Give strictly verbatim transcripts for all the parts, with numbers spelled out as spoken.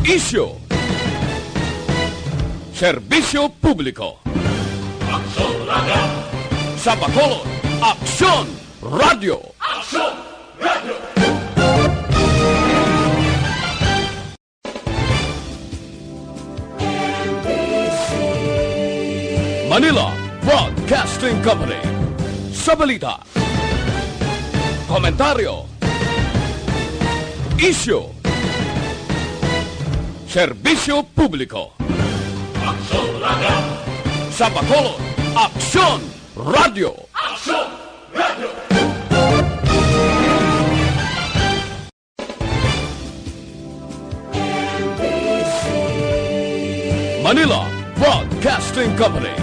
Isyu. Serbisyo publiko. Aksyon Radio. Sa Bacolod, Aksyon Radio. Aksyon Radio. Manila Broadcasting Company. Sa balita, komentaryo, isyu, serbisyo publiko. Aksyon Radio. Sa Bacolod, Aksyon Radio. Aksyon Radio. Manila Broadcasting Company.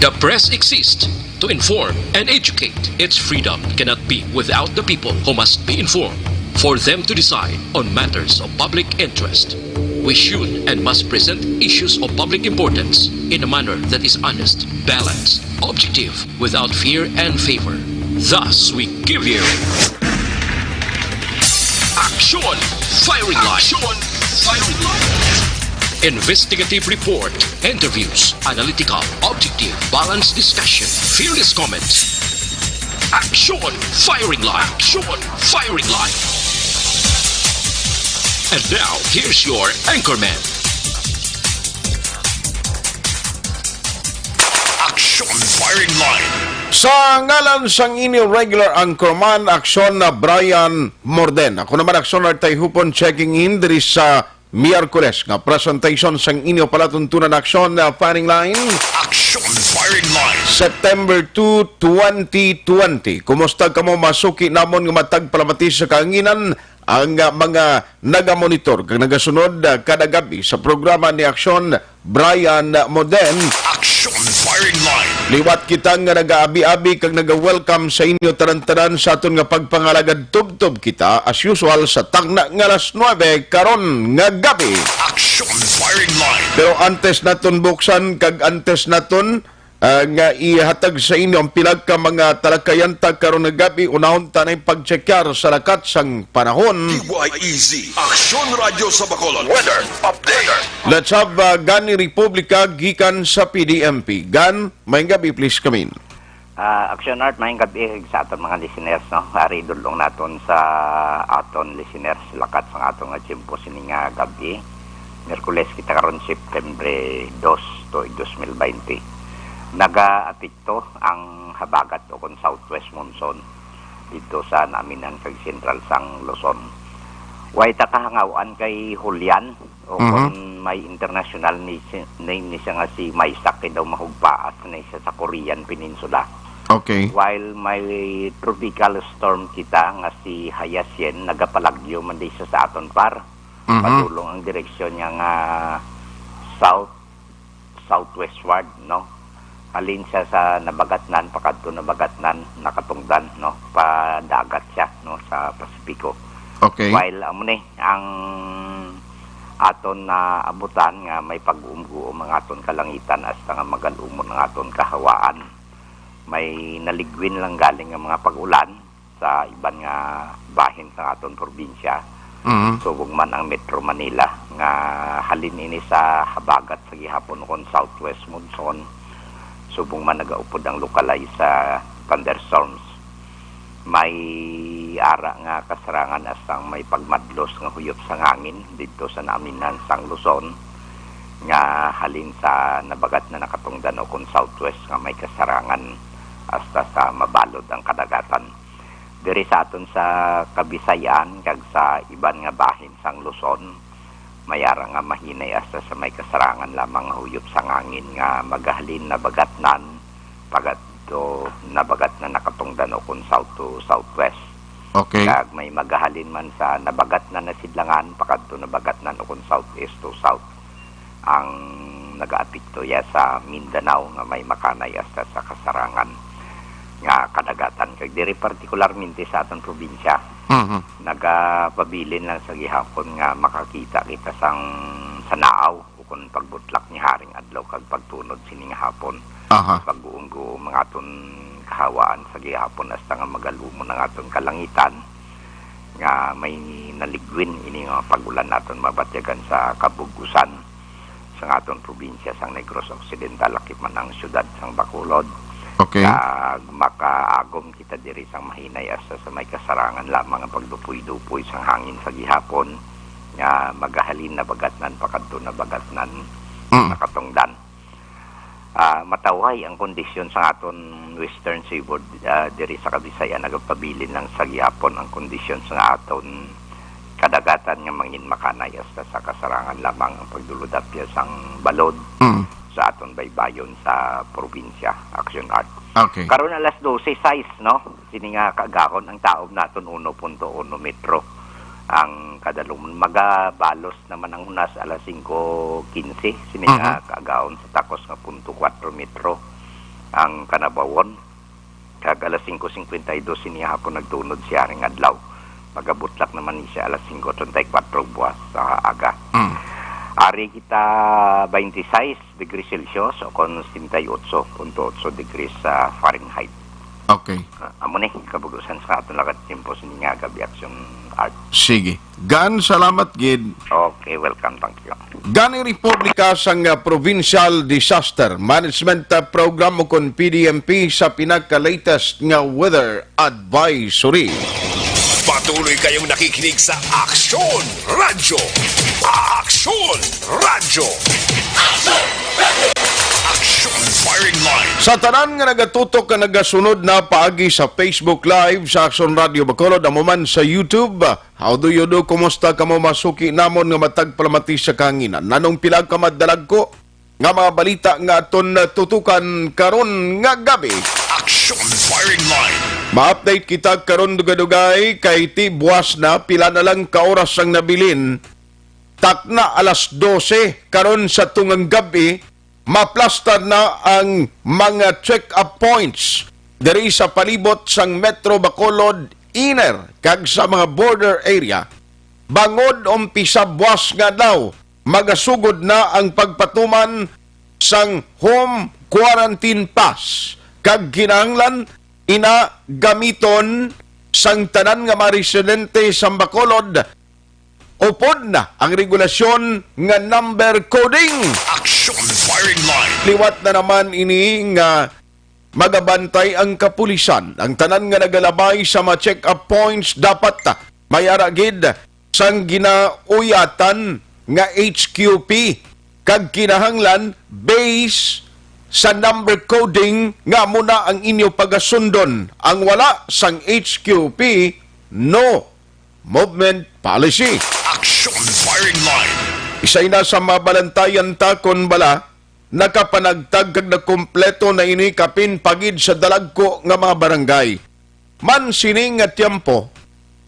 The press exists to inform and educate. Its freedom cannot be without the people, who must be informed for them to decide on matters of public interest. We should and must present issues of public importance in a manner that is honest, balanced, objective, without fear and favor. Thus, we give you Aksyon Firing Line. Aksyon Firing Line. Investigative report, interviews, analytical, objective, balanced discussion, fearless comments. Aksyon Firing Line. Aksyon Firing Line. And now, here's your anchorman. Aksyon Firing Line. Sa ngalan sang inyo regular anchorman, Aksyon na Brian Morden. Ako naman, Aksyon Artay Hupon, checking in diri sa Miyerkules nga presentation sang inyo palatuntunan, Aksyon na Firing Line. Aksyon Firing Line. September two, twenty twenty. Kumusta kamo, masuki namon nga matag palamati sa kahanginan? Ang, ah, mga nagamonitor kag nagasunod, ah, kada gab-i sa programa ni Aksyon Brian Moden. Action Firing Line. Liwat kita nga nagaabi-abi kag naga-welcome sa inyo tanan-tanan sa aton nga pagpangalagad. Tubtob kita, as usual, sa tagna nga alas nuebe karon nga gab-i. Action Firing Line. Pero antes naton buksan kag antes naton ah, nga ihatag sa inyo ang pila ka mga talagkayanta karon nga gab-i. Unahon ta na ang pagtsekyar sa lakat sang panahon. D Y E Z, Aksyon Radyo sa Bacolod. Weather update. Let's have, ah, Gan ni Republika gikan sa P D M P. Gan, maayong gab-i, please come in. Ah, Action Art, maayong gab-i sa aton mga listeners, no? Ari dulong naton sa aton listeners, lakat sa aton nga tiyempo sini nga gab-i. Miyerkules kita karon, September dos, tuig dos mil baynte. Nagaapekto ang habagat o kon southwest monsoon didto sa naaminan kag sentral sang Luzon. Way ta kahangawan kay Julian, o Mhm. kon may international ni si, name ni siya nga si Maysak, kay daw mahugpaas na siya sa Korean Peninsula. Okay. While may tropical storm kita nga si Haiyan, nagapalagyo man di siya sa aton par. Mhm. Padulong ang direksyon niya nga south, southwestward, no? Halin siya sa Nabagatnan, pakadto Nabagatnan, nakatungdan, no? Padagat siya, no, sa Pasipiko. Okay. While amo ni ang aton naabutan nga may pag-uumguom ang aton kalangitan hasta nga magal-umon ang aton kahawaan. May naligwin lang galing nga mga pag-ulan sa iban nga bahin sa aton probinsya, Mhm. subong man ang Metro Manila, nga halin ini sa habagat sa gihapon o kon southwest monsoon, subong man nagaupod ang localized sa thunderstorms. May ara nga kasarangan hasta may pagmadlos nga huyop sang hangin didto sa naaminan sang Luzon, nga halin sa Nabagatnan, nakatungdan o kon southwest nga may kasarangan hasta sa mabalod ang kadagatan. Diri sa aton sa Kabisayan kag sa iban nga bahin sang Luzon, may ara nga mahinay hasta sa may kasarangan lamang nga huyop sang hangin nga magahalin Nabagatnan, pakadto Nabagatnan, nakatungdan o kon south to southwest. Okay. Kag may magahalin man sa Nabagatnan, Nasidlangan, pakadto Nabagatnan o kon southeast to south. Ang nagaapekto ya sa Mindanao nga may makanay hasta sa kasarangan nga kadagatan. Kag diri partikularmente sa aton probinsya, Mhm. nagapabilin lang sa gihapon nga makakita kita sang sanaaw o kon pagbutlak ni haring adlaw kag pagtunod sini nga hapon. Aha. Pag-uunggo ang aton kahawaan sa gihapon hasta nga magal-umon ang aton kalangitan. nga may naligwin ini nga pag-ulan naton mabatyagan sa kabug-usan sang aton probinsya sang Negros Occidental, lakip man ang siyudad sang Bacolod. Okay. Kag makaagom kita diri sang mahinay hasta sa may kasarangan lamang ang pagdupoy-dupoy sang hangin sa gihapon nga magahalin na bagatnan pakadto na bagatnan Mm. nakatungdan. Ah, matawhay ang kondisyon sa aton Western Seaboard, ah, diri sa Kabisayan. Nagapabilin lang sa gihapon ang kondisyon sa aton kadagatan nga mangin makanay hasta sa kasarangan lamang ang pagdulod-apyas sang balod Mm. sa aton baybayon sa probinsya. Action Art. Okay. Karon alas dose sais, no? Sini nga kaagahon ang taob naton uno punto uno metro ang kadalumon. Magabalos naman ang hunas alas singko kinse, sini nga Mhm. kaagahon sa takos nga punto kwatro metro ang kanabawon. Kag alas singko singkwenta y dos sini hapon nagtunod siya ring adlaw. Magabutlak naman ni siya alas singko treinta y cuatro buwas sa aga. Mm. Ari kita twenty-six degrees Celsius o kon setenta y ocho punto ocho degrees sa Fahrenheit. Okay. Ah, amo ni kabug-usan sa aton lakad tiyempo sini nga gab-i, Action Art. Sige. Gan, salamat gid. Okay, welcome. Thank you. Ganing Republika sang, ah, Provincial Disaster Management, ah, Program o kon P D M P sa pinaka-latest nga weather advisory. Patuloy kayong nakikinig sa Aksyon Radyo. Aksyon Radyo. Aksyon Firing Line. Sa tanan nga nagatutok nga nagasunod na paagi sa Facebook Live sa Aksyon Radyo Bacolod, amo man sa YouTube, how do you do? Kumusta kamo, masuki namon nga matag palamati sa kahanginan? Nanong pila ka madalagko nga mga balita nga aton tutukan karon nga gabi? Action Firing Line. Ma-update kita karon dugay-dugay kay ti buwas na, pila na lang ka oras ang nabilin. Takna alas dose karon sa tungang gabi, maplastar na ang mga check-up points diri sa palibot sang Metro Bacolod Inner kag sa mga border area. Bangod umpisa buwas nga adlaw, magasugod na ang pagpatuman sang home quarantine pass, kag kinahanglan ina gamiton sang tanan nga mga residente sa Bacolod upod na ang regulasyon nga number coding. Action Firing Line. Liwat na naman ini nga magabantay ang kapulisan. Ang tanan nga nagalabay sa mga check-up points dapat may ara gid sang ginauyatan nga H Q P, kag kinahanglan base sa number coding nga amo na ang inyo pagasundon. Ang wala sang H Q P, no movement policy. Action Firing Line. Isay na sa mabalantayan ta kon bala nakapanagtag kag nakumpleto na ini kapin pa gid sa dalagko nga mga barangay. Man sini nga tiyempo,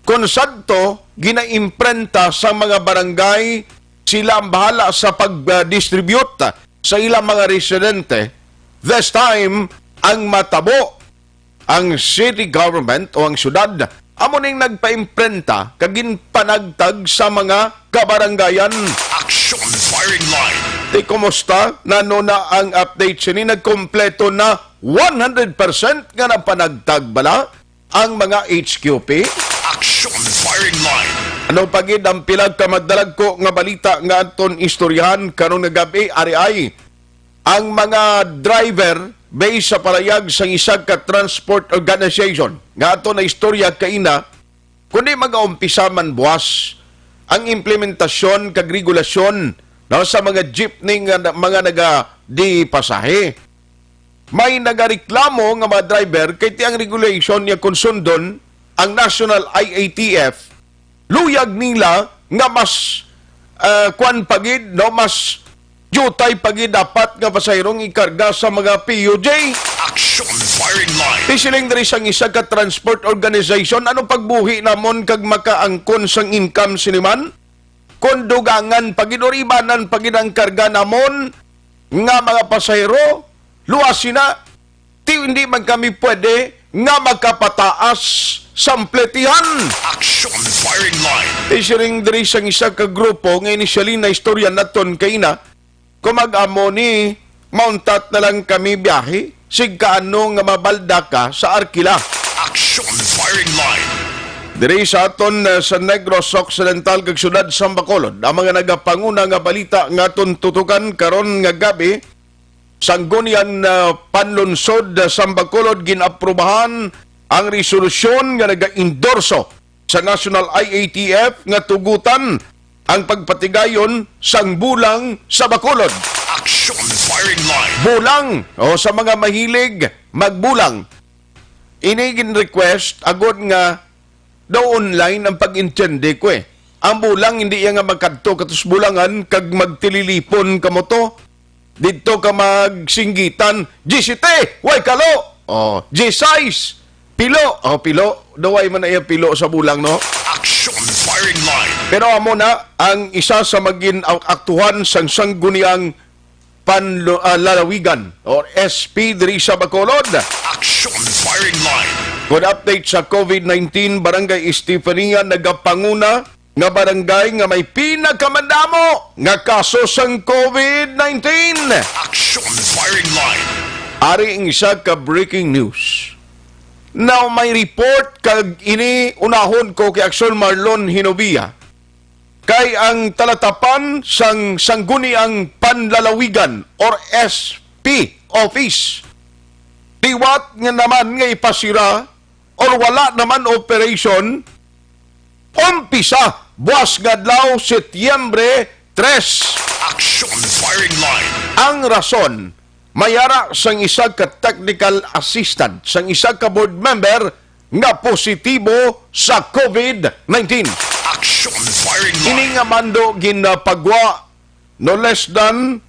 kon sadto ginaimprenta sa mga barangay, sila ang bahala sa pag-distribute sa ilang mga residente. This time, ang matabo ang city government o ang syudad amo ning nagpaimprenta kag ginpanagtag sa mga kabarangayan. Action Firing Line. Ti, kumusta? Nano na ang update sini? Nagkompleto na one hundred percent nga napanagtag bala ang mga H Q P? Action Firing Line. Ano pa gid ang pila ka madalagko nga balita nga aton istoryahan karon nga gab-i? Ari ay ang mga driver based sa palayag sang isa ka transport organization nga ato na istorya kaina, kundi magaumpisa man buwas ang implementasyon kag regulasyon, no, sa mga jeepney nga na-, mga naga-, di pasahe. May nagareklamo nga mga driver kay ti ang regulation niya kon sundon ang National I A T F, luyag nila nga mas, ah, kuwan pa gid, no, mas diutay pa gid dapat nga pasahero ang ikarga sa mga P U J. Action Firing Line. Isiling diri sang isa ka transport organization, ano pagbuhi namon kag makaangkon sang income sini man? Kon dugangan pa gid or ibanan pa gid ang karga namon nga mga pasahero, luwasi na. Ti hindi man kami pwede nga makapataas sa pletihan. Action Firing Line. Isiling diri sang isa ka grupo nga initially na istorya naton kaina, kung mag-amo ni, mauntat na lang kami biyahe, sig kaano nga mabalda ka sa arkila. Action Firing Line. Diri sa aton, uh, sa Negros Occidental kag siyudad sa Bacolod, ang mga nagapanguna nga balita nga aton tutukan karon nga gabi, Sangguniang, uh, Panlunsod, uh, sa Bacolod, gin-aprubahan ang resolusyon nga nagaindorso sa National I A T F nga tugutan ang pagpatigayon sang bulang sa Bacolod. Action Firing Line. Bulang, o sa mga mahilig magbulang. Ini gin-request agod nga daw online ang pag-intindi ko eh. Ang bulang hindi iya nga magkadto katos bulangan kag magtililipon kamo to. Didto ka magsinggitan, "Diyesisiete, way kalo." Oh, "Diyesais, pilo." Oh, pilo. Daw way man na iya pilo sa bulang, no? Action Firing Line. Pero amo na ang isa sa magin aktuhan sang Sangguniang Panlo-, ah, Lalawigan or S P diri sa Bacolod. Action Firing Line. Kun update sa COVID nineteen, Barangay Estefania nagapanguna nga barangay nga may pinakamadamo nga kaso sang COVID nineteen. Action Firing Line. Ari ang isa ka breaking news. Now, may report kag ini unahon ko kay Action Marlon Hinovia, kay ang talatapan sang Sangguniang Panlalawigan or S P office, liwat nga naman nga ipasira or wala naman operation, umpisa buas nga adlaw, Setyembre tres. Action Firing Line. Ang rason, may ara sang isa ka technical assistant sang isa ka board member nga positibo sa COVID nineteen. Action Firing Line. Ini nga mando ginapagwa no less than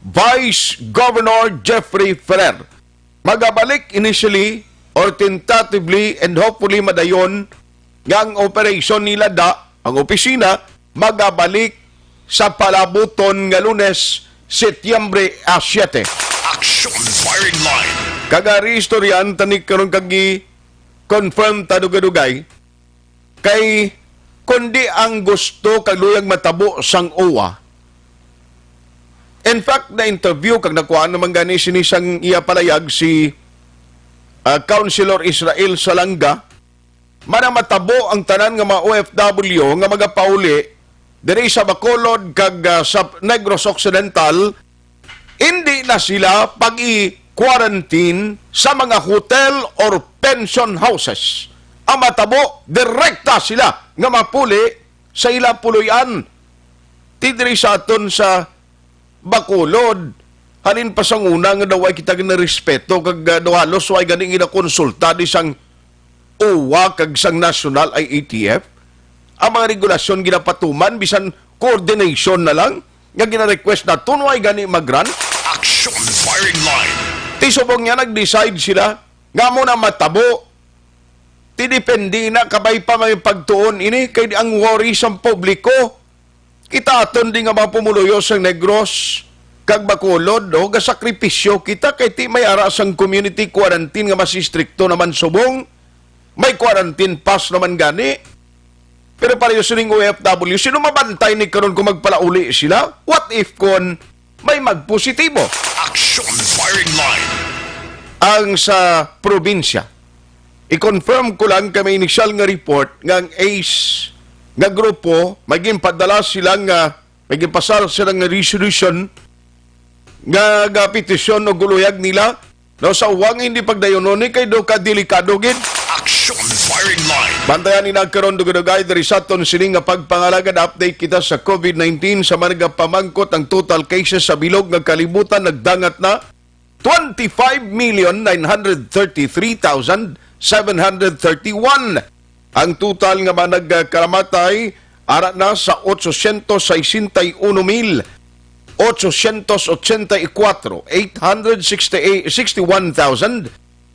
Vice Governor Jeffrey Ferrer. Magabalik initially or tentatively and hopefully madayon nga ang operation nila da, ang opisina, magabalik sa palabuton nga Lunes, Setyembre a siete. Action Firing Line. Kag ari istoryahan ta ni karon kag gi-confirm ta dugay-dugay kay kundi ang gusto kag luyag matabo sang OWWA. In fact, na-interview kag nakuha naman gani sini sang iya palayag si, ah, Councilor Israel Salanga, mana matabo ang tanan nga mga O F W nga magapauli diri sa Bacolod kag, ah, sa Negros Occidental, hindi na sila pag-i-quarantine sa mga hotel or pension houses. Ang matabo, direkta sila nga mapuli sa ila puloy-an. Ti diri sa aton sa Bacolod, halin pa sang una nga daw ay kita ginarespeto kag, ah, daw halos way gani ginakonsulta di sang OWWA kag sang National I A T F. Ang mga regulasyon ginapatuman, bisan coordination na lang nga gina-request naton, way gani mag-run. Action Firing Line. Ti subong niya nag-decide sila nga amo na matabo. Ti depende na kabay pa may pagtuon ini kay ang worry sang publiko. Kita aton di nga mga pumuluyo sang Negros kag Bacolod, no, gasakripisyo kita kay ti may ara sang community quarantine nga mas istrikto naman subong. May quarantine pass naman gani. Pero pareho sining O F W, sino mabantay ni karon kung magpalauli sila? What if kon may magpositibo? Action Firing Line. Ang sa probinsya, i-confirm ko lang kay may initial nga report nga ang ace nga grupo, may ginpadala sila nga, may ginpasar sila nga resolution nga, nga petisyon o guluyag nila. No, sa uwang hindi pagdayunon ni kay do ka delikado gid. Action Firing Line. Bantayan ni nagkaron dugay-dugay diri sa aton sini nga pagpangalagad. Update kita sa COVID nineteen. Sa mga nagapamangkot, ang total cases sa bilog nga kalibutan nagdangat na twenty-five million nine hundred thirty-three thousand seven hundred thirty-one. Ang total nga mga nagkalamatay ara na sa otsosyentos sesenta y uno mil ochosyentos ochenta y kuwatro, eight hundred sixty-eight, sixty-one thousand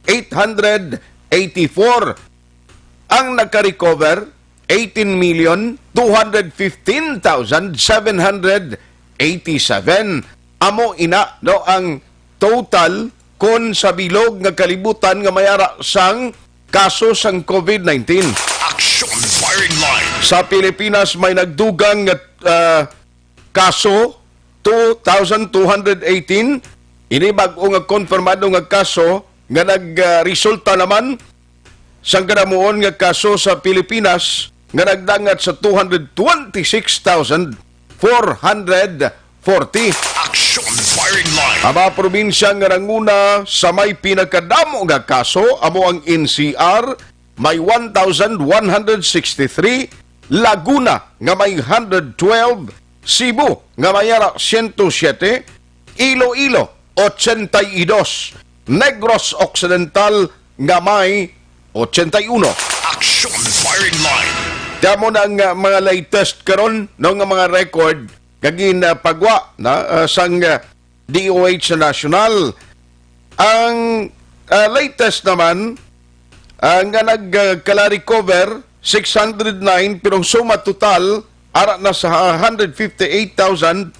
eight hundred eighty-four. Ang nakarecover, eighteen million two hundred fifteen thousand seven hundred eighty-seven. Amo ina, no, ang total kon sa bilog nga kalibutan nga may ara sang kaso sang COVID nineteen. Action Firing Line. Sa Pilipinas, may nagdugang nga, ah, kaso, two thousand two hundred eighteen. Ini bag-o nga konfirmado nga kaso nga nagresulta naman sang kadamuon nga kaso sa Pilipinas nga nagdangat sa two hundred twenty-six thousand four hundred forty. Action Firing Line. Ang mga probinsya nga nanguna sa may pinakadamo nga kaso amo ang N C R, may one thousand one hundred sixty-three, Laguna nga may hundred twelve, Cebu nga may ara siyento siyete, Iloilo ochenta y dos, Negros Occidental nga may ochenta y uno. Action Firing Line. Kamo na ang, uh, mga latest karon, no, nga mga record nga ginapagwa na, uh, sang, uh, D O H sa national. Ang, uh, latest naman, uh, nga nagkala-recover, six hundred nine, pero ang suma total ara na sa hundred fifty-eight thousand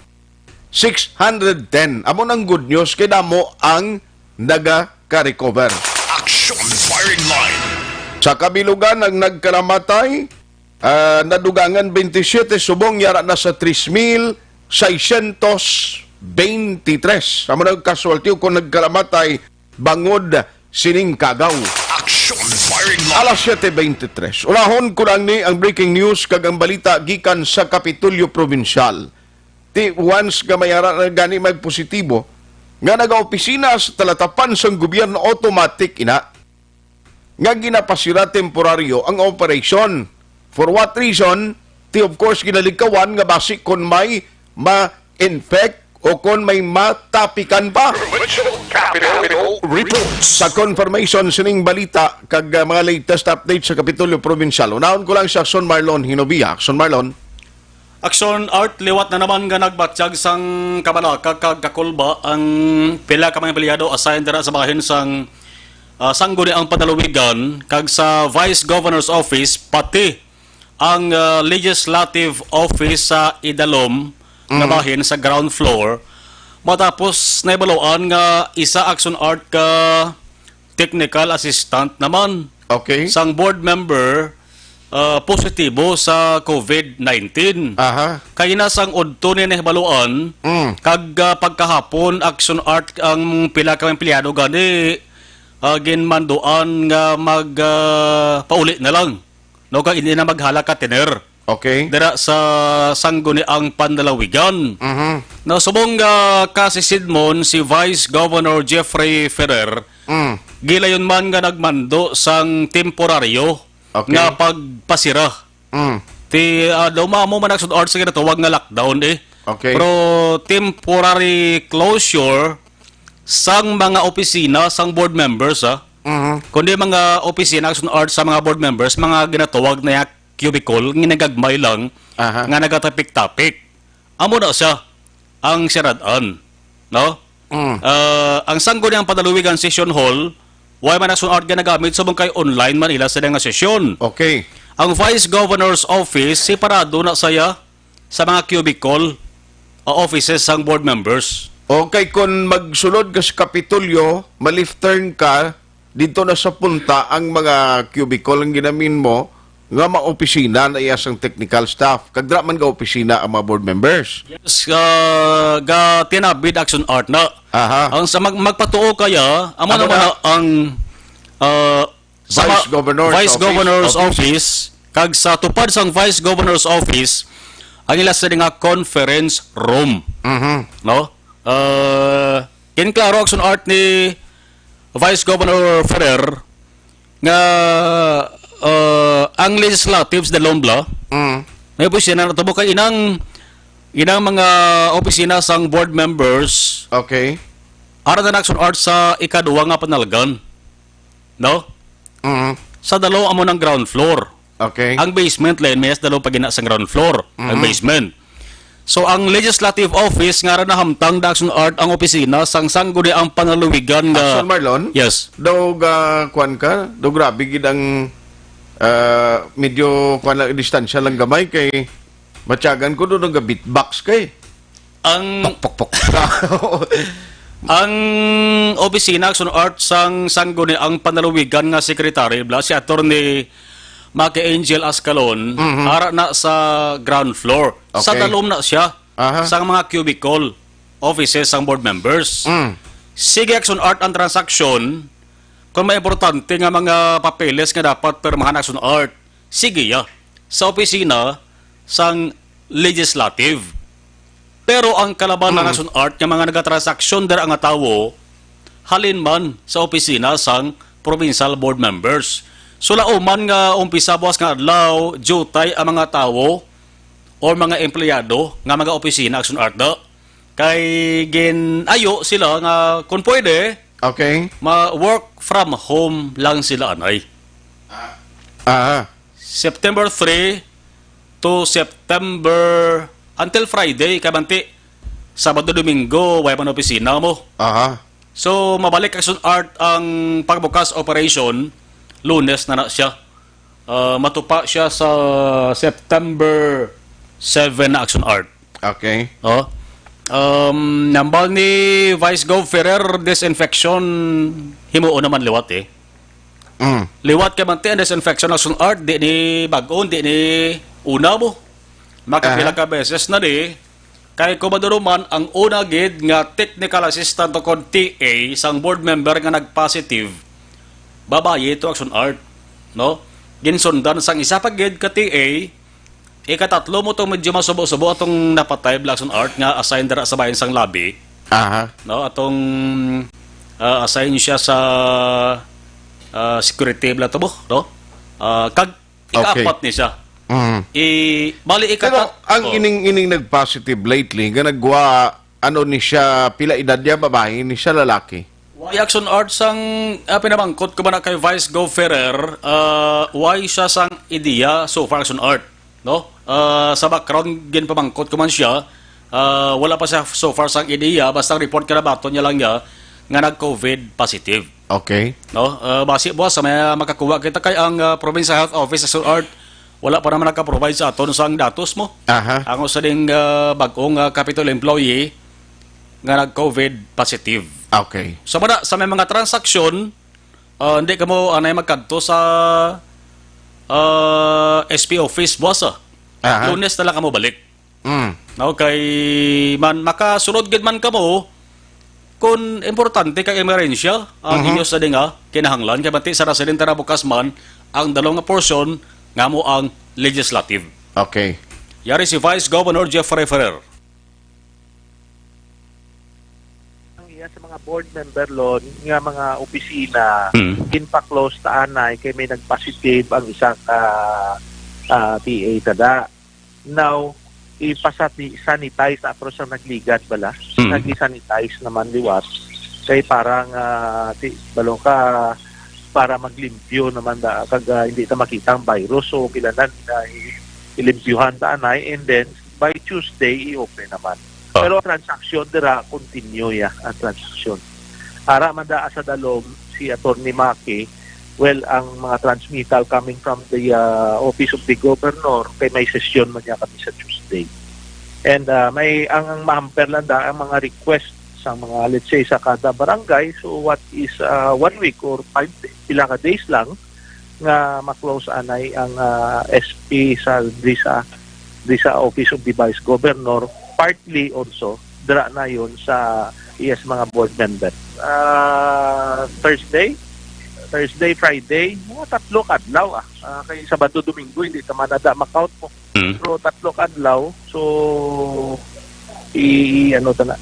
six hundred ten. Amo nang good news kay damo ang nagaka-recover. Action Firing Line. Sa kabilugan, ang nagkalamatay, ah, nadugangan twenty-seven, subong yara na sa three mil seiscientos veintitrés. Amo nang casualty o kung nagkalamatay bangod sining kagaw. Action Firing Line. Alas siete veintitrés. Unahon ko lang ni ang breaking news kag ang balita gikan sa Kapitolyo Provincial. Ti once nga may ara na gani magpositibo nga nagaopisina sa talatapan sang gobyerno, automatic ina nga ginapasira temporaryo ang operation. For what reason? Ti, of course, ginalikawan nga basi kon may ma-infect o kon may matapikan pa. Provincial Capitol Reports. Sa confirmation sining balita kag, uh, mga latest update sa Kapitolyo Provincial, unahon ko lang si Action Marlon Hinobia. Action Marlon. Action Art, liwat na naman nga nagbatyag sang kabalaka kag kakulba ang pila ka mga empleyado assigned dira sa bahin sang, ah, Sangguniang Pandaluwigan kag sa Vice Governor's Office, pati ang, ah, Legislative Office sa idalom nga Mm. bahin sa ground floor. Matapos nahibaluan nga isa, Action Art, ka technical assistant naman Okay. sang board member, ah, positibo sa COVID nineteen. Aha. Kay na sang udto ni nahibaluan, Mm. kag, ah, pagkahapon, Action Art, ang pila ka empleyado gani, ah, ginmanduan nga mag, ah, pauli na lang. No, kag hindi na maghalak ka tener. Okay. Dira sa Sangguniang Panlalawigan. Mhm. Nasubong nga kasisidmon si Vice Governor Jeffrey Ferrer, Mm. gilayon man nga nagmando sang temporaryo Okay. nga pagpasira. Mm. Ti, ah, daw mamo man ang sud-, or sa ginatawag nga lockdown, eh. Okay. Pero temporary closure sang mga opisina sang board members, ah. Mhm. Kundi mga opisina, or sa mga board members, mga ginatawag na cubicle, nga nagagmay lang, Aha. nga nagatapik-tapik. Amo na siya ang sirad-an, no? Mm. Ah, ang Sangguniang Panlalawigan Session Hall, wala man Action Art ginagamit, subong kay online man ila sila nga sesyon. Okay. Ang Vice Governor's Office, separado na saya sa mga cubicle, ah, offices sang board members. Okay, kung magsulod ka sa Kapitolyo, ma-left turn ka, dito na sa punta ang mga cubicle ang ginamin mo, nga maopisina na iya sang technical staff. Kag dira man ga opisina ang mga board members. Yes, ah, ga tinabid Action Art na. Aha. Ang sa mag-, magpatuo kaya, amo Amo naman na. na ang, ah, sa Vice ma-, Governor's Vice Office, Governor's Office. Office, kag sa tupad sang Vice Governor's Office, ang ila sa nga conference room. Mhm. No? Ah, kinklaro, Action Art, ni Vice Governor Ferrer nga, ah, ang legislatives de Lombla, Mm. may opisina na tubo kay inang, inang mga opisina sang board members, Okay. ara na Action Art sa ikaduha nga panalgan. No? Mm. Sa dalo amo ng ground floor. Okay. Ang basement, lain, may sa dalo pa gina sa ground floor, ang Mhm. basement. So, ang Legislative Office nga ra nahamtang da Action Art ang opisina sang Sangguniang Panlalawigan nga Action Marlon? Yes. Daw ga, kuwan ka? Daw grabe gid ang, ah, medyo kuwan lang, distansya lang gamay kay matyagan ko doon nga beatbox kay. Ang Pok, pok, pok. Ang opisina, Action Art, sang Sangguniang Panlalawigan nga secretary, bala si Attorney Maki Angel Ascalon, Mhm. ara na sa ground floor. Sa Okay. dalom na siya, Aha. sa mga cubicle offices sang board members. Mm. Sige, Action Art, ang transaksyon, Kung may importante nga mga papeles nga dapat pirmahan, Action Art, sige ya, sa opisina sang legislative. Pero ang kalabanan, Action Art, nga mga nagatransaksyon dira nga tawo, halin man sa opisina sang provincial board members. So, lauman nga umpisa buwas nga adlaw, diutay ang mga tawo or mga empleyado nga mga opisina, Action Art, da. Kay gin-ayo sila nga kung pwede, Okay. ma-work from home lang sila, anay. Ah. September three to September, until Friday, kay banti, Sabado, Domingo, way man opisina mo. Aha. So, mabalik, Action Art, ang pagbukas operation, Lunes na na siya. Ah, matupa siya sa September seven na, Action Art. Okay. Oh. Um, nambal ni Vice Gov Ferrer, disinfection, himuon naman liwat eh. Mm. Liwat kay manti ang disinfection, Action Art, di ni bag-on, di ni una mo. Makapila Aha. ka beses na ni. Kay kung maduruman, ang una gid nga technical assistant o kon T A sang board member nga nag-positive, babayi to, Action Art, no? Ginsundan sang isa pa gid ka T A, ikatatlo mo tong medyo masubo-subo atong napatay, Blackson Art, nga assign dira sa bahin sang labi. Aha. No, atong, ah, assign siya sa, ah, security bala to mo, no? Ah, kag Okay. ikaapat ni siya. Mm. I, bali, Pero ikata-, ang oh. ining, ining nag-positive lately, nga nagwa, ano ni siya, pila edad niya, babae ni siya, lalaki? Why, Action Art, sang, ah, pinamangkot ko ba na kay Vice Gov Ferrer, ah, why siya sang ideya so far, Action Art, no? Ah, sa background, ginpamangkot ko man siya, ah, wala pa siya so far sang ideya, basta ang report kanabaton niya lang niya nga nag-covid positive. Okay. No? Ah, basi buwas sa may makakuha kita kay ang, ah, Provincial Health Office, Action Art, wala pa naman naka-provide sa aton sang datos mo. Aha. Ang usa ding, ah, bag-ong, ah, Capitol employee nga nag-covid positive. Okay. So, mana, sa may mga transaksyon, ah, hindi ka mo anay magkadto sa, ah, S P office buwas, ah. Aha. Lunes na lang ka mo balik. Mm. Okay, man, makasulod gid man kamo kung importante kay emerhensya ang Mhm. inyo sa dinga kinahanglan, kay bati sa residente na bukas man ang dalawang nga porsyon nga mo ang legislative. Okay. Yari si Vice Governor Jeffrey Ferrer. Ang iya sa mga board member, Lon, nga mga opisina, Mm. ginpa-close ta anay kay may nag-positive ang isa ka, ah, T A tada. Now, ipasati-, sanitize na, pero sa nagligad bala, Mm. nag-sanitize naman liwat. Kay parang, ah, ti-, balo ka, para maglimpyo naman da, kag, ah, hindi ta makita ang virus. So, kailangan na i-, ilimpyuhan ta anay, and then by Tuesday, i-open naman. Ah. Pero ang transaksyon dira, continue ya ang transaksyon. Ara man da sa dalom si Attorney Maki, well, ang mga transmittal coming from the, ah, Office of the Governor, kay may session man niya kami sa Tuesday. And, ah, may, ang, ang ma-hamper lang da, ang mga request sa mga, let's say, sa kada barangay, so what is, ah, one week or five, pila ka days lang, nga ma-close anay ang, ah, S P sa, di sa, di sa Office of the Vice Governor, partly also dira na yon sa iyas mga board member. Ah, Thursday, Thursday, Friday, mga tatlo ka adlaw, ah. Ah, kay Sabado, Domingo, hindi ta man ada ma-count mo. Mm. Pero tatlo ka adlaw, so, i-, ano ta na,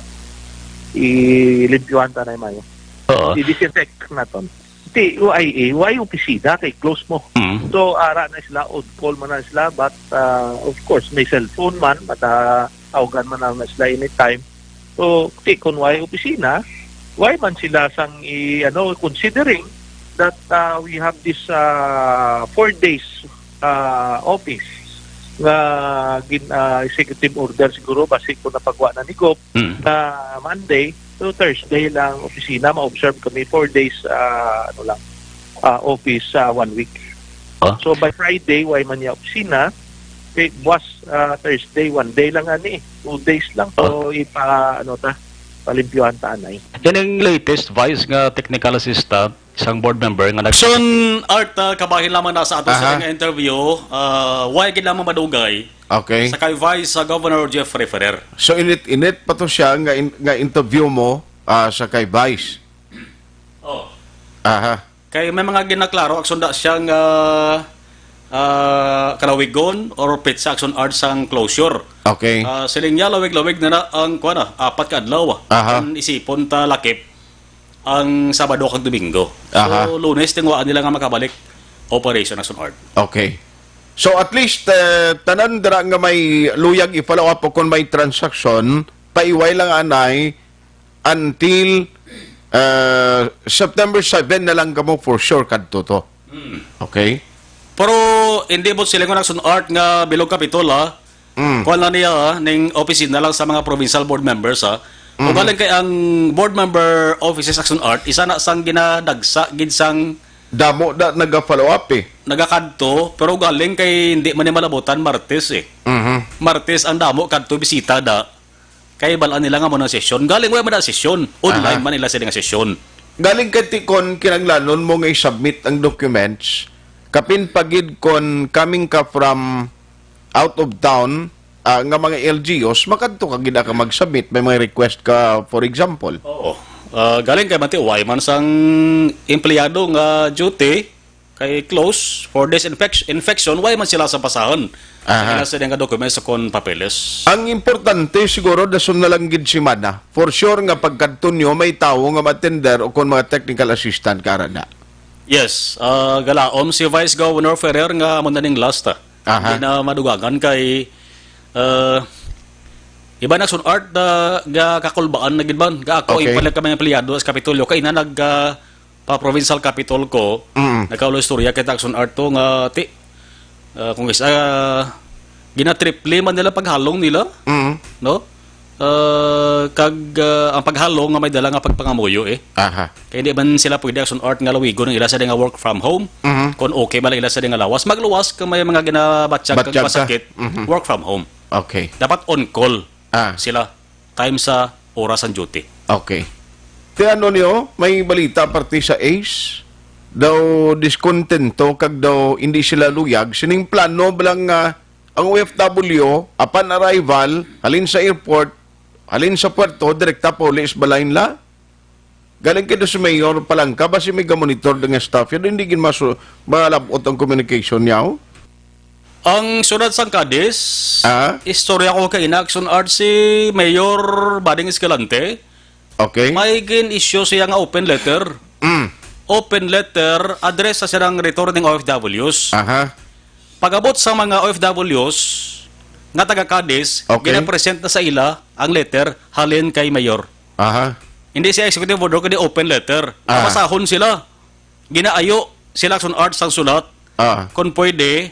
ilimpyuhan ta na yung mayo. Oo. I-disinfect naton. Ti, Y A, way opisina kay close mo. Mm. So, ara na sila, on call man na sila, but, ah, of course, may cellphone man, mata-, tawagan man na sila anytime. So, ti, kung way opisina, way man sila sang i-, ano, considering that, ah, we have this, ah, four days, ah, office nga gin-, ah, executive order siguro, basi kung napagwa na ni Gov, Mm. na Monday to Thursday lang opisina, ma-observe kami four days, ah, ano lang, ah, office sa one week. Ah. So by Friday, way man niya opisina, kay buwas, ah, Thursday, one day lang ani, two days lang. So Ah. ipa-, ano ta, palimpyuhan ta anay. Yan ang latest, Vice, nga technical assistant, isang board member nga nag- Action Art, ah, kabahin lamang na sa ato sa Aha. nga interview. Ah, way gid lamang madugay Okay. sa kay Vice, sa Governor Jeffrey Ferrer. So, init-init pa to siya nga in-, nga interview mo, ah, sa kay Vice? Oh. Aha. Kay may mga ginaklaro, Action, da siya nga, ah, kalawigon or petsa, Action Art, sang closure. Okay. Ah, siling niya, lawig-lawig na na ang, kuwan na, apat ka adlaw. Aha. Ang isipon ta lakip ang Sabado kag Domingo. Aha. So, Lunes, tinguhaan nila nga makabalik operation, Action Art. Okay. So, at least, eh, tanan dira nga may luyag i-follow up o kung may transaction, paiway lang anay until, eh, September seven na lang kamo for sure kadto to. Hmm. Okay? Pero hindi mo sila nga, Action Art, nga bilog Kapitol, ha? Mm. Kuwan lang niya, ah, ning opisina lang sa mga provincial board members, ah. Kung Mhm. galing kay ang board member offices, Action Art, isa na sang ginadagsa gid sang Damo na naga-follow up eh. nagakadto, pero galing kay hindi man ni malabutan Martes eh. Mhm. Martes ang damo kadto bisita da. Kay balaan nila nga mo na sesyon. Galing wala man na sesyon. Online Aha. man nila sila nga sesyon. Galing kay tikon kinanglanon mo nga i-submit ang documents. Kapin pagid kon coming ka from out of town, ah, nga mga L G Us, makadto ka gid ka mag-submit, may mga request ka, for example. Oo. Ah, galing kay Mati, why man sang empleyado nga duty kay close for disinfection, infection, why man sila sa pasahon? Aha. Sa sila nga dokumento kon papeles. Ang importante siguro, dason na lang gid semana. For sure nga pagkadto nyo, may tawo nga matender o kon mga technical assistant ka ara na. Yes, ah, galaom si Vice Governor Ferrer nga amo na ning last, ah. Aha. Hindi na madugangan kay, ah, iba na sun art, ah, ga kakulbaan na gid man. Ga ako Okay. ipalit ka mga empleyado sa Kapitolyo kay na nag, ah, pa provincial capitol ko, Mm. nagkaulo istorya kay Taxon Art to nga ti, ah, kung isa, ah, ginatriple man nila paghalong nila, Mm. no? Ah, kag, ah, ang paghalong nga may dala nga pagpangamuyo eh. Aha. Kay hindi man sila pwede Taxon Art nga lawigon ang ila sa nga work from home. Mhm. Kung okay man ang ila sa nga lawas, magluwas kung may mga ginabatyag kag Batyag ka. masakit, Mhm. work from home. Okay. Dapat on call Ah. sila time sa oras sang duty. Okay. Ti ano niyo, may balita parte sa ace? Daw diskontento kag daw hindi sila luyag sining plano ba lang nga ang O F W, upon arrival, halin sa airport, halin sa puerto, direkta pauli sa balay nila? Galing kay do si Mayor Palangka, basi may gamonitor nga staff yun, hindi gid masu-, malabot ang communication niya, oh. Ang siyudad sang Cadiz, Ah? istorya ko kay Inaction Art si Mayor Bading Escalante. Okay. May gin-issue siya nga open letter. Mm. Open letter, address sa sirang returning O F Ws. Aha. Pag-abot sa mga O F Ws nga taga Cadiz, Okay. ginapresent na sa ila ang letter halin kay Mayor. Aha. Hindi siya executive order, kundi open letter. Ah. Nabasahon sila. Ginaayo sila sun art sang sulat. Ah. Kung pwede,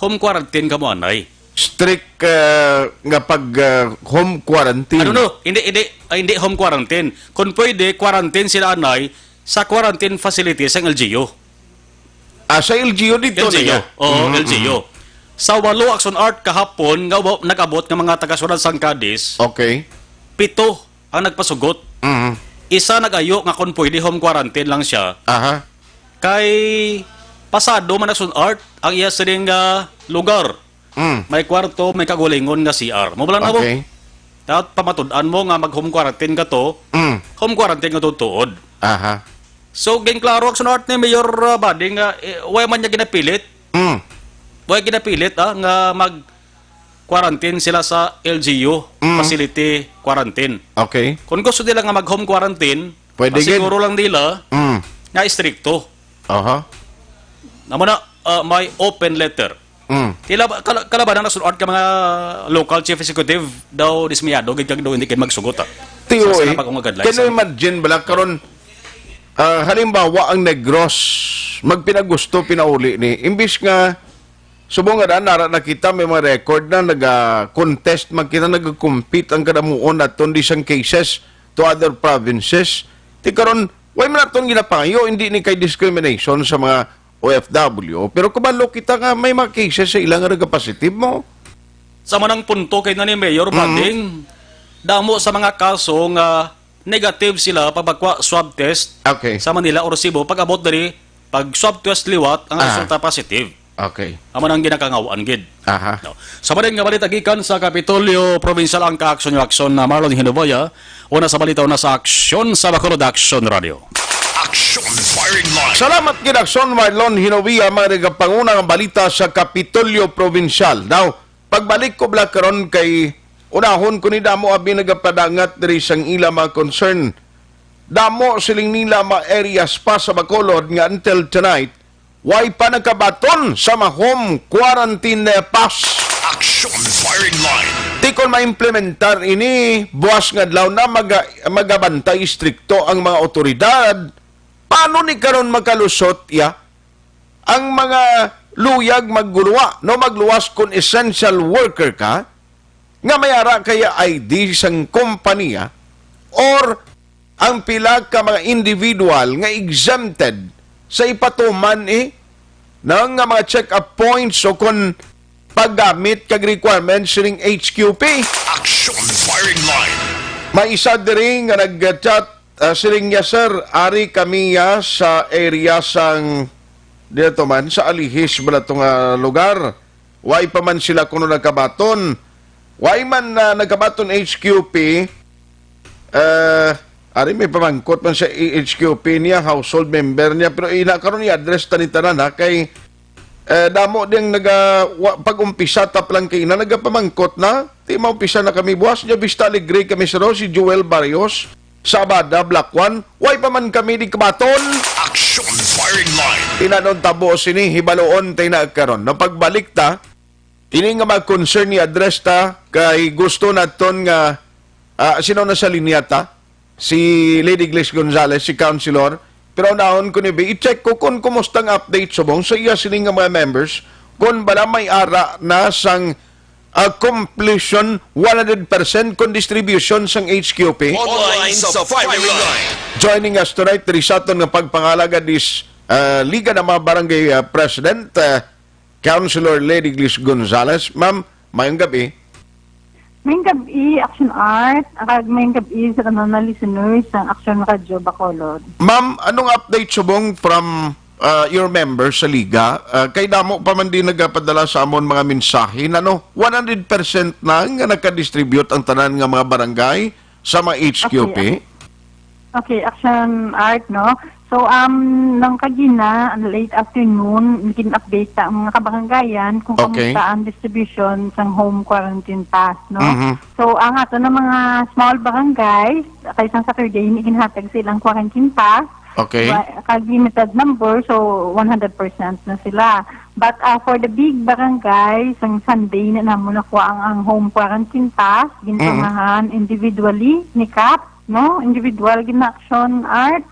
home quarantine kamo anay. Strict, ah, nga pag, ah, home quarantine. Ano, no? Hindi, hindi, ay, hindi home quarantine. Kung pwede, quarantine sila anay sa quarantine facility sang L G U. Ah, sa L G U dito na L G U. iya? Oo, Mm, L G U. mm. Sa walo action art kahapon nga ubo-, nag-abot nga mga taga-siyudad sang Cadiz, Okay. pito ang nagpasugot. Mm. Isa nag-ayo nga kung pwede home quarantine lang siya. Aha. Kay pasado man action art ang iya sining nga lugar. Mm. May kwarto, may kagulingon nga C R. Mo bala na mo? Okay. Dapat pamatud-an mo nga mag-home quarantine ka to. Mm. Home quarantine ka to tuod. Aha. So, ginklaro action art ni Mayor, uh, Bading nga, eh, way man niya ginapilit. Mm. Way ginapilit, ah, nga mag-quarantine sila sa L G U Mm. facility quarantine. Okay. Kung gusto nila nga mag-home quarantine, Pwede gid. pasiguro lang nila Mm. nga istrikto. Aha. Namo na, ah, may open letter. Mm. Tila ba, kala-, kalabanan na sun art ka mga local chief executive daw dismayado gid kag daw hindi gid magsugot, ah. Tiyo Sa, sa eh. bagong guidelines, Can you ah. imagine bala karon, ah, halimbawa ang Negros, magpinagusto pinauli ni. Imbis nga, subong nga daan, nara na kita, may mga record na, naga-contest man kita, nag-compete ang kadamuon naton di sang cases to other provinces. Ti karon, way man naton ginapangayo, hindi ni kay discrimination sa mga O F W. Pero kabalo kita nga may mga cases sa ilang nga nagapositive mo. Sa manang punto kay na ni Mayor Mhm. Bading, damo sa mga kaso nga negative sila pag magkuha swab test Okay. sa Manila or Cebu. Pag abot diri, pag swab test liwat, ang Ah. resulta positive. Okay. Amo nang ginakangawaan gid. Aha. No. Sa baling nga balita gikan sa Kapitolyo Provincial ang ka-aksyon ni Aksyon na Marlon Hinoboya, una sa balita, una sa aksyon sa Bacolod Action Radio. Aksyon Firing Line. Salamat gid, Aksyon Marlon Hinovia, mga nagapanguna nga balita sa Kapitolyo Provincial. Now, pagbalik ko bala karon kay unahon ko ni, damo abi nagapadangat diri sang ila mga concern. Damo siling nila mga areas pa sa Bacolod nga until tonight, way pa nakabaton sa mga home quarantine pass. Aksyon Firing Line. Di kon maimplementar ini, buwas nga adlaw na maga-, magabantay istrikto ang mga otoridad. Paano ni karon makalusot, ya? Ang mga luyag magguluwa, no, magluwas kon essential worker ka, nga may ara kaya I D sang kompanya, or ang pila ka mga individual nga exempted sa ipatuman, eh, na nga mga check-up points o kon paggamit kag requirements sining H Q P. Action Firing Line. May isa diri nga nag-chat, ah, siling niya, "Sir, ari kami, ah, sa area sang, dito man, sa Alihis bala to nga lugar. Way pa man sila kuno nagkabaton. Way man, ah, nagkabaton H Q P." Eh, ari may pamangkot man sa H Q P niya, household member niya, pero ina karon i-address ta ni tanan, ha, kay, eh, damo ding naga-, wa-, pag-umpisa ta pa lang kay ina, nagapamangkot na, di maumpisa na kami buwas niya, Vista Alegre kami sa si Joel Barrios, Sabada, Black One, way pa man kami di kabaton. Action Firing Line. Tinanon tabo sini, hibaluon tay na karon. Napagbalik ta, ini nga mga concern ni address ta, kay gusto naton nga, ah, sino na sa linya ta? Si Lady Glis Gonzalez, si Councilor. Pero naon ko ni, i-check ko kung kumusta ang update subong sa iya sini nga mga members, kung bala may ara na sang, ah, completion one hundred percent kung distribution sang H Q P. Online sa Firing Line. Joining us tonight, diri sa aton nga pagpangalagad is, ah, Liga ng mga Barangay, ah, President, ah, Councilor Lady Glis Gonzalez. Ma'am, mayong gabi. Mayong gabi, Action Art, kag mayong gabi sa tanan nga listeners sang Action Radio Bacolod. Ma'am, anong update subong from, uh, your members sa Liga? Uh, kay damo pa man din nagapadala sa amon mga mensahe na, no, one hundred percent na nga nakadistribute ang tanan nga mga barangay sa mga H Q P? Okay. Okay, Action Art, no? So, um, nang kagina, late afternoon, gin-update ta ang mga kabarangayan kung Okay. kamusta ang distribution sang home quarantine pass, no? Mhm. So, ang ato na mga small barangays, kay sang Saturday, ni ginhatag silang quarantine pass. Okay. Wa-, kag limited number, so one hundred percent na sila. But, uh, for the big barangay, sang Sunday na namon nakuha ang, ang home quarantine pass, Mm. ginpamahan individually ni Kap, no? Individual gina-action, Art.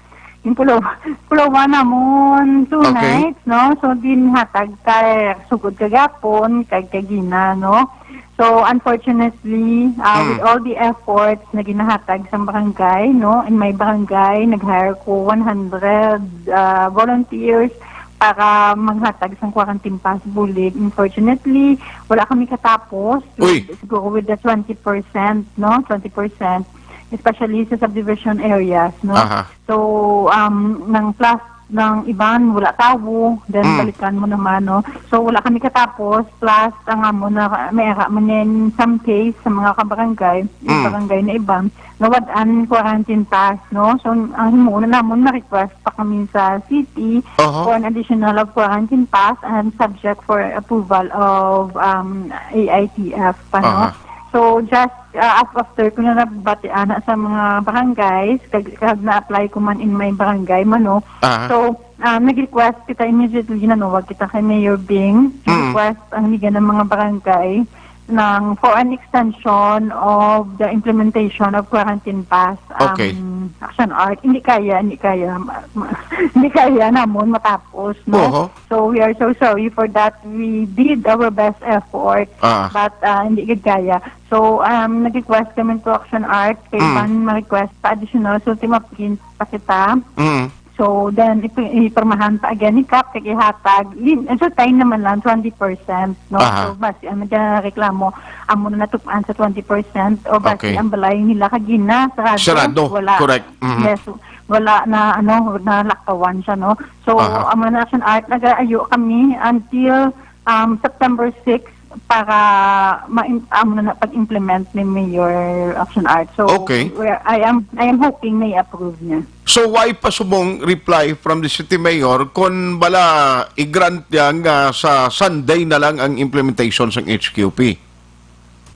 Yung pulaw-, pulawan namon two Okay. nights, no? So, ginhatag kay sugod kagapon, kag kagina, no? So, unfortunately, uh, Mm. with all the efforts na ginahatag sa barangay, no? In my barangay, nag-hire ko one hundred, uh, volunteers para maghatag sa quarantine pass bulig. Unfortunately, wala kami katapos. Uy. Siguro with the twenty percent, no? Twenty percent, especially sa subdivision areas, no? Aha. So, um, nang plus, nang iban, wala tawo, then Mm. balikan mo naman, no? So, wala kami katapos, plus, ang amo na, may ara man yan some case sa mga kabarangay, yung Aha. barangay na iban, nawad-an quarantine pass, no? So, ang himuon na namon, na-request pa kami sa city Aha. for an additional of quarantine pass and subject for approval of, um, A I T F pa, no? Aha. So, just, uh, af-, after ko na nabatian na sa mga barangays, kag, kag na-apply ko man in my barangay man, no? Aha. So, ah, nag-request kita immediately, nanawag kita kay Mayor Bing. Mm. Request ang liga ng mga barangay ng, for an extension of the implementation of quarantine pass, um, Okay. Action Art. Hindi kaya, hindi kaya, ma-, ma-, hindi kaya namon matapos, no? Oho. So, we are so sorry for that. We did our best effort, Ah. but, ah, hindi gid kaya. So, um, nag-request kami to Action Art, kay Mm. ban ma-request pa additional, so, timapin pa kita. Mm. So, then, ip-, ipirmahan pa again ni Kap, kag ihatag. Lin-, so, time naman lang, twenty percent, no? Aha. So, basi, ang nagreklamo, amo na natupan sa twenty percent, o basi Okay. ang balay nila kagina, sarado. Sarado, Wala. correct. Mhm. Yes, wala na, ano, nalakawan siya, no? So, Aha. ang mga Action Art, nag-aayo kami until, um, September six, para ma-, amo na na pag-implement ni Mayor Action Art. So, Okay. we are, I am, I am hoping na i-approve niya. So, why pa subong reply from the city mayor kung bala i-grant niya nga sa Sunday na lang ang implementation sang H Q P?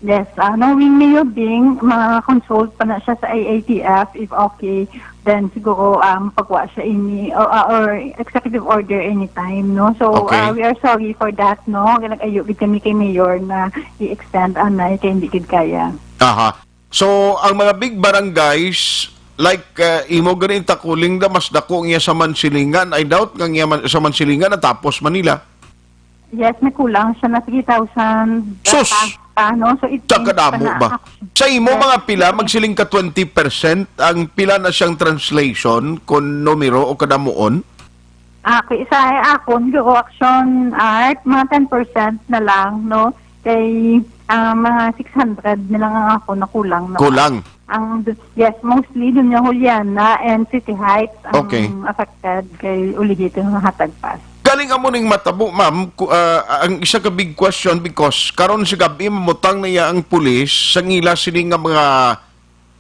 Yes, ah, knowing Mayor Bing, ma-consult pa na siya sa I A T F, if okay, then siguro, um, pagwa siya ini, or, ah, or executive order anytime, no? So, Okay. ah, we are sorry for that, no? Nag-ayo gid kami kay Mayor na i-extend anay kay hindi gid kaya. Aha. So, ang mga big barangays, like, uh, imo gani in Taculing, da mas dako ang iya sa Mansilingan. I doubt nga ang iya man, sa Mansilingan natapos man nila. Yes, may kulang siya na three thousand Sus! pa, pa, no? So, it Tsaka means pa damo na ba? Sa imo Yes, mga pila, yes. magsiling ka twenty percent, ang pila na siyang translation, kung numero o kadamuon? Ah, kay sa akon, guro Action Art, mga ten percent na lang, no? Kay, ah, mga six hundred na lang ang ako nakulang, no? Kulang. Ang, yes, mostly dun yung Juliana and City Heights ang Okay. affected kay ulihi ito nga hatag pass. Galing amo ning matabo, ma'am, ku-, ah, ang isa ka big question because karon sa gabi mamutang na iya ang pulis sa ngila sini nga mga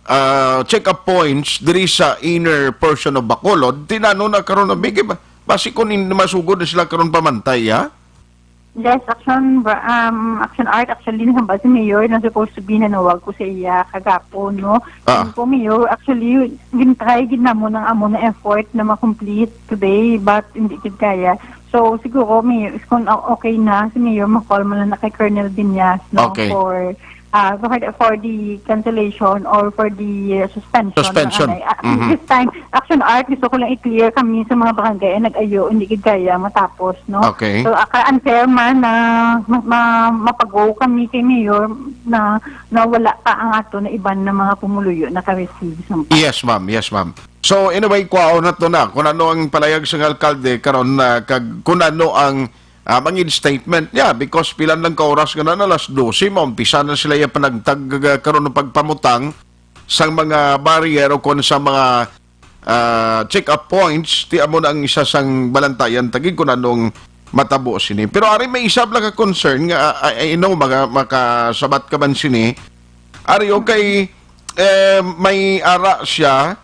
ah, check-up points diri sa inner portion of Bacolod, tinano na karon na bigi ba? Basi kung in-, masugod na sila karon pamantay, ha? Yes, Action, Bra-, um, Action Art, actually, nahambal si Mayor na supposed to be nanawag ko sa iya kagapon, no? Ah. Yun po, Mayor, actually, gintry gid namo ng amo na effort na ma-complete today, but hindi gid kaya. So, siguro, Mayor, is kung o-, okay na, si Mayor, ma-call mo na na kay Colonel Viñas, no? Okay. For ah, for the, for the cancellation or for the, uh, suspension Suspension. ng anay. Ah, Mhm. this time, Action Art, gusto ko lang i-clear kami sa mga barangay na nag-ayo, hindi gid kaya matapos, no? Okay. So, ah, ka-, unfair man na ma-, ma-, mapago kami kay Mayor na, na wala pa ang ato na iban na mga pumuluyo na ka-receive sa Yes, ma'am. Yes, ma'am. So, anyway, kwaon na to na. Kung ano ang palayag sa alkalde, karon na, kag, kung ano ang ah, mangin statement niya because pila lang ka oras nga na, alas dose, maumpisa na sila iya panagtag, ah, karon ng pagpamutang sang mga barrier o kon sa mga, ah, check-up points, ti amo na ang isa sang balantayan tagig kung anong matabo sini. Pero ari may isa lang ka concern nga, ah, I, I know, maka-, makasabat ka man sini. Ari, okay, eh, may ara siya,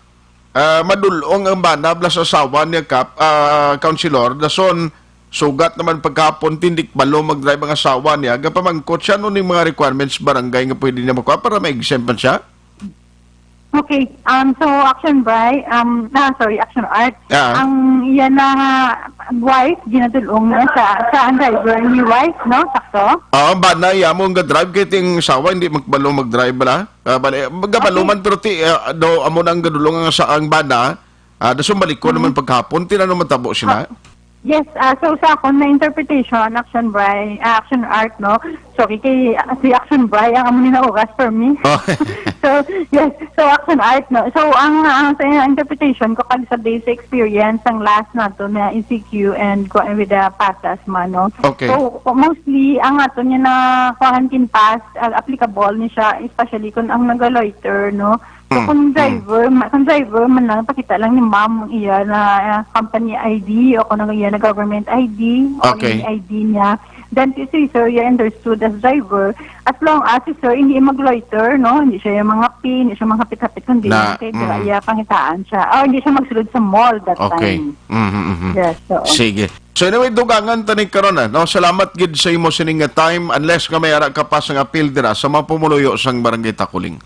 Ah, madulong ang bana bala sa asawa niya, Kap, ah, Councilor. Dason, sugat naman pagkahapon, tindik balo mag-drive ang asawa niya. Gapamangkot siya, ano ning mga requirements barangay nga pwede niya makuha para ma-exempt man siya? Okay. Um, so, Action Bri-, um, ah, sorry, Action Art. Ah. Ang iya na nga wife, ginadulong niya sa, sa ang driver ni wife, no? Sakto? Ah, ang bana, iya mo ang ga-drive, kay ting asawa, hindi magbalo mag-drive bala? Ah, bali, magabaluman, Okay. pero ti, ah, do, amo na ang gadulong ang sa, ang bana, ah, dasong balikon Mhm. naman pagkahapon, ti ano matabo sina? Ah, yes, ah, so sa akon na interpretation, Action Bri-, ah, Action Art, no? Sorry, kay, ah, si Action Bri, ang amo ni na oras for me. Oh. So, yes, so Action Art, no? So, ang, ang sa interpretation ko, kag sa basic experience, ang last nato na E C Q and ko-, with the pasas man, no? Okay. So, mostly, ang ato niya na quarantine pass, ah, applicable ni siya, especially kung ang nagaloiter, no? So, Mm, kung mm. driver, ma-, kung driver man lang, pakita lang ni ma'am ang iya na, ah, company I D o kung ang iya na government I D o Okay. any I D niya. Then, si, si sir, you understood as driver, as long as si sir hindi magloiter, no? Hindi siya yung mga pin, hindi siya mga hapit-hapit, kundi Na, lang kay mm. iya pangitaan siya. O, hindi siya magsulod sa mall that Okay. time. Mhm, mhm. Yes, oo. Sige. So, anyway, dugangan ta ni karon, ah, no? Salamat gid sa imo sining nga time, unless nga may ara ka pa sang appeal dira sa mga pumuluyo sang Barangay Takuling.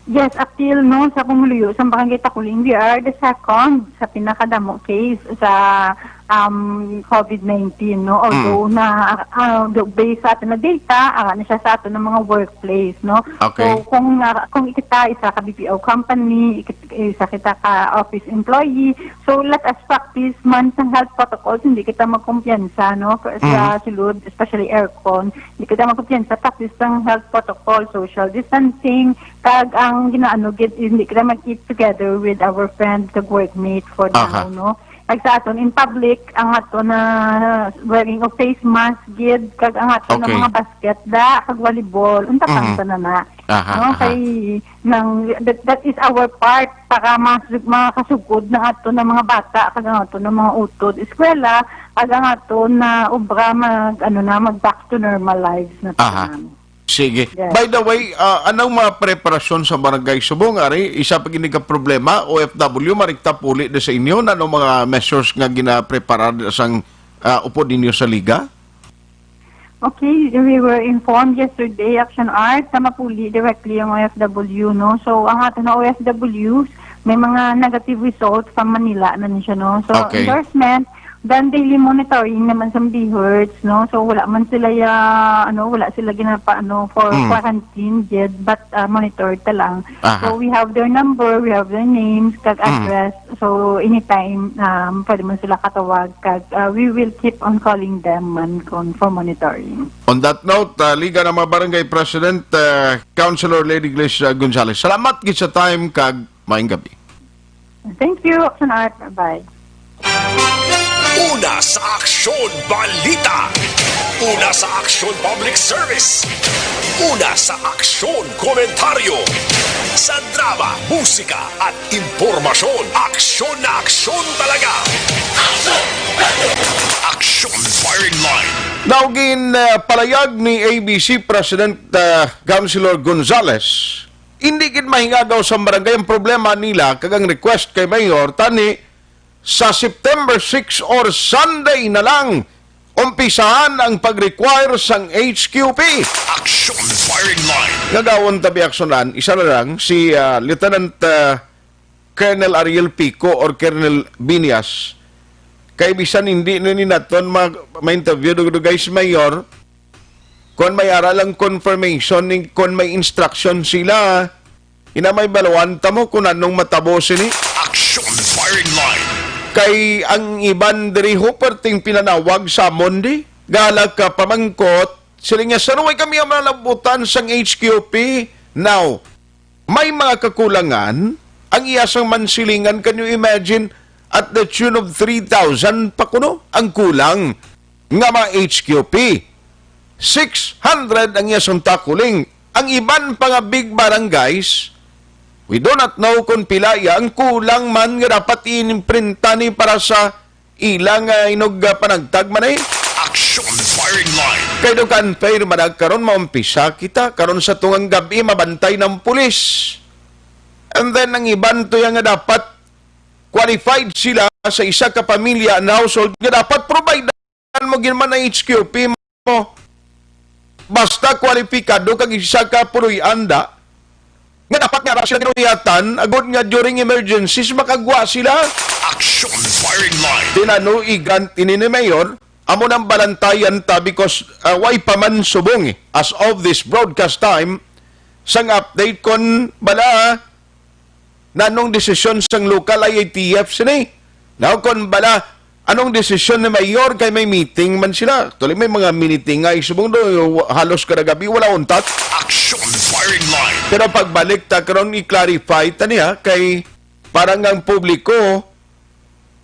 Yes, appeal, no, sa pumuluyo sa Barangay Takuling, we are the second sa pinakadamo case sa, um, covid nineteen, no? Although Mm. na, ah, do-, based sa aton na data, ah, na siya sa aton ng mga workplace, no? Okay. So, kung, ah, kung kita isa ka B P O company, ikit-, isa kita ka office employee, so let us practice man sa health protocols, hindi kita magkumpiyansa, no? Sa Mm. sulod, especially aircon, hindi kita magkumpiyansa, practice sang health protocol, social distancing, Kag ang ginaano gid, hindi kita mag-eat together with our friend kag workmate for Aha. now, no? Kag sa aton in public, ang ato na wearing of face mask gid, kag ang ato na Okay. mga basket da, kag volleyball, unta Mhm. pang na na. Aha, no? Aha. Kay nang, that, that is our part para mas, makasugod na ato ng mga bata, kag ang ato ng mga utod eskwela, kag ang ato na obra mag, ano na, mag back to normal lives na. Aha. Tanan. Sige. Yes. By the way, ah, anong mga preparasyon sa Barangay Subong? Ari, isa pa gini ka problema, O F W, marikta puli na sa inyo, ano mga measures nga ginapreparar sang, ah, upod ninyo sa liga? Okay, we were informed yesterday, Action Art, na mapuli directly ang O F W, no? So, ang ato na O F Ws, may mga negative result from Manila na ni siya, no? So, okay. Endorsement, then daily monitoring naman sa BHERTs, no? So, wala man sila ya, ano, wala sila ginapa, ano, for Mm. quarantine yet, but, uh, monitored ta lang. Aha. So, we have their number, we have their names, kag Mm. address. So, anytime, um, pwede mo sila katawag, kag, uh, we will keep on calling them man kon for monitoring. On that note, uh, Liga ng mga Barangay President, uh, Councilor Lady Grace, uh, Gonzales. Salamat gid sa time, kag maayong gabi. Thank you, Action Art. Bye. Una sa Aksyon Balita. Una sa Aksyon Public Service. Una sa Aksyon Komentaryo. Sa drama, musika, at impormasyon. Aksyon na aksyon talaga. Aksyon Firing Line. Now, gin, uh, palayag ni A B C President, uh, Councilor Gonzales, hindi gid mahingagaw sa barangay ang problema nila kag ang request kay Mayor, tani sa September six or Sunday na lang, umpisahan ang pag-require sang H Q P. Action Firing Line. Nga gawon tabi aksyonan, isa na lang, si, ah, Lieutenant, ah, Colonel Ariel Pico or Colonel Binias. Kay bisan hindi na ni naton ma-, ma-interview dugdugay si Mayor, kon may ara lang confirmation, ni kon may instruction sila, ina may baluan ta mo kung anong matabo sini. Action Firing Line. Kay ang iban diri ho, perting pinanawag sa amon di. Gala ka pamangkot, sila nga, "Sir, way kami ang malabutan sang H Q P." Now, may mga kakulangan, ang iya sang mansilingan, can you imagine, at the tune of three thousand pa kuno ang kulang nga mga H Q P. Six hundred ang iya sang takuling. Ang iban pa nga big barangays, we do not know kung pila iya ang kulang man nga dapat inimprinta ni para sa ila nga inog, ah, panagtag man eh. Action Firing Line. Kay do ka unfair man ang karon maumpisa kita, karon sa tungang gabi mabantay ng pulis. And then ang iban to yang nga dapat qualified sila sa isa ka pamilya and household nga dapat provide mo gid man ang H Q P mo. Basta kwalipikado kag isa ka puloy-an da, nga dapat nga ra sila ginuyatan, agod nga during emergencies, makagwa sila. Action Firing Line. Tinanuigan ini ni Mayor, amo nang balantayan ta because, ah, way pa man subong, eh, as of this broadcast time, sang update kon bala nanong desisyon sang local I A T F sini. Now, kon bala, anong desisyon ni Mayor kay may meeting man sila? Actually, may mga meeting nga subong do, halos kada gabi wala untat. Action Firing Line. Pero pagbalik ta karon, i-clarify ta niya kay para nga ang publiko,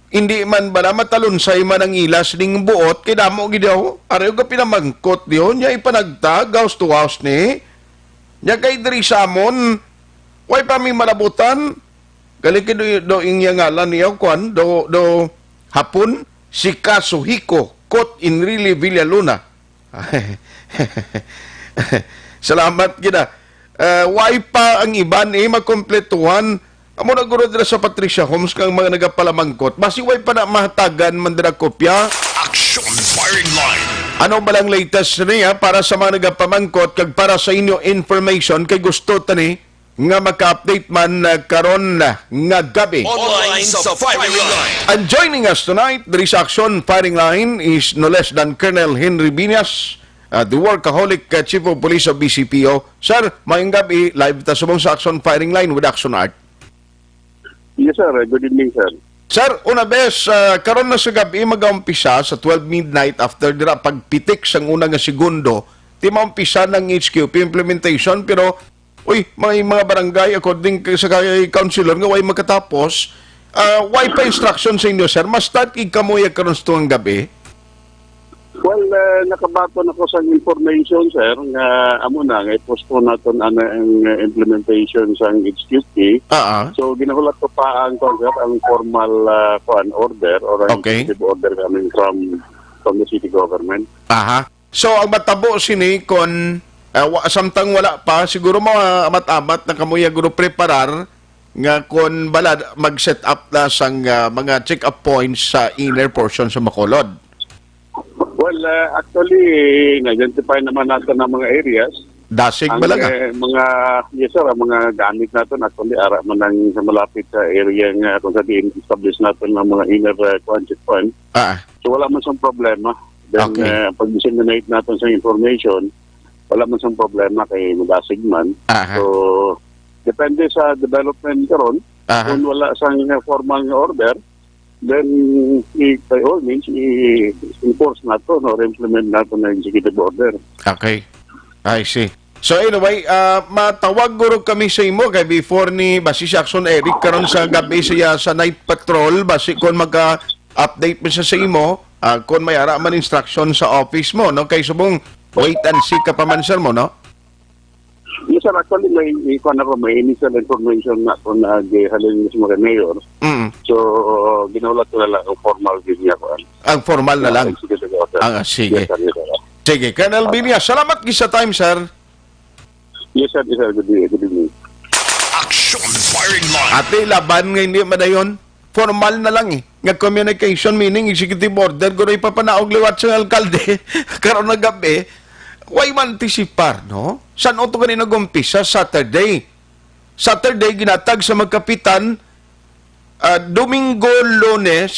hindi man bala matalunsay man ang ilas ning buot kay damo gid daw. Ari og pinamangkot diyon, niya ipanagtag house to house ni. Niya kay diri sa amon, way pa mi malabutan. Gali kay do, do ing ngalan niya, kwan, do, do hapon, si Kazuhiko Kot Enrile Villaluna. Salamat gid, ah. Eh, way pa ang iban, eh, makompletuhan. Amo na guro dira sa Patricia Homes kang mga nagapalamangkot. Basi way pa na mahatagan man dira kopya. Action Firing Line. Ano ba lang latest niya para sa mga nagapamangkot kag para sa inyo information kay gusto tani nga maka-update man, ah, karon, ah, nga gabi. Online sa Firing Line. And joining us tonight, diri sa Action Firing Line is no less than Colonel Henry Binas, ah, the workaholic, ah, Chief of Police of B C P O. Sir, maayong gabi, live ta subong sa Action Firing Line with Action Art. Yes, sir. Good evening, sir. Sir, una bes, ah, karon na sa gabi mag-umpisa sa twelve midnight after dira pagpitik sang una nga segundo, ti maumpisa ng H Q P implementation, pero uy, may mga barangay, according k-, sa kay councilor, nga way makatapos. Ah, way pa instruction sa inyo, sir? Mas start gid kamo ya karon sa tungang gabi? Well, uh, nakabaton ako sa information, sir, nga amo na, nga i-postpone naton ana ang, uh, implementation sang H Q P. Ah, ah. So, ginahulat ko pa ang, kuwan, sir, ang formal, uh, kuwan, order or ang Okay. executive order coming from, from the city government. Aha. So, ang matabo sini, kon, uh, wa-, samtang wala pa, siguro mga amat-amat na kamo ya guro preparar nga kon bala mag-set up na sang, ah, mga check-up points sa inner portion sa Bacolod. Well, uh, actually, na-identify naman natin ang mga areas. Dasig Ang, ba lang, ah? eh, mga, yes, sir, ang mga gamit natin, actually, ara man ang sa malapit sa area nga kung sa diin establish natin ang mga inner, uh, kuwan, checkpoint. Ah. So, wala man siyang problema. Then, Okay. uh, pag-disseminate natin sa information, wala man siyang problema kay madasig man. Aha. So, depende sa development karon. Aha. Kung wala sang formal nga order, then, i-, by all means, i-enforce nato, no, or implement nato na executive order. Okay. I see. So anyway, ah, matawag guro kami sa imo kay before ni basi si Action Eric karon sa gabi siya sa night patrol, basi kon maka-update mo siya sa imo, ah, kon may ara man instruction sa office mo, no? Kay subong wait and see ka pa man, sir, mo, no? Yes, sir. Actually, may, may, kuwan ako, may initial information na ako na gihalin mismo kay Mayor. Mm. So, ginahulat ko na lang ang formal din niya, kuwan. Ang formal na lang. Executive order. Ah, sige. Yes, sir. Yes, sir. Sige, Colonel Binya, salamat gid sa time, sir. Yes, sir. Yes, sir. Good evening. Good evening. Action Firing Line. Ate, laban nga hindi madayon. Formal na lang eh. Nga communication, meaning executive order, guro ipapanaog liwat sa alkalde. Karon na gabi, why man antisipar, no? San-o to gani nag-umpisa? Saturday. Saturday, ginatag sa magkapitan, ah, Domingo, Lunes,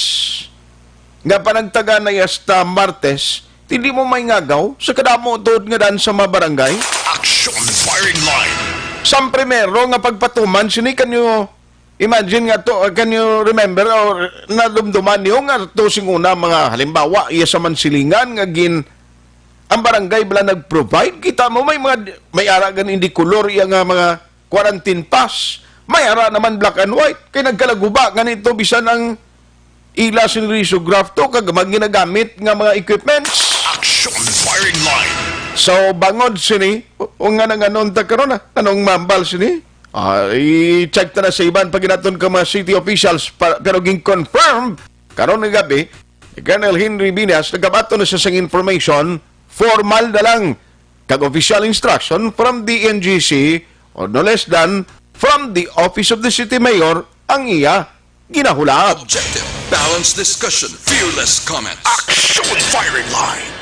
nga panagtagan na hasta Martes, hindi mo may ngagaw sa kadamo tuod nga dan sa mga barangay. Action Firing Line. Sang primero nga pagpatuman, sini kanyo, imagine nga to, ah, can you remember or nadumduman niyo nga to sing una mga halimbawa, iya sa Mansilingan nga gin-, ang barangay bala nag-provide? Kita mo may mga, may ara gani hindi color iya nga mga quarantine pass. May ara naman black and white. Kay nagkalaguba gani to bisan ang ila sing risograph to kag mga ginagamit nga mga equipments. Action Firing Line. So, bangod sini, o, o nga nang anon ta karon, ah? Anong mambal sini? Ah, i-check ta na sa iban pag ginaton ka mga city officials pa, pero gin-confirm karon nga gabi ni Colonel Henry Binas, nagabaton na sa sang information, formal na lang kag official instruction from the N G C or no less than from the Office of the City Mayor ang iya ginahulat. Objective, balanced discussion, fearless comment. Action Firing Line.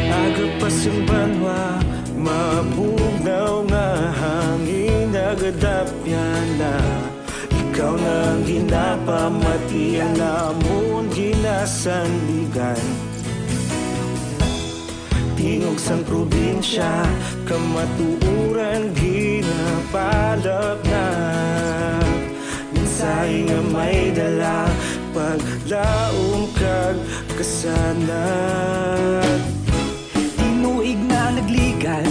Aga pa sang banwa, mabugnaw nga hangin, nagadapyan na. Ikaw na ang ginapamati, ang amon ginasandigan. Tingog sang probinsya, kamatuoran ginapalapnag. Mensahe nga may dala, paglaom kag kasanag. Tinuig na nagligan,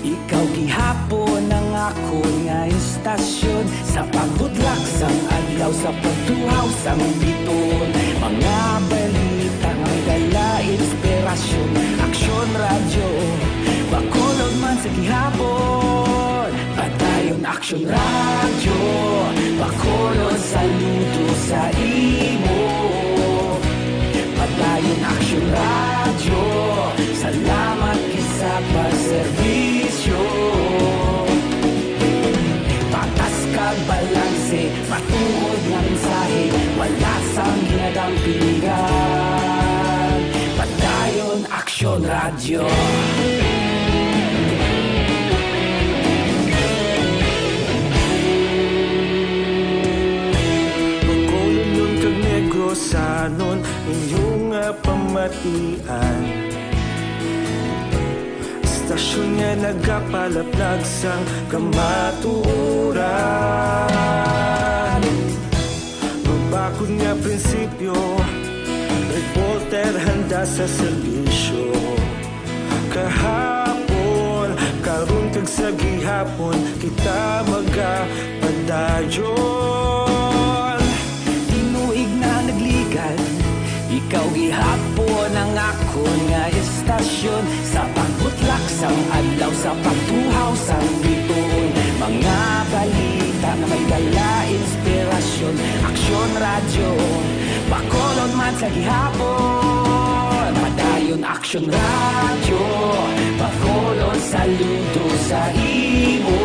ikaw gihapon ang akon nga istasyon. Sa pagbutlak sang adlaw, sa pagtuhaw sang biton, mga balita nga may dala inspirasyon. Aksyon Radyo, Bacolod man sa gihapon. Padayon Aksyon Radyo, Bacolod, saludo sa imo. Padayon Aksyon Radyo, salamat gid sa pagserbisyo. Patas kag balanse, matuod nga mensahe, wala sang ginadampingan. Padayon Aksyon Radyo. Bacolodnon kag Negrosanon, inyo nga pamatian. Istasyon nga nagapalaplag sang kamatuoran. Baba Kun nga prinsipyo, reporter handa sa serbisyo. Kahapon, karon kag sa gihapon, kita magapadayon. Tinuig na nagligad, ikaw gihapon ang akon nga istasyon. Sa pagbutlak sang adlaw, sa pagtuhaw sang bituon, mga balita nga may dala inspirasyon. Aksyon Radyo, Bacolod man sa gihapon. Padayon Aksyon Radyo, Bacolod, saludo sa imo.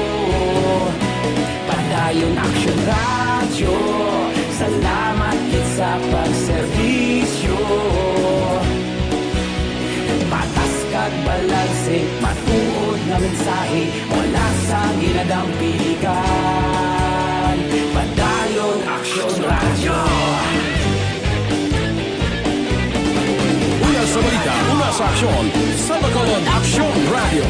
Padayon Aksyon Radyo, salamat gid sa pagserbisyo. Patas kag balanse, matuod nga mensahe, wala sang ginadampigan. Padayon Aksyon Radyo. Una sa balita, una sa aksyon, sa Bacolod Aksyon Radyo.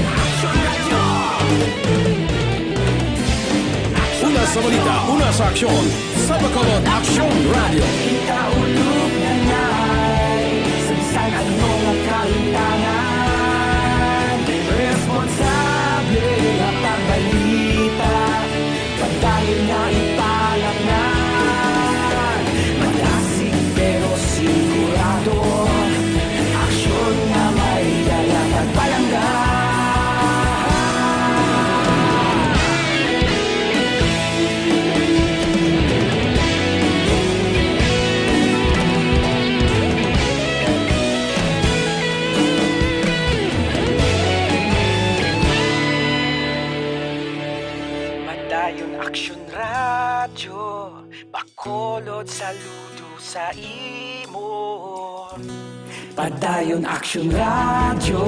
Una sa balita, una sa aksyon, sa Bacolod Aksyon Radyo. Kita ulog na nay, sa bisan ano nga kahitangan, responsable nga pagbalita, padayon nga ipalapnan. Madasig pero sigurado, aksyon nga may dala kag palangga. Padayon Aksyon Radyo, Bacolod, saludo sa imo. Padayon Aksyon Radyo,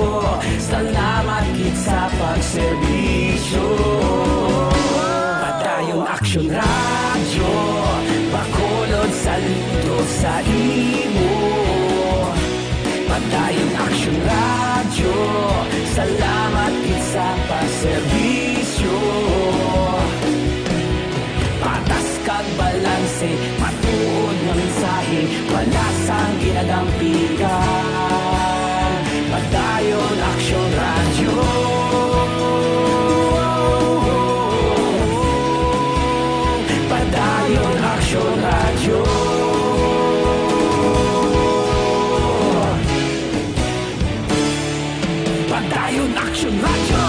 salamat gid sa pagserbisyo. Padayon Aksyon Radyo, Bacolod, saludo sa imo. Padayon Aksyon Radyo, salamat gid sa pagserbisyo. Patas kag balanse, matuod nga mensahe, wala sang ginadampigan. Padayon Aksyon Radyo. Padayon Aksyon Radyo. Padayon Aksyon Radyo.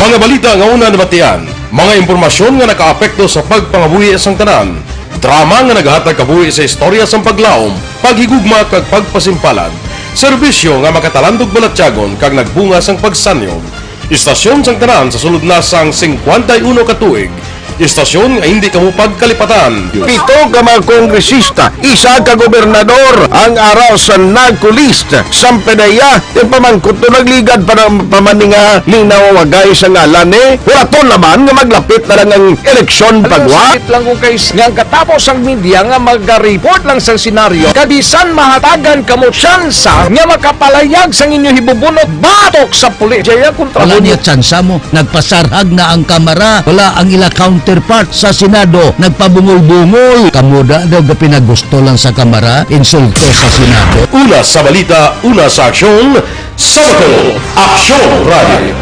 Mga balita nga una nabatian, mga impormasyon nga nakaapekto sa pagpangabuhi sang tanan, drama nga nagahatag kabuhi sa istorya sang paglaom, paghigugma kag pagpasimpalan, serbisyo nga makatalandog balatyagon kag nagbunga sang pagsanyog. Istasyon sang tanan sa sulod na sang singkwenta y uno ka tuig. Istasyon nga hindi kamo pagkalipatan. Pito ka mga kongresista, isa ka gobernador ang ara sa NAGCO list. Sampanaya, yung pamangkot to nagligad pa ng pamaninga ning nawawagay sa ngalan ni Horaton naman nga maglapit na lang ang eleksyon. Ano pagwa? Sakit lang kung kay nga ang katapos ang media nga magariport lang sa senaryo, kabisan mahatagan kamo tsansa nga makapalayag sang inyo hibubunot batok sa pulis. Jaya kontra. Wala mo niya tsansa mo. Nagpasarhag na ang Kamara. Wala ang ila counterpart sa Senado. Nagpabungol-bungol. Kamo da daw gapinagusto lang sa Kamara, insulto sa Senado. Una sa balita, una sa aksyon, sa Bacolod, Aksyon Radio.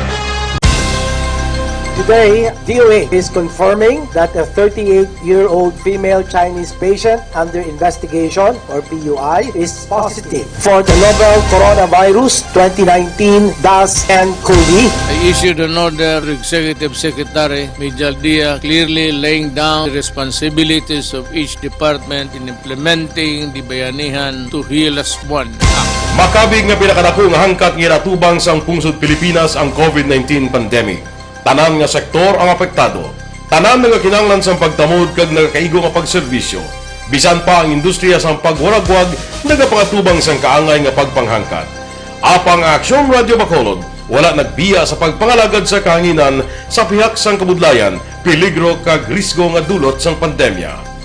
Today, D O A is confirming that a thirty-eight-year-old female Chinese patient under investigation, or P U I, is positive for the novel coronavirus twenty nineteen dash N cov. I issued an order to Executive Secretary Mijal Dia, clearly laying down the responsibilities of each department in implementing the Bayanihan to Heal Us One Act. Makabig nga pinakadako nga hangkat nga ginatubang sang pungsod Pilipinas ang COVID nineteen pandemic. Tanan nga sektor ang apektado. Tanan nagakinahanglan sang pagtamod kag nagakaigo nga pagserbisyo. Bisan pa ang industriya sang pagwaragwag nagapangatubang sang kaangay nga pagpanghangkat. Apang ang Aksyon Radio Bacolod wala nagbiya sa pagpangalagad sa kahanginan sa pihak sang kabudlayan, peligro kag risgo nga dulot sang pandemya.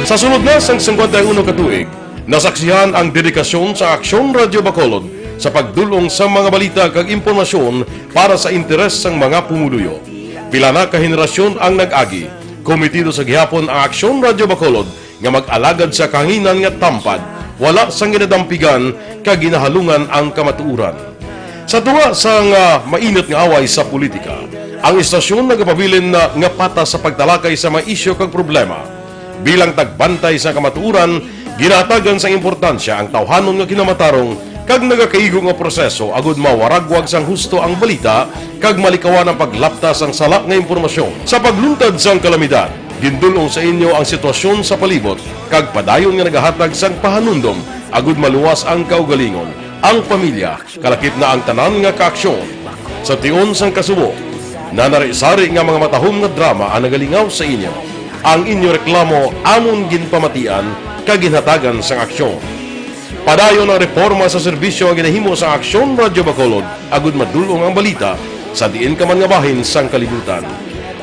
Sa sulod na sang singkwenta y uno ka tuig, nasaksihan ang dedikasyon sa Aksyon Radyo Bacolod sa pagdul-ong sa mga balita kag impormasyon para sa interes sang mga pumuluyo. Pila na ka henerasyon ang nag-agi. Komitido sa gihapon ang Aksyon Radyo Bacolod nga mag-alagad sa kahanginan nga tampad, wala sang ginadampigan kag ginahalungan ang kamatuoran. Sa tunga sang, ah, mainit nga away sa politika, ang istasyon nagapabilin na nga patas sa pagtalakay sa mga isyu kag problema. Bilang tagbantay sa kamatuoran, ginahatagan sang importansya ang tawhanon nga kinamatarong kag nagakaigo nga proseso agud mawaragwag sang husto ang balita kag malikawan ang paglapta sang sala nga impormasyon. Sa pagluntad sang kalamidad, gindul-ong sa inyo ang sitwasyon sa palibot kag padayon nga nagahatag sang pahanumdom agud maluwas ang kaugalingon, ang pamilya, kalakip na ang tanan nga kaaksyon. Sa tion sang kasubo, nanari-sari nga mga matahom nga drama ang nagalingaw sa inyo. Ang inyo reklamo amon ginpamatian kag ginhatagan sang aksyon. Padayon ang reporma sa serbisyo nga ginahimo sa Aksyon Radyo Bacolod agud madul-ong ang balita sa diin ka man nga bahin sang kalibutan.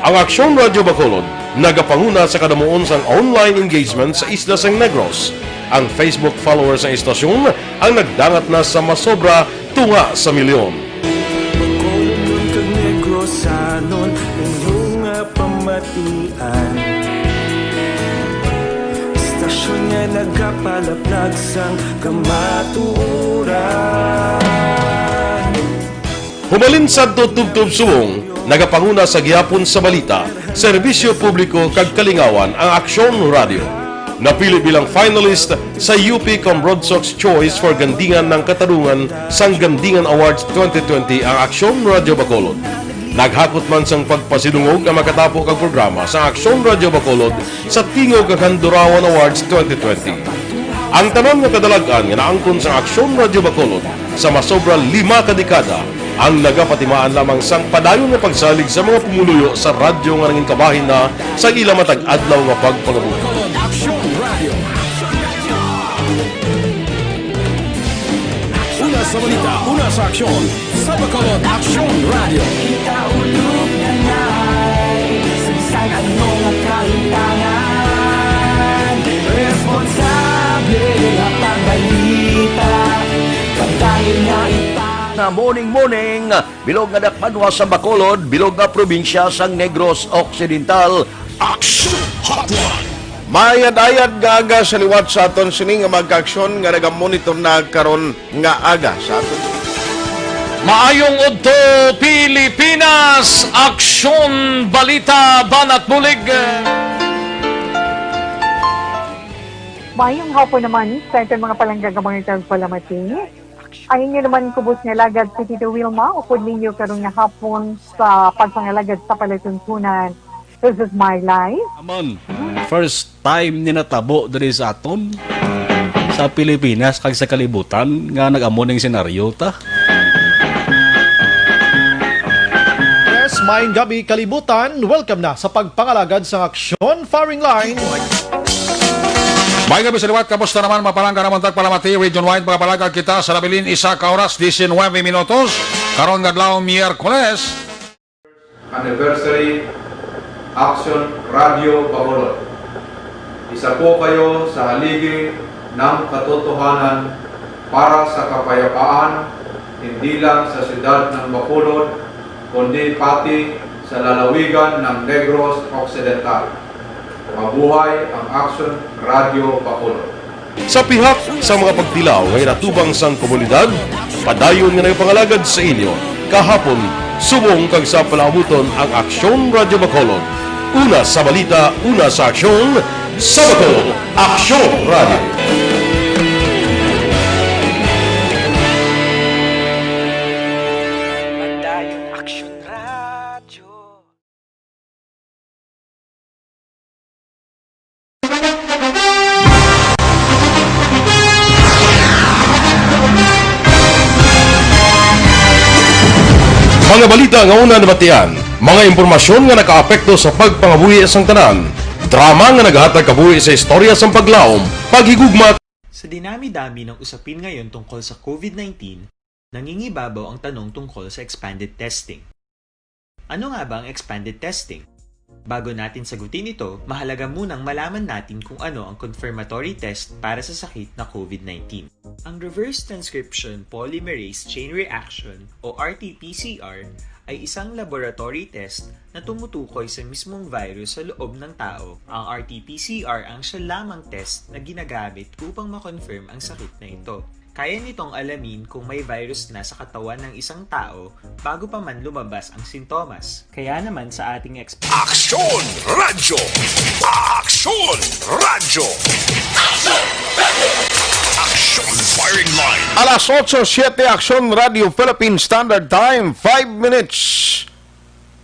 Ang Aksyon Radyo Bacolod nagapanguna sa kadamuon sang online engagement sa isla sang Negros. Ang Facebook followers sang istasyon ang nagdangat na sa masobra tunga sa milyon. Bacolodnon kag Negrosanon, inyo nga pamatian. Istasyon nga nagapalaplag sang kamatuoran. Hubalin sadto tubtob subong, nagapanguna sa gihapon sa balita, serbisyo publiko kag kalingawan ang Aksyon Radio. Napili bilang finalist sa U P Combrodsoc's Choice for Gandingan ng Katarungan sang Gandingan Awards twenty twenty ang Aksyon Radio Bacolod. Naghakot man sang pagpasidungog ang makatapo kag programa sa Aksyon Radio Bacolod sa Tingog kag Handurawan Awards twenty twenty. Ang tanan nga kadalag-an nga naangkon sang Aksyon Radio Bacolod sa masobra lima ka dekada ang nagapatimaan lamang sang padayon nga pagsalig sa mga pumuluyo sa radyo nga nangin kabahin na sa ila matag adlaw nga pagpangabuhi. Aksyon Radio. Una sa balita, una sa aksyon, sa Bacolod Aksyon Radio. Kita ulog na nai, sa bisan ano nga kahitangan, responsable nga pagbalita, pagdayon nga ipa- Na morning, morning. Bilog nga dakbanwa sa Bacolod, bilog nga probinsya sang Negros Occidental. Action Hotline. Mayad-ayad nga aga sa liwat sa aton sini nga mga kaaksyon nga nagamonitor na karon nga aga sa aton. Maayong udto, Pilipinas! Aksyon, balita, banat, bulig. Mayong hapon naman sa aton mga palangga nga mga tagpalamati. Ang inyo naman kubos nga alagad si Tito Wilma, upod ninyo karon nga hapon sa pagpangalagad sa palatuntunan. This is my life. Amon, first time ni natabo diri sa aton, sa Pilipinas kag sa kalibutan nga nag-amo ning senaryo ta. Yes, maayong gabi, kalibutan. Welcome na sa pagpangalagad sa Aksyon Firing Line. May gabi sa liwat, kamusta naman, mapalangga naman tagpalamati, region-wide, mga palagad kita sa nabilin, isa ka oras, diecinuebe minutos, karon nga adlaw, Miyerkules. Anniversary Action Radio Bacolod. Isa po kayo sa haligi ng katotohanan para sa kapayapaan, hindi lang sa siyudad ng Bacolod, kundi pati sa lalawigan ng Negros Occidental. Mabuhay ang Action Radio Bacolod. Sa pihak sa mga pagtilaw nga ginatubang sang komunidad, padayon nga nagapangalagad sa inyo kahapon, subong kag sa palaabuton ang Aksyon Radio Bacolod. Una sa balita, una sa aksyon, sa Bacolod, Aksyon Radio. Padayon Aksyon Radio. Mga balita nga una nabatian, mga impormasyon nga nakaapekto sa pagpangabuhi sang tanan, drama nga nagahatag kabuhi sa istorya sang paglaom, paghigugma. Sa dinami-dami ng usapin ngayon tungkol sa covid nineteen, nangingibabaw ang tanong tungkol sa expanded testing. Ano nga ba ang expanded testing? Bago natin sagutin ito, mahalaga munang malaman natin kung ano ang confirmatory test para sa sakit na COVID nineteen. Ang reverse transcription polymerase chain reaction o R T P C R ay isang laboratory test na tumutukoy sa mismong virus sa loob ng tao. Ang R T P C R ang siya lamang test na ginagamit upang ma-confirm ang sakit na ito. Kaya nitong alamin kung may virus na sa katawan ng isang tao bago pa man lumabas ang sintomas. Kaya naman sa ating exp- Aksyon Radyo! Aksyon Radyo! Aksyon Firing Line! Alas otso siete, Aksyon Radyo Philippine Standard Time, five minutes.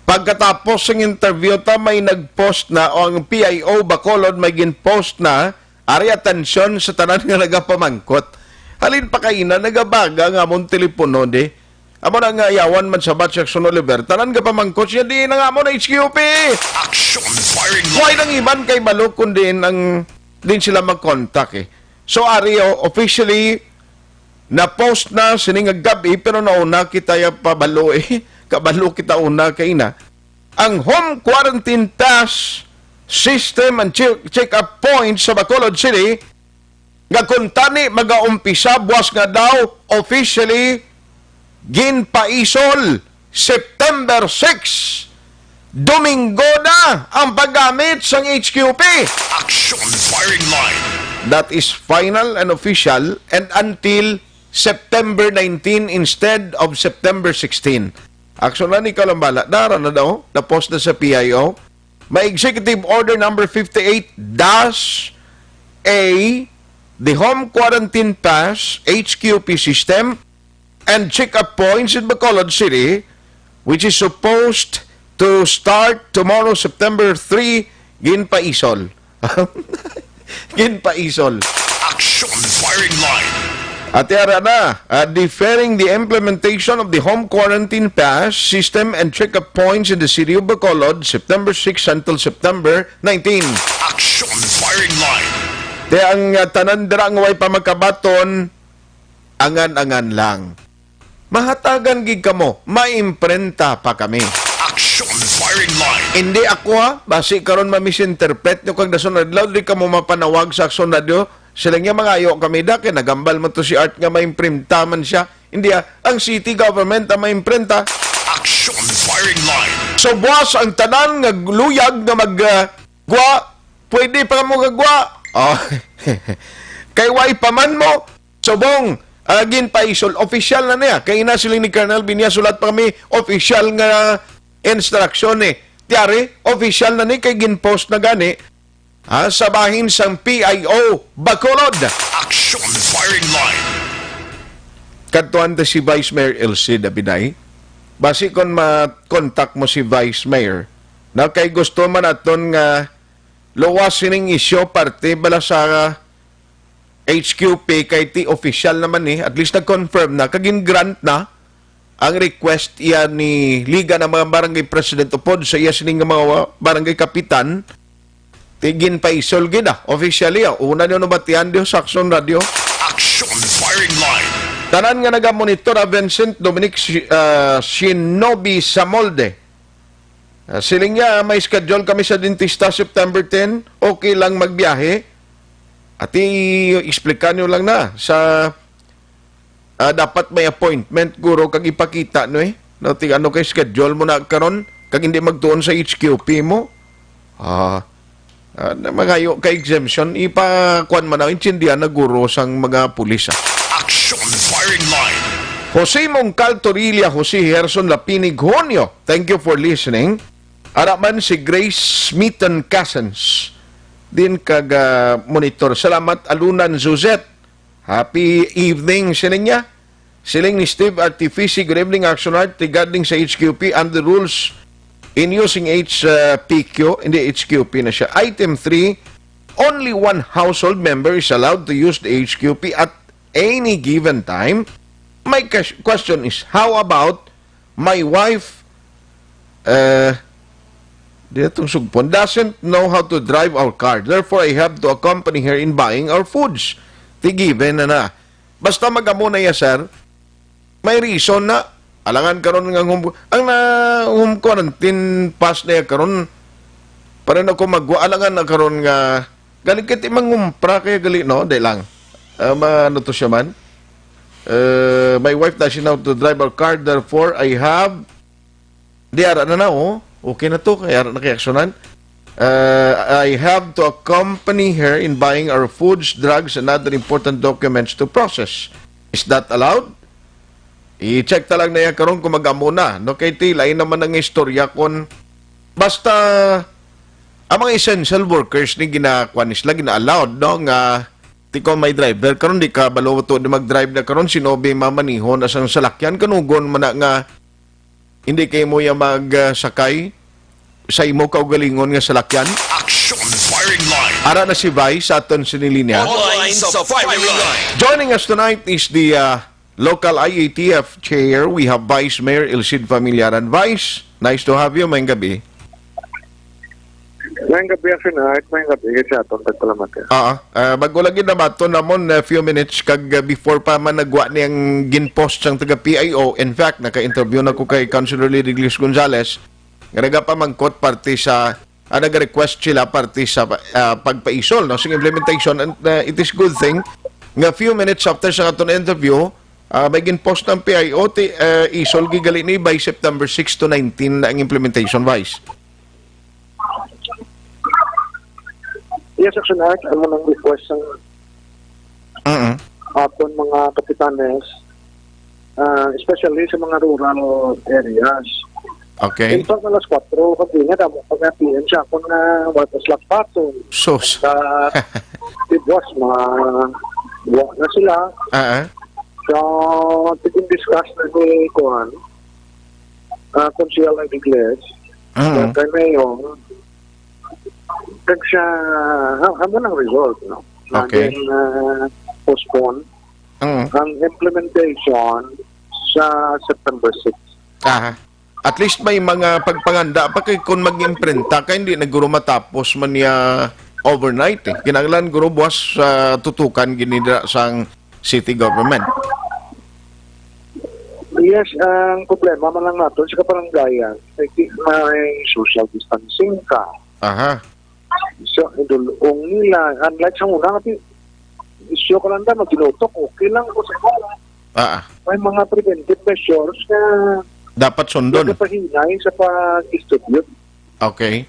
Pagkatapos ng interview ta, may nag-post na, o ang P I O Bacolod may gin-post na, ari atensyon sa tanan nga nagapamangkot. Halin pa kaina, nagabaga nga amon telepono di. Amo na nga yawan man sa Batch Action Oliver, tanan nga pamangkot siya di na nga amon H Q P. Action Firing Way Line! nang iban kay balo kun diin ang din sila mag-contact eh. So ari, oh, officially na-post na sini nga gab-i, pero nauna kita ya pabalo eh. Kabalo kita una kay na. Ang home quarantine pass system and che- check-up points sa Bacolod City nga kuntani magaumpisa buwas nga daw officially ginpaisol September six. Domingo na ang paggamit sang H Q P. Action Firing Line. That is final and official and until September nineteen instead of September sixteen. Aksyon na ni Kalambala. Dara na daw. Na-post na sa P I O. May Executive Order number fifty-eight dash A, the Home Quarantine Pass, H Q P system, and check-up points in Bacolod City, which is supposed to start tomorrow, September three, ginpaisol. Ginpaisol. Action Firing Line. Ate Arana, uh, deferring the implementation of the home quarantine pass system and check-up points in the city of Bacolod, September six until September nineteen. Action Firing Line. Te ang uh, tanan dira nga way pa makabaton, angan-angan lang. Mahatagan gid kamo, maimprenta pa kami. Action Firing Line. Hindi ako ha, basi karon ma-misinterpret nyo kag dason adlaw di kamo mapanawag sa Aksyon Radyo. Sila nga mangayo kami da kay nagambal man to si Art nga maimprinta man siya. Hindi ha, ang city government ang maimprinta. Action Firing Line. So boss, ang tanan nga luyag nga mag uh, gwa, pwede pa mo gagwa. Oh. Kay way pa man mo, Subong, ah, ginpaisol, official na niya. Kay ina siling ni Colonel Binya, sulat pa kami, official nga instruction eh. Tiyari, official na ni kay ginpost na gani, ah, sa bahin sang P I O Bacolod. Action Firing Line. Kadtuan ta si Vice Mayor Elsie Dabiday. Basi kon ma-contact mo si Vice Mayor, na kay gusto man aton nga luwas sining isyu parte bala sa H Q P kay ti official naman ni, at least nag-confirm na, kag gin-grant na ang request iya ni Liga ng mga Barangay President upod sa iya sining nga mga barangay kapitan. Ti ginpaisol gid ah, officially ah. Una niyo nabatian diyo sa Action Radio. Action Firing Line. Tanan nga nagamonitor ah, Vincent Dominic Si- ah, Shinobi Samolde. Ah, siling niya, may schedule kami sa dentista September ten. Okay lang magbiyahe. At i-explica nyo lang na sa ah, dapat may appointment guro kag ipakita no eh. No, ti ano kay schedule mo na karon kag hindi magtuon sa H Q P mo. Ah, ah, na mangayo ka exemption, ipakuan man ang intindihan na guro sang mga pulis. Ah. Action Firing Line. Jose Mongcal Torilla, Jose Herson Lapinig Honyo, thank you for listening. Ara man si Grace Smithon Cousins din kag ah, monitor. Salamat Alunan Suzette. Happy evening sining niya. Siling ni Steve Artifici, good evening, Action Art, regarding sa H Q P and the rules in using H P Q, hindi H Q P na siya. Item three, only one household member is allowed to use the H Q P at any given time. My ques- question is, how about my wife, uh, di na itong sugpon, doesn't know how to drive our car. Therefore, I have to accompany her in buying our foods. Ti given na na. Basta mag-amo na iya, sir, may reason na. Alangan karon nga home, ang na home quarantine pass na iya karon, Para na ko magwa lang na karon nga galing kay ti mangumpra kaya gali, no? Di lang. Ah, ma-, ano to siya man? Uh, my wife doesn't know how to drive our car, therefore I have, di, ara na na, oh. Okay na to, kaya ara na kay aksyonan. Uh, I have to accompany her in buying our foods, drugs, and other important documents to process. Is that allowed? I-check ta lang na yan karon kung mag-amo na, no? Kay ti, lain naman ang istorya kung basta ang mga essential workers ni ginakuan sila, gina-allowed, no? Nga ti ko may driver karon, di ka balo to di mag-drive na karon, sinobi mamaniho na sang salakyan, kanugon man na nga hindi kay mo ya magsakay sa imo kaugalingon nga salakyan. Action firing line. Ara na si Vice sa aton sinilinya. Online sa firing line. Joining us tonight is the uh, local I A T F chair. We have Vice Mayor Ilcid Familiaran. Vice, nice to have you. Mayong gabi. Mayong gabi, Action Art. Mayong gabi sa aton tagpalamati. Ah, ah, bago lagi na baton namon a few minutes kag uh, before pa man nagwa ni ang ginpost sang taga P I O. In fact, naka-interview na ko kay Councilor Lady Glis Gonzales nga nagapamangkot parte sa, ah, nag-request sila parte sa ah, pagpaisol, no, sing implementation. And uh, it is good thing nga few minutes after sa aton interview, ah, may ginpost ang P I O ti, uh, isol gigali ni by September six to nineteen na ang implementation, Vice. Yes, Action Art, amo nang request sang Mm-mm. aton mga kapitanes, ah, especially sa mga rural areas. Okay. In fact, alas kwatro, kag niya, damo pa nga P M sa akon nga wala pa sila baton. Sus. Sa Tibwas, mga buwa na sila. Ah, ah. So, tigin discuss na ni Kuan, ah, Konsehal Iglesias, Mm. kay Mayor, kag siya, ha, amo nang result, no? Okay. Naging, ah, postpone Mm. ang implementation sa September six. Aha. At least may mga pagpanganda pa kay kung mag-imprinta ka, hindi na guro matapos man niya overnight eh. Kinahanglan guro buwas sa tutukan gini dira sang city government. Yes, ang problema man lang naton sa kabarangayan, may, may social distancing ka. Aha. So, idulong nila, unlike sa una, kasi isyo ka lang da, maginutok, okay lang ko sa mga. Ah, ah. May mga preventive measures na Dapat sundon. nagapahinay sa pag-distribute. Okay.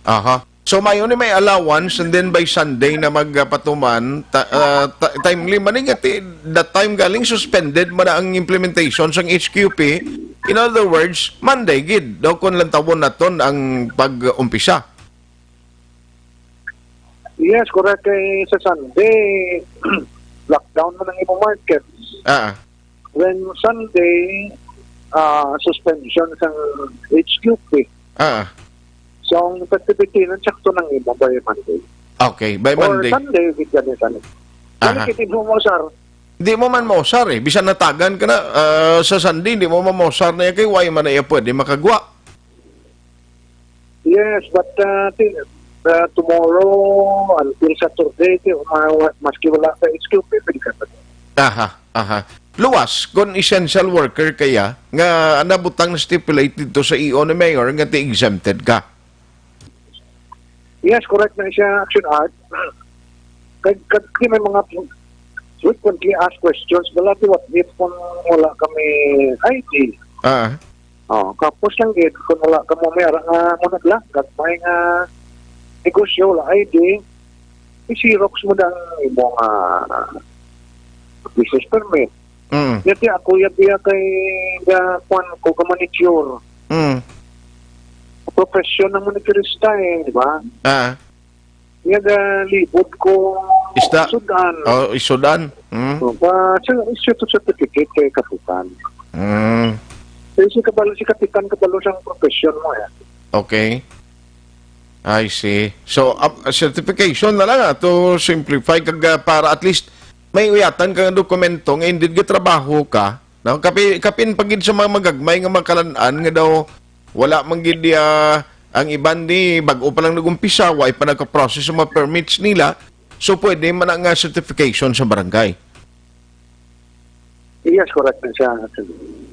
Aha. So, mayo ni may allowance and then by Sunday na magpatuman, ta- ah, ta- timely man ni nga ti- that time galing suspended man na ang implementation sang H Q P. In other words, Monday gid daw kung lantawon naton ang pag-umpisa. Yes, correct. Kay sa Sunday, lockdown man ang imo market. Ah. When Sunday, ah, suspension sang H Q P. Ah. So, ang festivity nun, sakto nang imo by Monday. Okay, by Or Monday. Sunday, with gani, Sunday. Aha. Balik, hindi mo mausar. Di mo man mausar eh. Bisan natagan ka na, ah, sa Sunday, di mo man mausar na yan kay why man na iya pwede makagwa. Yes, but uh, ti- uh, tomorrow until Saturday, ti- ma- maski wala ka H Q P, pwede ka na. Aha, aha. Luwas, kung essential worker kaya, nga nabutang na stipulate dito sa E O ni Mayor, nga ti exempted ka. Yes, correct na siya, Action Art. Kag, kag, di may mga frequently asked questions, wala ti what if kung wala kami I D. Ah. Oh, kapos lang gid kung wala ka mo may ara nga mo nagla, gagmay nga negosyo, wala I D, i-xerox mo dang imo nga business permit. Mm. Yati ako ya biya kay ga kwan ko ka manicure. Mm. Profesyon ng manicurista eh, di ba? Ah. Nga ga libod ko Isda. Sudan. Oh, isudan. Mm. So, pa, sa, sa certificate kay kapitan. Mm. So, si kabalo, si kapitan kabalo siyang profesyon mo eh. Okay. I see. So, um, certification na lang ah, to simplify kag ah, para at least may uyatan ka nga dokumento nga indeed gatrabaho ka. No? Kapi, kapin pa gid sa mga magagmay nga makalan-an nga daw wala man gid ah, ang iban ni bag-o pa lang nag-umpisa, wa pa nagka-process sa mga permits nila. So, pwede man ang ah, certification sa barangay. Yes, correct na siya.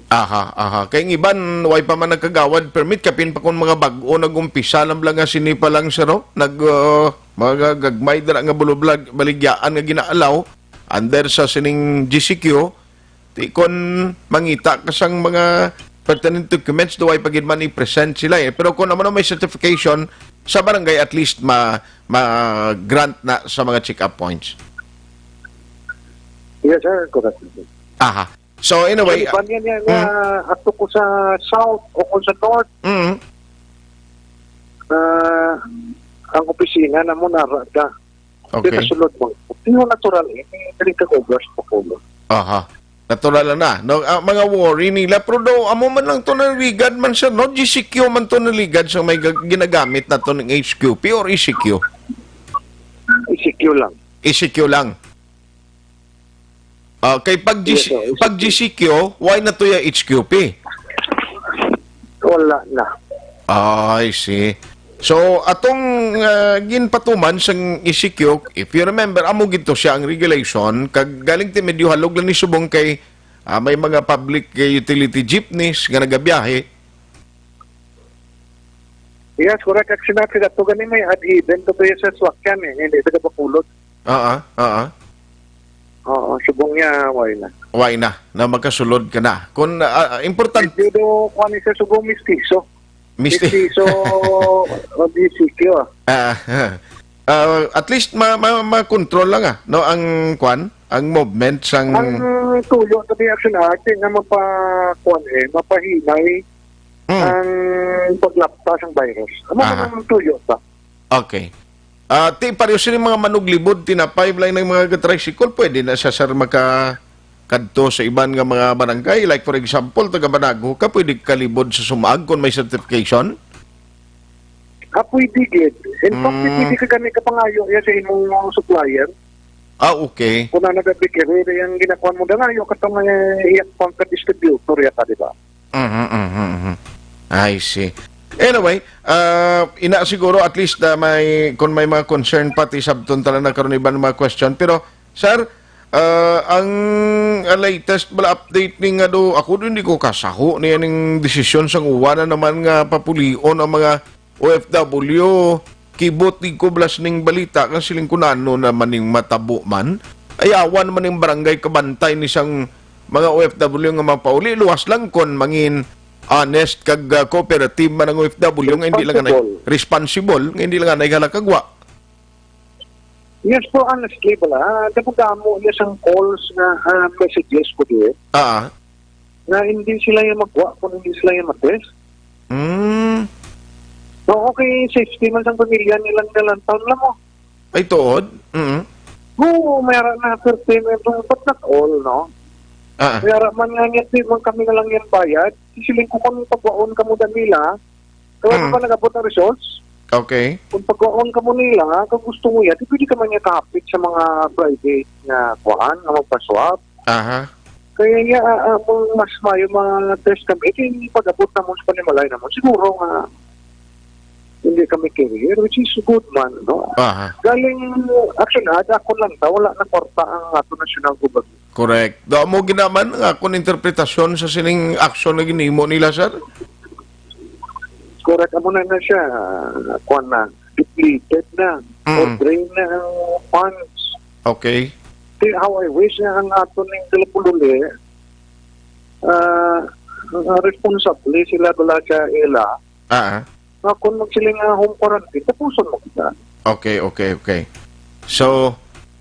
Aha, aha. Kay ang iban, way pa man nagkagawad permit, kapin pa kung mga bag-o nag-umpisa lang, lang nga sini pa lang, sir, no? Nag, uh, mga gagmay dira nga bulublag, baligyaan nga ginaalaw under sa sining G C Q, ti kon mangita ka sang mga pertinent documents, do way pa gid man i-present sila, eh. Pero kung naman may certification sa barangay, at least ma, ma-grant na sa mga check-up points. Yes, sir. Correct. Aha. So, anyway, Iban yan, yan, mm. Ah, ato ko sa south o kung sa north, Mm. ah, ang opisina na mo narada. Okay. Di kasulod mo. Di mo natural, eh. May dali ka ko, brush pa ko, no? Aha. Natural na, no? Ah, mga worry nila. Pero do, amo man lang to naligad man, sir, no? G C Q man to naligad sa may gag-, ginagamit na to ng H Q P or E C Q? E C Q lang. E C Q lang. Ah, kay pag Yes, G C, sir. Pag G C Q, why na to ya H Q P? Wala na. Ah, I see. So, atong, ah, ginpatuman sang E C Q, if you remember, amo gid to siya ang regulation, kag galing ti medyo halog lang ni subong kay, ah, may mga public, eh, utility jeepneys nga nagabiyahe. Yes, correct. Actually, actually, ato gani may ad hidden to kaya sa swakyan eh, hindi sa Bacolod. Oo, oo. Oo, subong niya, why na? Why na? Na magkasulod ka na. Kung, ah, ah, important Medyo do, kuha ni sa subong mistiso. Misti- Mistiso o D C Q, ah. Ah, ah, at least ma, ma, ma-control lang, ah, no, ang kwan, ang movement sang Ang tuyo sa reaction ate na mapakuan eh, mapahinay Mm. ang paglapta sang virus. Amo Aha. Ang tuyo sa. Okay. Ah, ti pareho sini mga manuglibod, tinapay, lain ng mga tricycle, pwede na siya, sir, maka kadto sa iban nga mga barangay. Like, for example, taga Banago ka, pwede kalibod sa sumaag kung may certification? Ah, pwede gid. In fact, Mm. Pwede ka gani kapangayo ya sa imong supplier. Ah, okay. Kung ano na bigyan, ang ginakuha mo na nga, yung katong, eh, iyak pang ka-distributor, ya ka, di ba? Mhm, mhm, mhm. I see. Anyway, ah, ina siguro at least, ah, may, kung may mga concern pati sabton talaga na karon iban mga question. Pero, sir, ah, ang, ah, latest bala update ni nga do, ako din di ko kasaho niya ning desisyon sang uwa na naman nga papulion ang mga O F W. Kibot di ko blas ning balita kang siling kun ano naman ning matabo man. Ayawan man ning barangay kabantay ni sang mga O F W nga mapauli, luwas lang kon mangin honest kag, ah, cooperative man ang O F W nga hindi lang anay Responsible. Responsible, nga hindi lang anay halakagwa. Yes po, honestly, bala, ah, damo-damo niya sang calls nga, ah, messages ko di. Ah. Nga hindi sila yung magwa kung hindi sila yung matest. Mm. So, okay, safety man sang pamilya nilang galantaw lang mo. Ay, tuod? Mm. Oo, mayara na thirteen, but not all, no? Ah. Mayara man nga niya, di man kami na lang yan bayad. Sisiling ko kung pagwaon ka mo nila, kaya Mm. naman nag-abot ang results. Okay. Kung pagwaon ka mo nila, kung gusto mo yan, di pwede ka man niya kahapit sa mga private nga kuhaan, nga magpa-swab. Aha. Kaya niya, ah, ah, kung mas mayo mga test kami, eh, di pag-abot na mo sa panimalay na mo. Siguro nga, hindi kami carrier, which is good man, no? Aha. Galing, actually, ada ako lang, ta, wala na kwarta ang ato national government. Correct. Do mo ginaman nga kung interpretasyon sa sining action na ginimo nila, sir? Correct. Amo na na siya, kuwan na, depleted na, Mm. or drain na ang funds. Okay. See, how I wish nga ang ato ning Kalapululi, ah, nga responsable sila bala sa ila. Ah. Nga kung magsiling nga home quarantine, tapuson mo kita. Okay, okay, okay. So,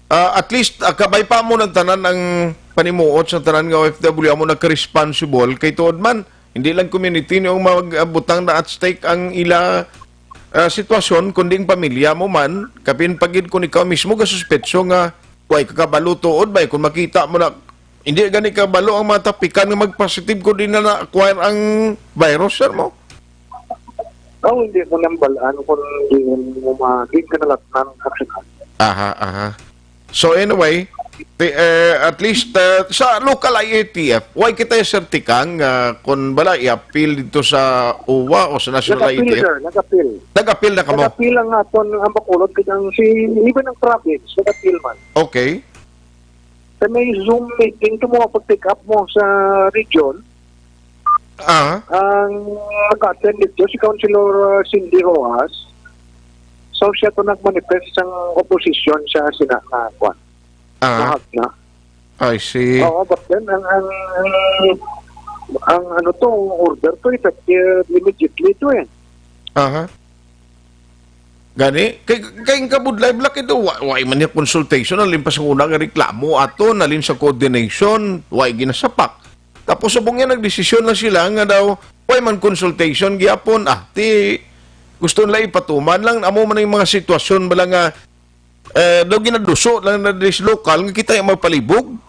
ah, at least, ah, kabay pa mo ng tanan ang panimuot sa tanan nga O F W amo nagka-responsible kay tuod man, hindi lang community niyo ang mag-, ah, butang na at stake ang ila, ah, sitwasyon, kundi ang pamilya mo man, kapin pagid kung ikaw mismo gasuspetso nga, way ka kabalo tuod ba, kung makita mo na, hindi gani kabalo ang mga tapikan nga mag-positive kung di na na-acquire ang virus, sir mo? Oh, hindi mo nang balaan kung di mo maging kanalatnan action. Aha, aha. So anyway, ti-, eh, at least, eh, sa local I A T F, why kita, sir, tikang, ah, kung bala i-appeal dito sa uwa o sa national Nag-appeal, I A T F? Sir, nag-appeal. Nag-appeal na kamo? Nag-appeal ang aton, ang Bacolod, kag ang si, even ang province, nag-appeal man. Okay. Sa may Zoom meeting, kamo pag-take up mo sa region, Ah, ang naka-attend dito si Councilor, uh, Cindy Rojas. So, siya to nagmanifest sang opposition siya sina na kwan. Ah, Mahag na. I see. Oo, but then, ang, ang, ang ano to, order to, effective immediately to eh. Aha. Gani, kay, kay ang kabudlay, Black, ito, wa, wa man niya consultation, ang limpas ang una nga reklamo ato, nalin sa coordination, wa ginasapak. Tapos subong niya, nagdesisyon na sila nga daw, wa man consultation gyapon. Ah, ti, gusto nila ipatuman lang, amo man yung mga sitwasyon bala nga, eh, daw ginaduso lang na this local, nga kita yung magpalibog.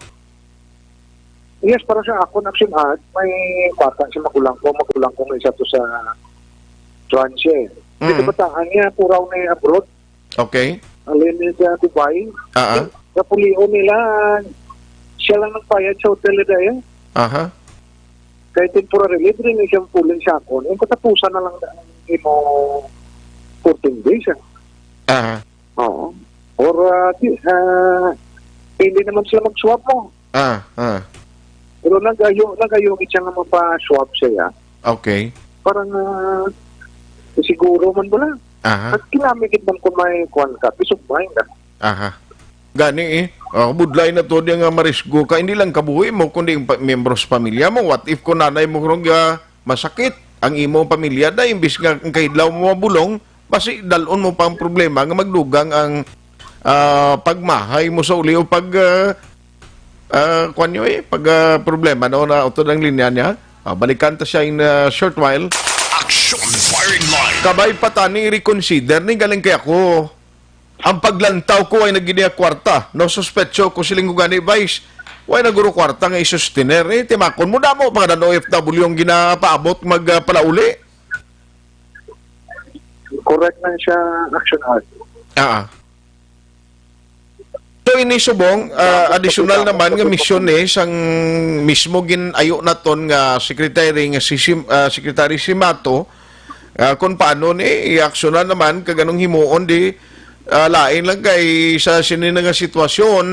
Yes, para sa akon, Action Art, may bata si magulang ko, magulang ko nga isa to sa Francia eh. Dito Mm. bataan niya, puraw na yung abroad. Okay. Alin niya sa Dubai. Ah, ah. Kapulion nila, siya lang nagbayad sa hotel nila eh. Aha. Kay temporary, libre na siyang pulling sa akon. Yung katapusan na lang ang imo fourteen days eh. Aha. Oo. Or, ah, di, ah, hindi naman sila mag-swab mo. Ah, ah. Pero nagayo, nagayo gid siya nga mapa-swab siya. Okay. Para nga siguro man bala. Aha. At kinamigit man kung may kuwan ka, peace of mind ka. Aha. Gani eh. Ah, budlay na to di nga marisgo ka. Hindi lang kabuhi mo, kundi yung pa- miyembro sa pamilya mo. What if kung nanay mo ron nga masakit ang imong pamilya na imbis nga ang kahidlaw mo mabulong, basi dalon mo pang problema nga magdugang ang ah, pagmahay mo sa uli o pag ah, ah, kwan nyo eh, pag ah, problema no na utod ang linya niya. Ah, balikan ta siya in a short while. Action firing line. Kabay pa tani i-reconsider ni galing kay ako. Ang paglantaw ko ay naginiya kwarta. No suspecho ko siling ko gani, Vice. Way na guro kwarta nga isustener eh. Timakon mo damo pa kanan O F W ang ginapaabot magpalauli. Correct na siya, Action Art. Ah. So ini subong, ah, additional naman nga misyon ni sang mismo gin-ayo naton nga secretary nga si Sim, ah, Secretary Simato, ah, kung paano ni i-aksyonan naman kag anong himuon di, ah, lain lang kay sa sini na nga sitwasyon,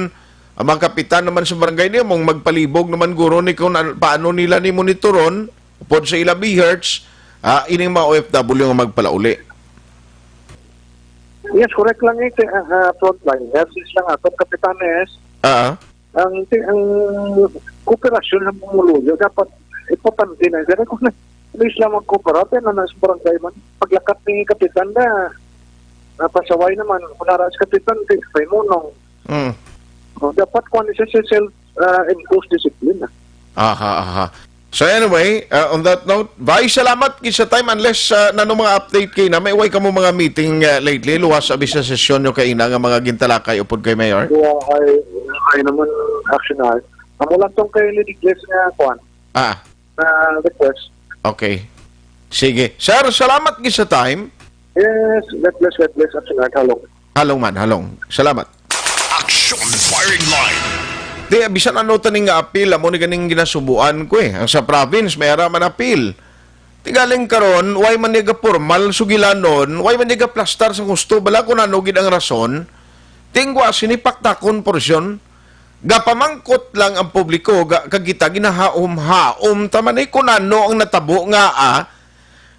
ang mga kapitan naman sa barangay niya mong magpalibog naman guro ni kung an- paano nila ni monitoron upod sa ila B H, ah, ining mga O F W nga magpalauli. Yes, correct lang eh, kay, ah, ah, frontline. Yes, yes lang ato, Kapitanes. Ah. Ang, ang kooperasyon ng pumuluyo, dapat importante na. Kaya kung na, please lang magkooperate na nasa barangay man. Paglakat ni Kapitan na, napasaway naman. Kung nara si Kapitan, kay, kay Munong. Mm. O, dapat kung ano siya, siya self, ah, imposed discipline, ah. Aha, aha. So anyway, uh, on that note, Vice, salamat gid sa time, unless uh, nano mga update kay na may way kamo mga meeting uh, lately, luwas abi sa sesyon nyo kay ina nga mga gintalakay upod kay Mayor? Yeah, ay, ay naman, Action Art. Amo lang tong kay Lady Grace nga kwan, Ah, na request. Okay. Sige. Sir, salamat gid sa time. Yes, God bless, God bless, Action Art. Halong. Halong man, halong. Salamat. Action firing line. Di, bisan ano taning nga apil, amo ni ganing ginasubuan ko eh. Ang sa province, may ara man apil. Ti galing karon, way man niya formal sugilanon, way man niya plastar sa gusto, bala kung ano gid ang rason. Tingwa, sinipaktakon porsyon. Gapamangkot lang ang publiko, ga, kag kita ginahaom-haom ta man eh kung ano ang natabo nga, ah,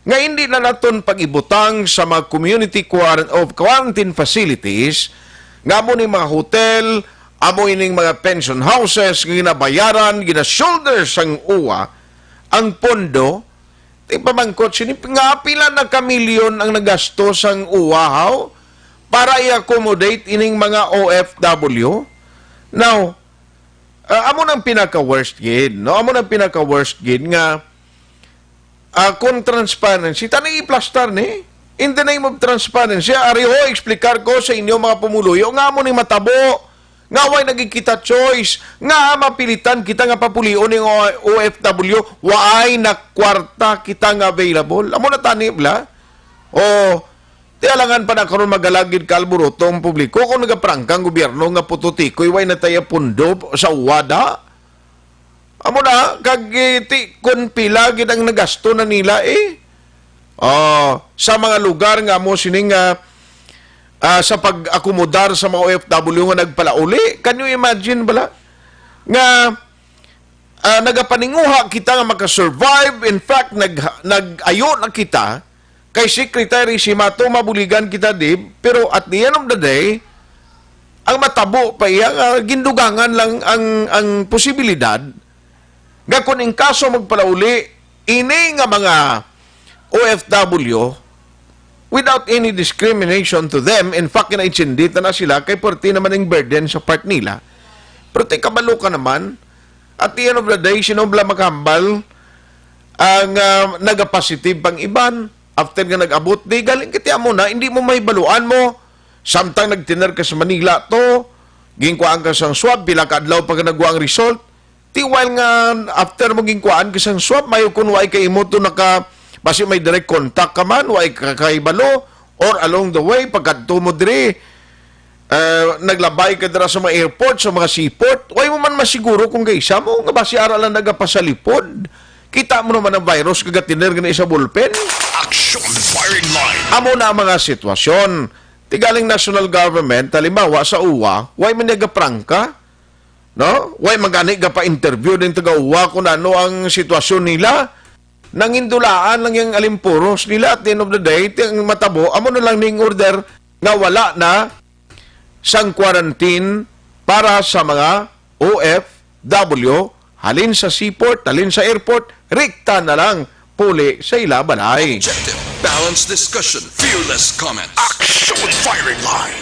nga hindi na naton pag-ibutang sa mga community quar-, of quarantine facilities, nga amo ni mga hotel, amo ining mga pension houses nga ginabayaran, gina-shoulder sang uwa ang pondo. Ti pamangkot sini nga pila na ka milyon ang nagasto sang uwa haw para i-accommodate ining mga O F W. Now, ah, amo nang pinaka-worst gid, no? Amo nang pinaka-worst gid nga ah, kung transparency, tani iplastar ni. In the name of transparency, ari ho, explicar ko sa inyo, mga pumuluyo, nga amo ni matabo, nga way naging kita choice, nga mapilitan kita nga papulion ning O F W, way na kwarta kita nga available. Amo na tani, bla? O, ti alangan pa na karon magalagid ka alburuto ang publiko kung nagaprangka ang gobyerno nga pututikoy, way na tayo pundo sa uwada. Amo na, kag, eh, ti, kun pila gid ang nagasto na nila, eh. Ah, sa mga lugar nga amo sining, ah, ah, sa pag-akomodar sa mga O F W nga nagpalauli. Can you imagine bala? nga, ah, nagapaninguha kita nga makasurvive. In fact, nag-, nag-ayo na kita kay Secretary Simato, mabuligan kita, Dib, pero at the end of the day, ang matabo pa iya nga gindugangan lang ang, ang posibilidad nga kung in kaso magpalauli ini nga mga O F W, without any discrimination to them, in fact, kinaitsindita na sila kay pwerte naman ang burden sa part nila. Pero ti kabalo ka naman, at the end of the day, sino bala makahambal ang, ah, nagapositive pang iban after nga nag-abot? Di galing kiti amo na, hindi mo mahibaluan mo. Samtang nagtiner ka sa Manila to, ginkuhaan ka sang swab, pila ka adlaw pa ka nagwa ang result. Ti while nga after mo ginkuhaan ka sang swab, mayo kun waay kay imo to naka, basi may direct contact ka man, waay ka kahibalo, or along the way, pagkadto mo diri, eh, naglabay ka dira sa mga airport, sa mga seaport, way mo man masiguro kung kaisa mo, nga basi ara lang nagapasalipod. Kita mo naman ang virus, kagatiner gani sa ballpen. Action Firing Line. Amo na ang mga sitwasyon. Ti galing national government, halimbawa sa uwa, way man niya gaprangka, no? Way man gani gapa-interview ning taga-uwa kung ano ang sitwasyon nila. Nangindulaan lang yung alimpuros nila. At the end of the day, ti ang matabo, amo na lang ning order nga wala na sang quarantine para sa mga O F W, halin sa seaport, halin sa airport, rikta na lang puli sa ila balay. Objective, balanced discussion, fearless comment. Action Firing Line.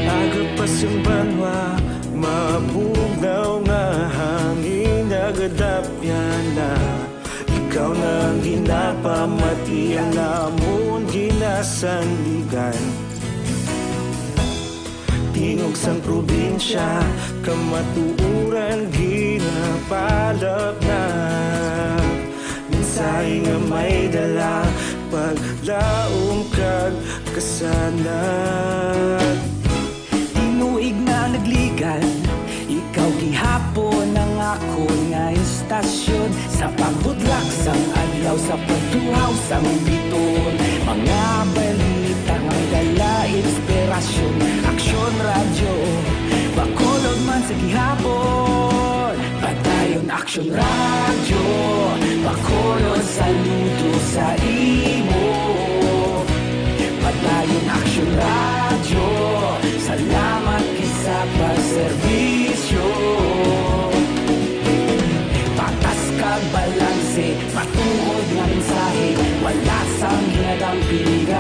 Aga pa sing banwa, mabugnaw nga hangin, nagadapyan na. Ikaw na ang ginapamati, ang amon ginasandigan. Tingog sang probinsya, kamatuoran ginapalapnap. Mensahe nga may dala, paglaom kag kasanag. Tinuig na nagligan, ikaw gihapon ang akon nga istasyon. Sa pagbutlak sang adlaw, sa pagtuhaw sang bituon, mga balita nga may dala inspirasyon. Aksyon Radyo, Bacolod man sa gihapon. Padayon Aksyon Radyo, Bacolod, saludo sa imo. Padayon Aksyon Radyo, salamat gid sa pagserbisyo. Patas kag balanse, matuod nga mensahe, wala sang ginadampigan.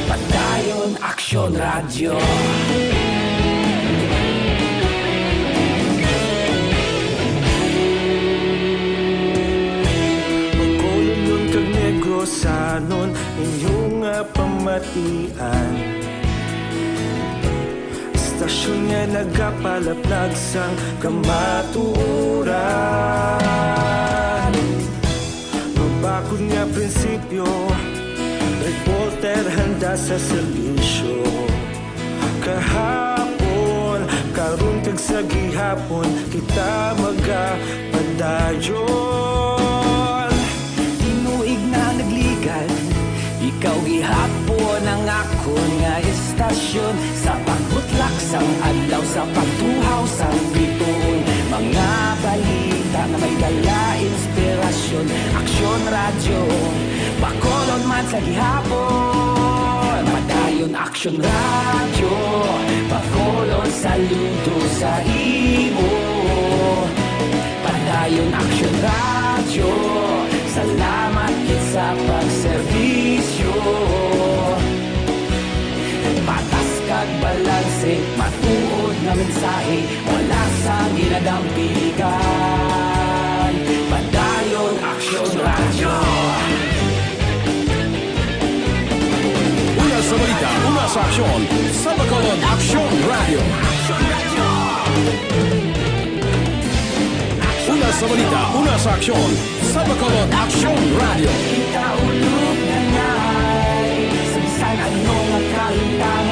Padayon Aksyon Radyo. Bacolodnon kag Negrosanon, inyo nga pamatian. Istasyon nga nagapalaplag sang kamatuoran. Mabakod nga prinsipyo, reporter handa sa serbisyo. Kahapon, karon kag sa gihapon, kita magapadayon. Tinuig na nagligan, ikaw gihapon ang akon nga istasyon. Sa pagbutlak sang adlaw, sa pagtuhaw sang bituon, mga balita nga may dala inspirasyon. Aksyon Radyo, Bacolod man sa gihapon. Padayon Aksyon Radyo, Bacolod, saludo sa imo. Padayon Aksyon Radyo, salamat gid sa pagserbisyo. Patas kag balanse, matuod nga mensahe, wala sang ginadampigan. Padayon Aksyon Radyo. Una sa balita, una sa aksyon, sa Bacolod Aksyon Radyo. Una sa balita, una sa aksyon, sa Bacolod Aksyon Radyo. Kita ulog na ngay, sa bisan ano nga kahimtang,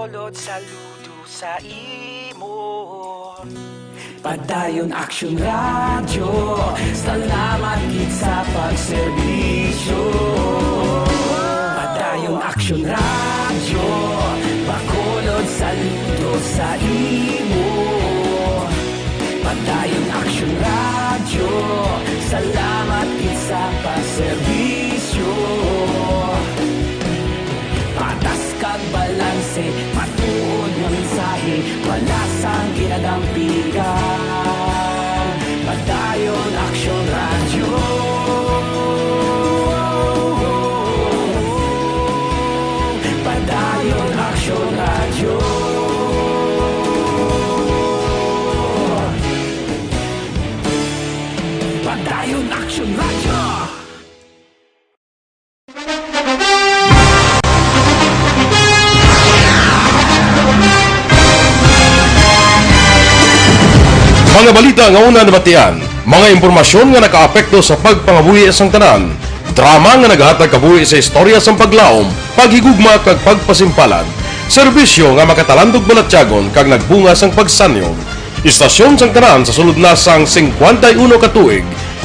Bacolod, saludo sa imo. Padayon Aksyon Radyo, salamat gid sa pagserbisyo. Padayon Aksyon Radyo, Bacolod, saludo sa imo. Padayon Aksyon Radyo, salamat gid sa pagserbisyo. Patas kag balanse, matuod nga mensahe, wala sang ginadampigan. Padayon Aksyon Radyo. Padayon Aksyon Radyo. Padayon Aksyon Radyo. Mga balita nga una nabatian, mga impormasyon nga nakaapekto sa pagpangabuhi sang tanan, drama nga nagahatag kabuhi sa istorya sang paglaom, paghigugma kag pagpasimpalan, serbisyo nga makatalandog balatyagon kag nagbunga sang pagsanyog. Istasyon sang tanan sa sulod na sang singkwenta y uno ka tuig.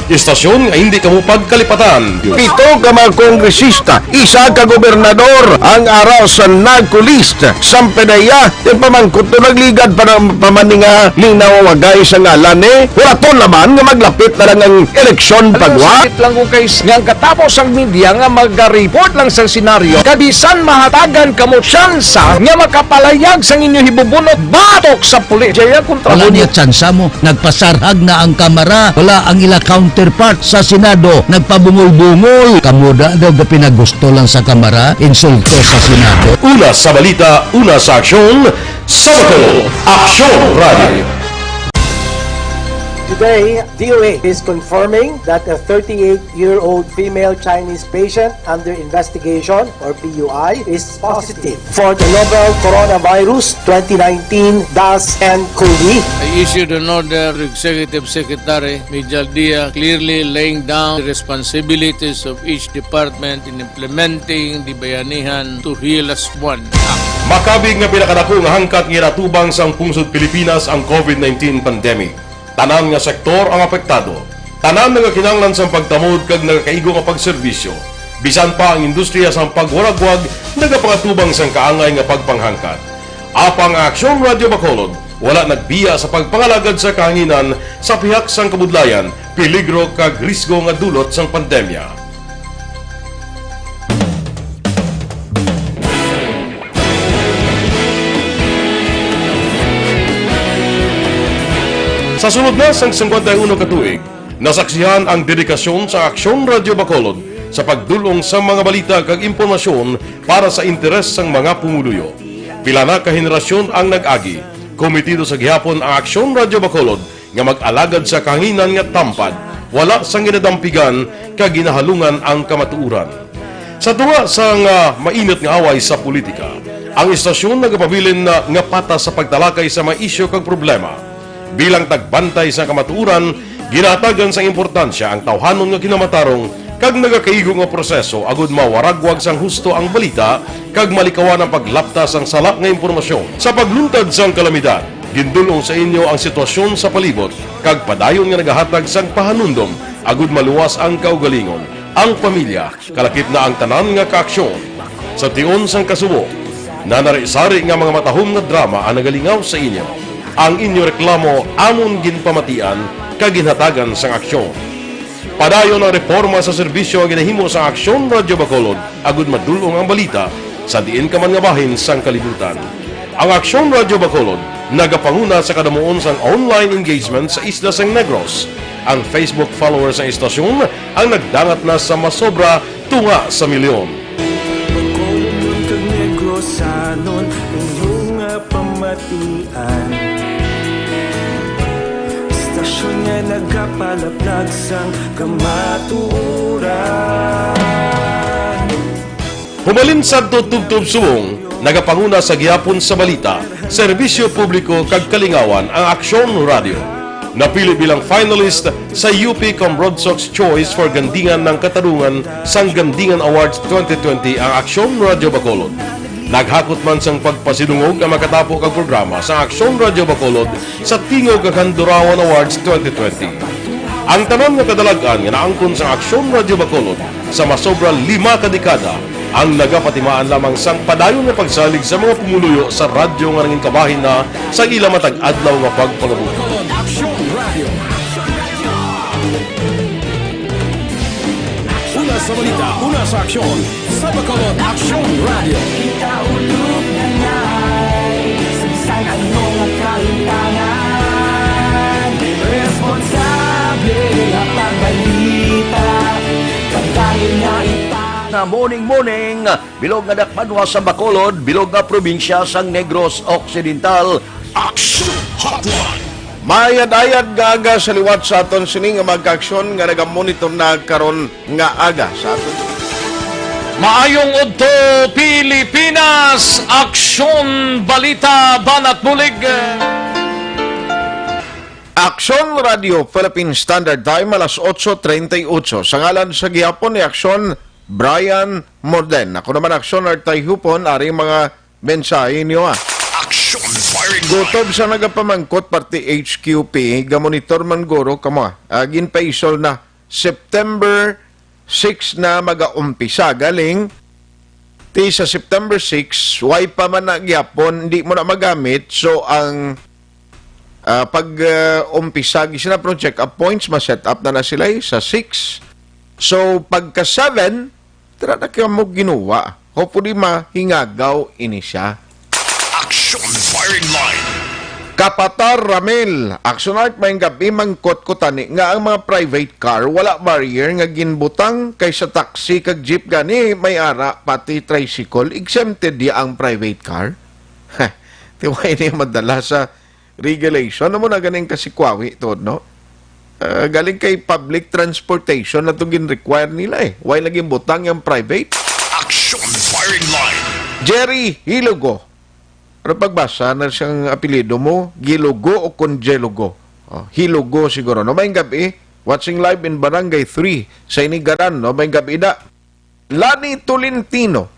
Istasyon nga hindi kamo pagkalipatan. Pito ka mga kongresista, isa ka gobernador ang ara sa NAGCO list. Sampe na iya, ti pamangkot to nagligad pa na, pa man ni nga ning nawawagay sa ngalan ni. Wala to naman nga maglapit na lang ang eleksyon pagwa. Sakit lang ko kay s-, nga ang katapos ang media nga magareport lang sa senaryo. Kabisan mahatagan kamo tsansa nga makapalayag sang inyo hibubunot batok sa pulis. Jaya kontra Wala mo niya niya. Tsansa mo. Nagpasarhag na ang Kamara. Wala ang ila counterpart sa Senado. Nagpabungol-bungol. Kamo da daw gapinagusto lang sa Kamara. Insulto sa Senado. Una sa balita, una sa aksyon, sa Bacolod, Aksyon Radio. Today, D O A is confirming that a thirty-eight-year-old female Chinese patient under investigation, or P U I, is positive for the novel coronavirus twenty nineteen dash N cov. I issued an order to Executive Secretary Mijal Dia, clearly laying down the responsibilities of each department in implementing the Bayanihan to Heal Us One Act. Makabig nga pinakadako nga hangkat nga ginatubang sang pungsod Pilipinas ang covid nineteen pandemic. Tanan nga sektor ang apektado. Tanan nagakinahanglan sang pagtamod kag nagakaigo nga pagserbisyo. Bisan pa ang industriya sang pagwaragwag nagapangatubang sang kaangay nga pagpanghangkat. Apang ang Aksyon Radio Bacolod wala nagbiya sa pagpangalagad sa kahanginan sa pihak sang kabudlayan, peligro kag risgo nga dulot sang pandemya. Sa sulod na sang singkwenta y uno ka tuig, nasaksihan ang dedikasyon sa Aksyon Radio Bacolod sa pagdul-ong sa mga balita kag impormasyon para sa interes sang mga pumuluyo. Pila na ka henerasyon ang nag-agi. Komitido sa gihapon ang Aksyon Radio Bacolod nga mag-alagad sa kahanginan nga tampad, wala sang ginadampigan kag ginahalungan ang kamatuoran. Sa tunga sang, ah, mainit nga away sa politika, ang istasyon nagapabilin na nga patas sa pagtalakay sa mga isyu kag problema. Bilang tagbantay sa kamatuoran, ginahatagan sang importansya ang tawhanon nga kinamatarong kag nagakaigo nga proseso agud mawaragwag sang husto ang balita kag malikawan ang paglapta sang sala nga impormasyon. Sa pagluntad sang kalamidad, gindul-ong sa inyo ang sitwasyon sa palibot kag padayon nga nagahatag sang pahanumdom agud maluwas ang kaugalingon, ang pamilya, kalakip na ang tanan nga kaaksyon. Sa tion sang kasubo, nanari-sari nga mga matahom nga drama ang nagalingaw sa inyo. Ang inyo reklamo amon ginpamatian kag ginhatagan sang aksyon. Padayon ang reporma sa serbisyo nga ginahimo sa Aksyon Radyo Bacolod agud madul-ong ang balita sa diin ka man nga bahin sang kalibutan. Ang Aksyon Radyo Bacolod nagapanguna sa kadamuon sang online engagement sa isla sang Negros. Ang Facebook followers sang istasyon ang nagdangat na sa masobra tunga sa milyon. Bacolod kag Negrosanon, inyo nga pamatian. Istasyon nga nagapalaplag sang kamatuoran. Humalin sadto tubtob subong, nagapanguna sa gihapon sa balita, serbisyo publiko kag kalingawan ang Aksyon Radyo. Napili bilang finalist sa U P Cambrodsoc's Choice for Gandingan ng Katarungan sang Gandingan Awards twenty twenty ang Aksyon Radyo Bacolod. Naghakot man sang pagpasidungog ang makatapo kag programa sa Aksyon Radyo Bacolod sa Tingog kag Handurawan Awards twenty twenty. Ang tanan nga kadalag-an nga naangkon sa Aksyon Radyo Bacolod sa masobra lima ka dekada ang nagapatimaan lamang sang padayon nga pagsalig sa mga pumuluyo sa radyo nga nangin kabahin na sa ila matag adlaw nga pagpangabuhi. Aksyon Radio. Una sa balita, una sa aksyon, sa Bacolod Aksyon Radio. Ikaulog na ngay, sa bisan ano nga kahitangan, responsable nga pagbalita, kadali nga ipang- Nga morning, morning, bilog nga dakbanwa sa Bacolod, bilog nga probinsya sang Negros Occidental. Action Hotline. Mayad-ayad nga aga sa liwat sa aton sini nga mga kaaksyon nga nagamonitor na karon nga aga sa aton. Maayong udto, Pilipinas! Aksyon, balita, banat bulig. Aksyon Radio Philippine Standard Time, alas otso treinta y ocho. Sa ngalan sa gihapon ni Aksyon, Brian Morden. Ako naman, Aksyon Artay Hupon, ari mga mensahe niyo, ah. Action firing line. Kutob sa nagapamangkot, parte H Q P, gamonitor man guro kamo, ah. Ah, ginpaisol na September six na magaumpisa. Galing ti sa September six, way pa man na gyapon, hindi mo na magamit. So, ang, ah, pag, ah, umpisa, gis-, na, pero check-up points, ma-set up na na sila, eh, sa six. So, pagka seven, tira na kamo ginuwa. Hopefully, mahingagaw ini siya. Action firing line. Kapatar Ramil, Action Art, may gabi, mangkot ko tani nga ang mga private car wala barrier nga ginbutang, kay sa taxi kag jeep gani may ara, pati tricycle exempted ya ang private car. Tiway niya madala sa regulation. Ano mo na ganing kasikwawi to, no? Ah, galing kay public transportation na itong gin-require nila, eh. Why lagi butang yung private? Action firing line. Jerry Hilugo. Ano pagbasa na siyang apelyido mo? Gilugo o Conjelugo? Oh, Hilugo siguro. No, may gabi. Watching live in Barangay three sa Inigaran. No, may gabi da. Lani Tolentino.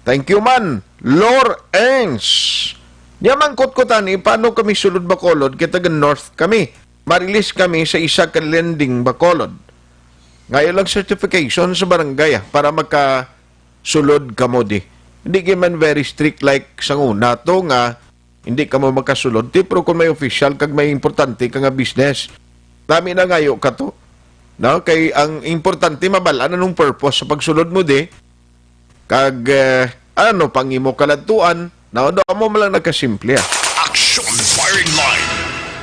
Thank you man. Lor Ernst. Nya mangkot ko tani, paano kami sulod Bacolod? Kay taga North kami. Marilis kami sa isa ka lending Bacolod. Ngayon lang certification sa barangay, ah, para makasulod kamo di. Hindi gyud man very strict like sa una to nga hindi ka mo makasulod, ti, pero kung may official kag may importante ka nga business, nami na ngayo ka to. No? Kay ang importante, mabal-an anong purpose sa pagsulod mo, di? Kag, eh, ano, pang imo kaladtuan, no? Do mo man lang nagkasimple, ah. Action firing line.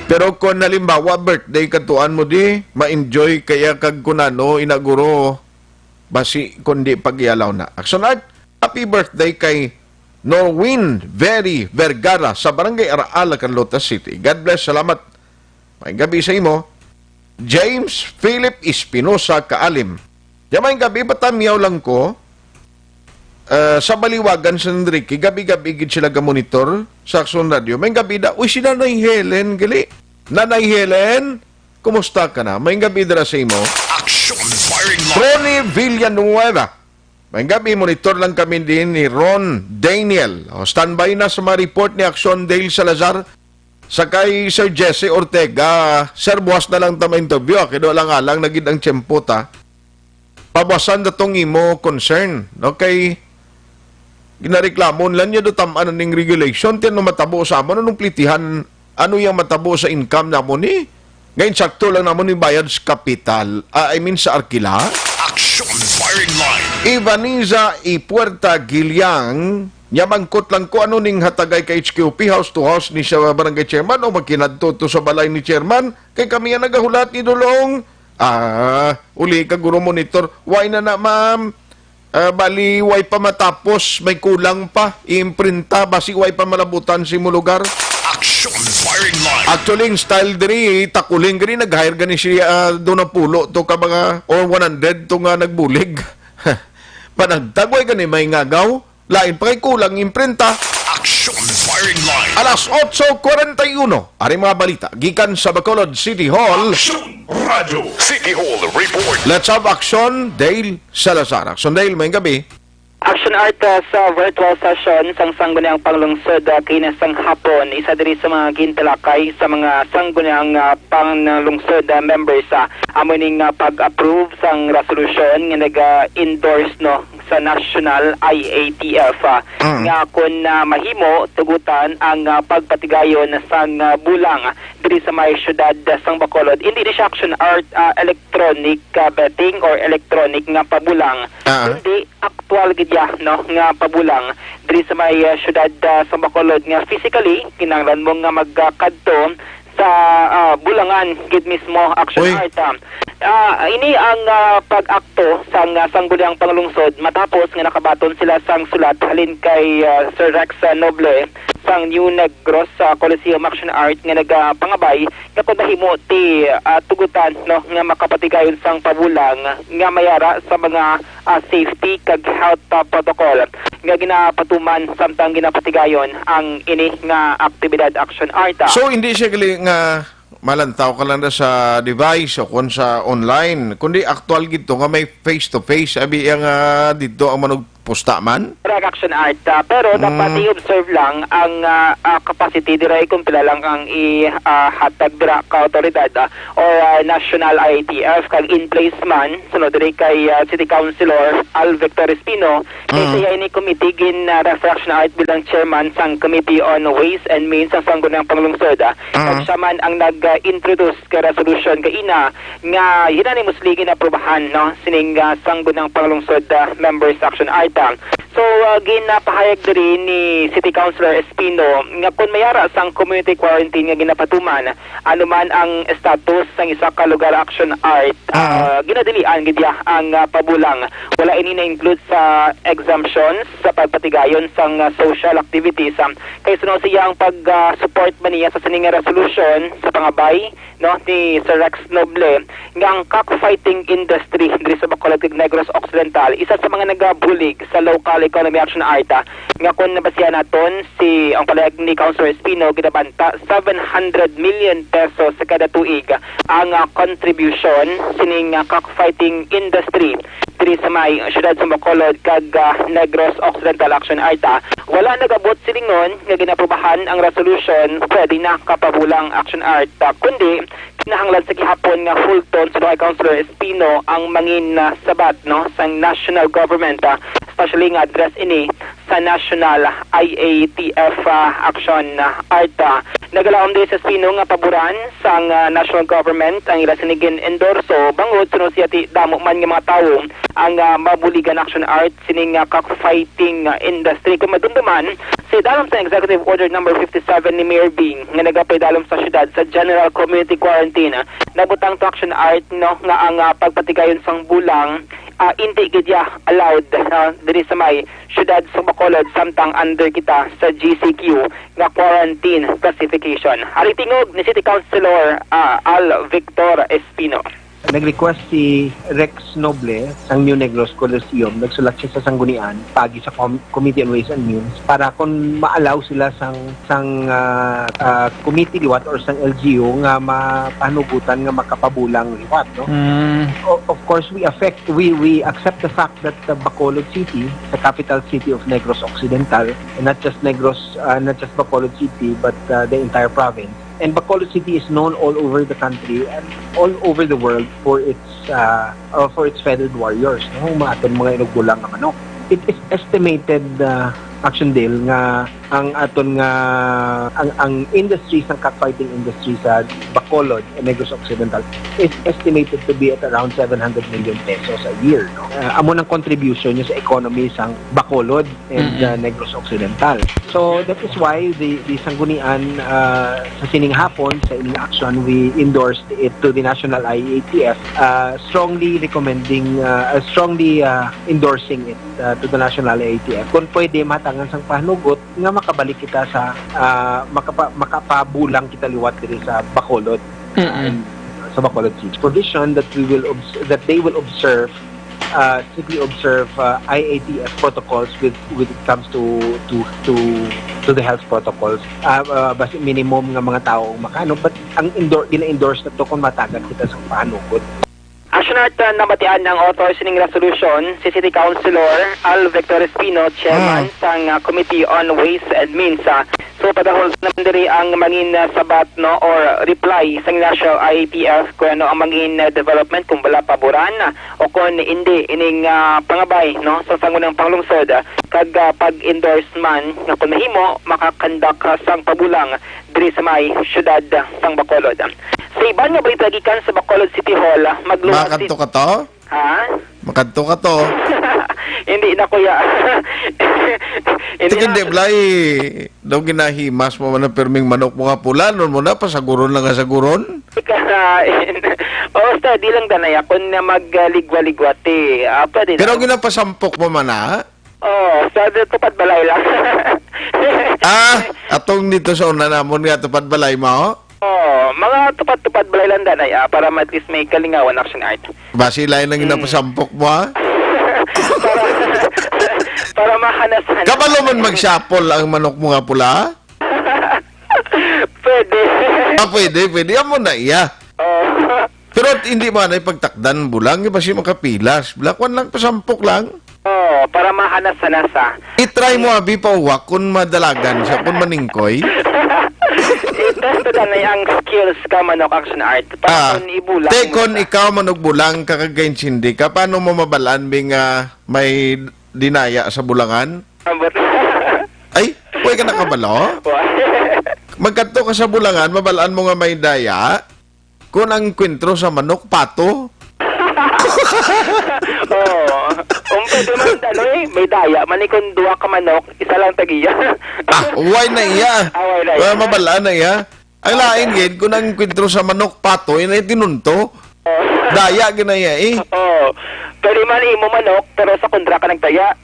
Pero kung halimbawa, birthday katuan mo, di, ma-enjoy kaya kag kunano, inaguro, basi kundi pag-ialaw na. Action Art, happy birthday kay Norwin Very Vergara sa Barangay Araal, Carlota City. God bless, salamat. May gabi sa imo. James Philip Espinosa Kaalim. Ya may gabi, patamyaw lang ko. Ah, sa Baliwagan, San Enrique, gabi-gabi gid sila ga-monitor sa Action Radio. May gabi da, uy, si Nanay Helen, gali. Nanay Helen, kumusta ka na? May gabi dira sa imo. Action firing line. Ronnie Villanueva. May gabi, monitor lang kami din ni Ron Daniel. O, standby na sa mga report ni Action Dale Salazar. Sa kay Sir Jesse Ortega, sir, buwas na lang ta ma-interview, ah, kay do lang alang na gid ang tiyempo ta. Pabuwasan na tong imo concern, no? Kay ginareklamo nila niya do tam-an ning regulation, ti ano matabo sa amon, anong plitihan, ano yang matabo sa income namon ni? Ngayon, sakto lang namon ni bayad sa kapital, ah, I mean, sa arkila. Action firing line. Ivaniza y Puerta Giliang, nya mangkot lang ko ano ning hatagay ka H Q P, house to house ni sa barangay chairman o magkinadto to sa balay ni chairman? Kay kami ang nagahulat ni Dulong. Ah, uli ka guro monitor. Why na na, ma'am? Ah, bali, way pa matapos, may kulang pa. Iimprinta, basi way pa malabutan sa imo lugar. Action firing line. Actually, ang style diri, takuling diri, nag-hire gani siya, ah, do na pulo to ka mga, or one hundred to nga nagbulig. Panagtag, way gani may ngagaw. Lain pa kay kulang imprenta. Action firing line. Alas otso kwarenta y uno. Ari mga balita gikan sa Bacolod City Hall. Action Radio City Hall Report. Let's have action, Dale Salazar. Action, Dale, may gabi. Action Art, ah, sa virtual session sang Sangguniang Panglungsod, ah, kaina sang hapon, isa diri sa mga gintalakay sa mga Sangguniang, ah, Panglungsod, ah, members, ah, amo ning, ah, pag-approve sang resolusyon nga naga-endorse, no, sa National I A T F, ah, Mm. nga kun, ah, mahimo, tugutan ang, ah, pagpatigayon sang, ah, bulang diri sa may siyudad, ah, sang Bacolod. Hindi ni siya Action Art, ah, electronic, ah, betting or electronic nga pabulang, Ah. kundi aktual gid ya, no, nga pabulang diri sa may, ah, siyudad, ah, sa Bacolod, nga physically kinahanglan mo nga magkadto sa, ah, bulangan gid mismo, Action Uy. Art, ah. Ah, ini ang, ah, pag-akto sang, ah, Sangguniang Panglungsod matapos nga nakabaton sila sang sulat halin kay, ah, Sir Rex, ah, Noble sang New Negros, ah, Coliseum, Action Art, nga nagapangabay nga kung mahimo ti, ah, tugutan, no, nga makapatigayon sang pabulang nga mayara sa mga, ah, safety kag health, ah, protocol nga ginapatuman samtang ginapatigayon ang ini nga aktibidad, Action Art, ah. So, hindi siya gali nga malantaw ka lang na sa device o kung sa online, kundi aktual gid to nga may face-to-face, abi, ang, ah, dito ang manugpusta man? Correct, Action Art, ah, pero dapat Mm. i-observe lang ang, ah, ah, capacity diri kung pila lang ang i, ah, hatag dira ka awtoridad, ah, or, ah, National I A T F, kag in place man, sunod diri kay, ah, City Councilor Al Victor Espino, kay Mm. siya ini committee gin, ah, refer, Action Art, bilang chairman sang Committee on Ways and Means sang Sangguniang Panglungsod, ah. Mm. Kag siya man ang nag, ah, introduce ka resolution kaina nga unanimously ginaprobahan, no, sining, ah, Sangguniang Panglungsod, ah, members, Action Art, ah. So, ah, ginapahayag diri ni City Councilor Espino nga kun mayara sang community quarantine nga ginapatuman, ano man ang status sang isa ka lugar, Action Art, ah, ginadilian gid ya ang, ah, pabulang. Wala ini na-include sa exemptions sa pagpatigayon sang, ah, social activities, ah, kay suno siya ang pag, ah, support man niya sa sini nga resolution sa pangabay, no, ni Sir Rex Noble nga ang cockfighting industry diri sa Bacolod kag Negros Occidental isa sa mga nagabulig sa local economy, Action Art, ah, nga kung nabasihan naton si, ang palihag ni Councilor Espino, ginabanta seven hundred million pesos sa kada tuig ang, ah, contribution sining, ah, cockfighting industry diri sa may siyudad sa Bacolod kag, ah, Negros Occidental, Action Art, ah. Wala nagabot silingon nga ginaprobahan ang resolution pwede na kapabulang, Action Art, ah, kundi kinahanglan sa gihapon nga hulton sa Councilor Espino ang mangin, ah, sabat, no, sang national government, ah, especially nga address ini sa National I A T F, ah, Action, ah, Art, ah. Nagalaom diri si Espino nga paboran sang, ah, national government ang ila sini gin-endorso, bangod suno siya ti damo man nga mga tawo ang, ah, mabuligan, Action Art, sining, ah, cockfighting, ah, industry. Kung madumduman, sa idalom sa Executive Order Number fifty-seven ni Mayor Bing nga nagapaidalom sa siyudad sa general community quarantine, ah, nabutang to, Action Art, no, nga ang, ah, pagpatigayon sang bulang, ah, indi gid ya allowed, ah, diri sa may siyudad sa Bacolod samtang under kita sa G C Q nga quarantine classification. Ari tingog ni City Councilor, ah, Al Victor Espino. Nag-request si Rex Noble sang New Negros Coliseum. Nagsulat siya sa Sanggunian, pagi sa com-, Committee on Ways and Means, para kung ma-allow sila sang, sang, ah, ah, committee liwat or sang L G U nga mapanugutan nga makapabulang liwat, no? Mm. O-, of course, we affect, we, we accept the fact that the Bacolod City, the capital city of Negros Occidental, and not just Negros, ah, not just Bacolod City, but, ah, the entire province. And Bacolod City is known all over the country and all over the world for its, uh, uh, for its feathered warriors, no? Ang mga aton mga inugbulang nga manok. It is estimated, uh, Action Dale, nga ang aton nga, ang, ang industry sang cockfighting industry sa Bacolod and Negros Occidental is estimated to be at around seven hundred million pesos a year, no? Uh, amo nang contribution niya sa economy sang Bacolod and, Mm-mm. uh, Negros Occidental. So, that is why the, the Sanggunian, uh, sa sining hapon, sa ining action, we endorsed it to the National I A T F, uh, strongly recommending, uh, uh, strongly, uh, endorsing it, uh, to the National I A T F. Kung pwede, mahatangan sang panugot nga makabalik kita sa, uh, makapa-, makapabulang kita liwat diri sa Bacolod, uh, Mm-mm. and sa Bacolod City. Provision that we will obs-, that they will observe uh, strictly observe, uh, I A T F protocols with, with it comes to, to, to, to the health protocols. Uh, uh, basi minimum nga mga tawo ang makaano, but ang endor-, gina-endorse na to kung matagan kita sa panugot. As Senat, ah, nabatian ang author sining resolution, si City Councilor Al Victor Espino, chairman Hmm. sang, ah, Committee on Ways and Means. Ah, so, padahol naman diri ang mangin, ah, sabat, no, or reply sang National I A T F kung ano ang mangin, ah, development, kung bala paboran, ah, o kung hindi ining, ah, pangabay, no, sa sangguniang panglungsod, ah, kag, ah, pag-endorse man nga kung mahimo, makakandak, ah, sang pabulang diri sa may siyudad sang Bacolod. Sa iban nga balita gikan sa Bacolod City Hall, magluwas si Makadto ka to? Ha? Makadto ka to? Hindi na, kuya. Hindi Sige, na. Hindi, Blay. Daw ginahimas mo man ang pirming manok mo nga pula, nun mo na, pasaguron lang nga saguron. Kakain. Oo, steady lang, danay. Ako na magligwa-ligwa, ti. Ah, pwede Pero na. Ginapasampok mo man, ha? Oh, sa tupad balay lang. Ah, atong dito sa una namon nga tupad balay mo? Oh, mga tupad-tupad balay lang, danay, ah, para at least may kalingawan, Action Art. Basi lain lang Mm. Ginapasampok mo, ha? Para, para mahanas-hanas. Kabalo man magsapol ang manok mo nga pula? Pwede. Ah, pwede, pwede. Amo na iya. Oh. Pero hindi man ay pagtakdan bulang, iba siya makapilas. Black one lang, pasampok lang. Oh, para mahanas-hanasa. I-try mo, abi, pa uwak, kung madalagan siya, kung maningkoy. Ito, ito na ang skills ka, manok, Action Art. Para Ah, kung ibulang te, mo kung sa ikaw, manugbulang ka, kag kaintindi ka, paano mo mabalaan, bi, nga may dinaya sa bulangan? Ambot. Ay, way ka nakabalo? Wa. Magkadto ka sa bulangan, mabalaan mo nga may daya? Kung ang kwentro sa manok, pato? Oo. Kung pwede man, ano eh, may daya. Mani kung duha ka manok, isa lang tagiya. Ah, way na iya. Ah, way na Wala iya. Mabalaan na iya. Ang lain gid, kung ang kwentro sa manok, pato, yun ay tinunto. Oo. Daya, ginaya eh. Oo. Pwede man imo manok, pero sa kontra ka nagdaya.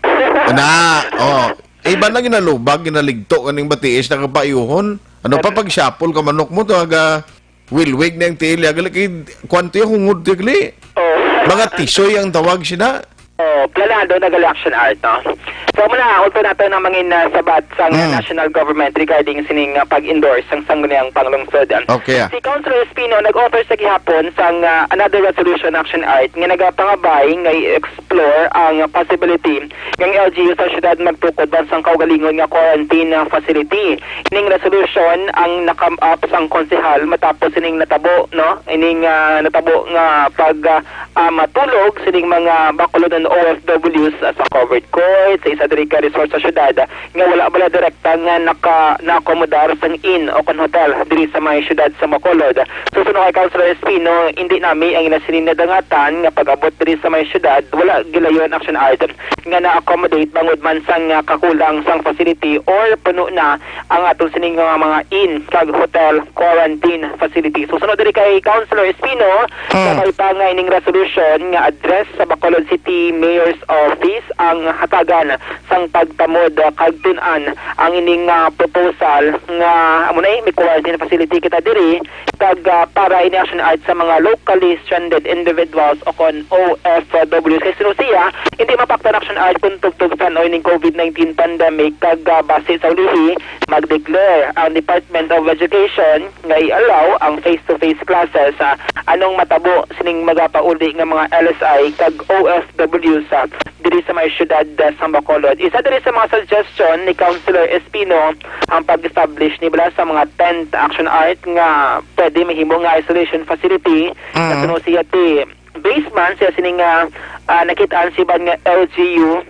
Na, oh. Iba na ginalubag, ginaligto, kaning batiis, nakapayuhon. Ano pa, Ano? Pagsapol ka manok mo, to, aga, Wilwig na ang tiil, ya, gali kay, kwan to, ya, hungod to, ya, gali. Oh. Mga tisoy ang tawag sina. Oh, planado na gali, Action Art, no? So, muna, ulto nato na mangin, ah, sabat sang Mm. national government regarding sining, ah, pag-endorse sang sangguniang panglungsod. Okay, ah. Si Councilor Espino nag-offer sa gihapon sang, ah, another resolution, Action Art, nga nagapangabay nga i-explore ang possibility nga ang L G U sa syudad magtukod man sang kaugalingon nga quarantine, ah, facility. Ining resolution ang na-come up sang konsehal matapos ining natabo, no? Ining, ah, natabo nga pag, ah, ah, matulog sining mga Bacolodon O F Ws sa covered court, sa isa diri ka resort sa syudad, nga wala bala direkta nga naka-, naakomodar sang inn o kon hotel diri sa may syudad sa Bacolod. Susunod kay Councilor Espino, hindi nami ang ina sining nadangatan nga pag-abot diri sa may syudad, wala gilayon, Action Art, nga na-accommodate bangod man sang, ah, kakulang sang facility or puno na ang aton sining nga mga inn kag hotel quarantine facility. So, sunod diri kay Councilor Espino, Hmm. sabay pa nga ining resolution nga address sa Bacolod City Mayor's Office ang hatagan sang pagtamod, ah, kag tun-an ang ining, ah, proposal nga amo na, eh, may quarantine facility kita diri kag, ah, para ini, Action Art, sa mga locally stranded individuals o kon O F Ws. Kay sinusiya, hindi mapaktan, Action Art, kung tubtob sa ano ining COVID nineteen pandemic kag, ah, base sa ulihi, mag-declare ang Department of Education nga i-allow ang face-to-face classes, ah, anong matabo sining magapauli nga mga L S I kag O F Ws, ah, diri sa may syudad, ah, sa Bacolod. Isa diri sa mga suggestion ni Councilor Espino ang pag-establish ni bala sa mga tent, Action Art, nga pwede mahimo nga isolation facility. Mm. Nasuno siya ti basement siya sining, ah, ah, nakitaan siban nga L G U,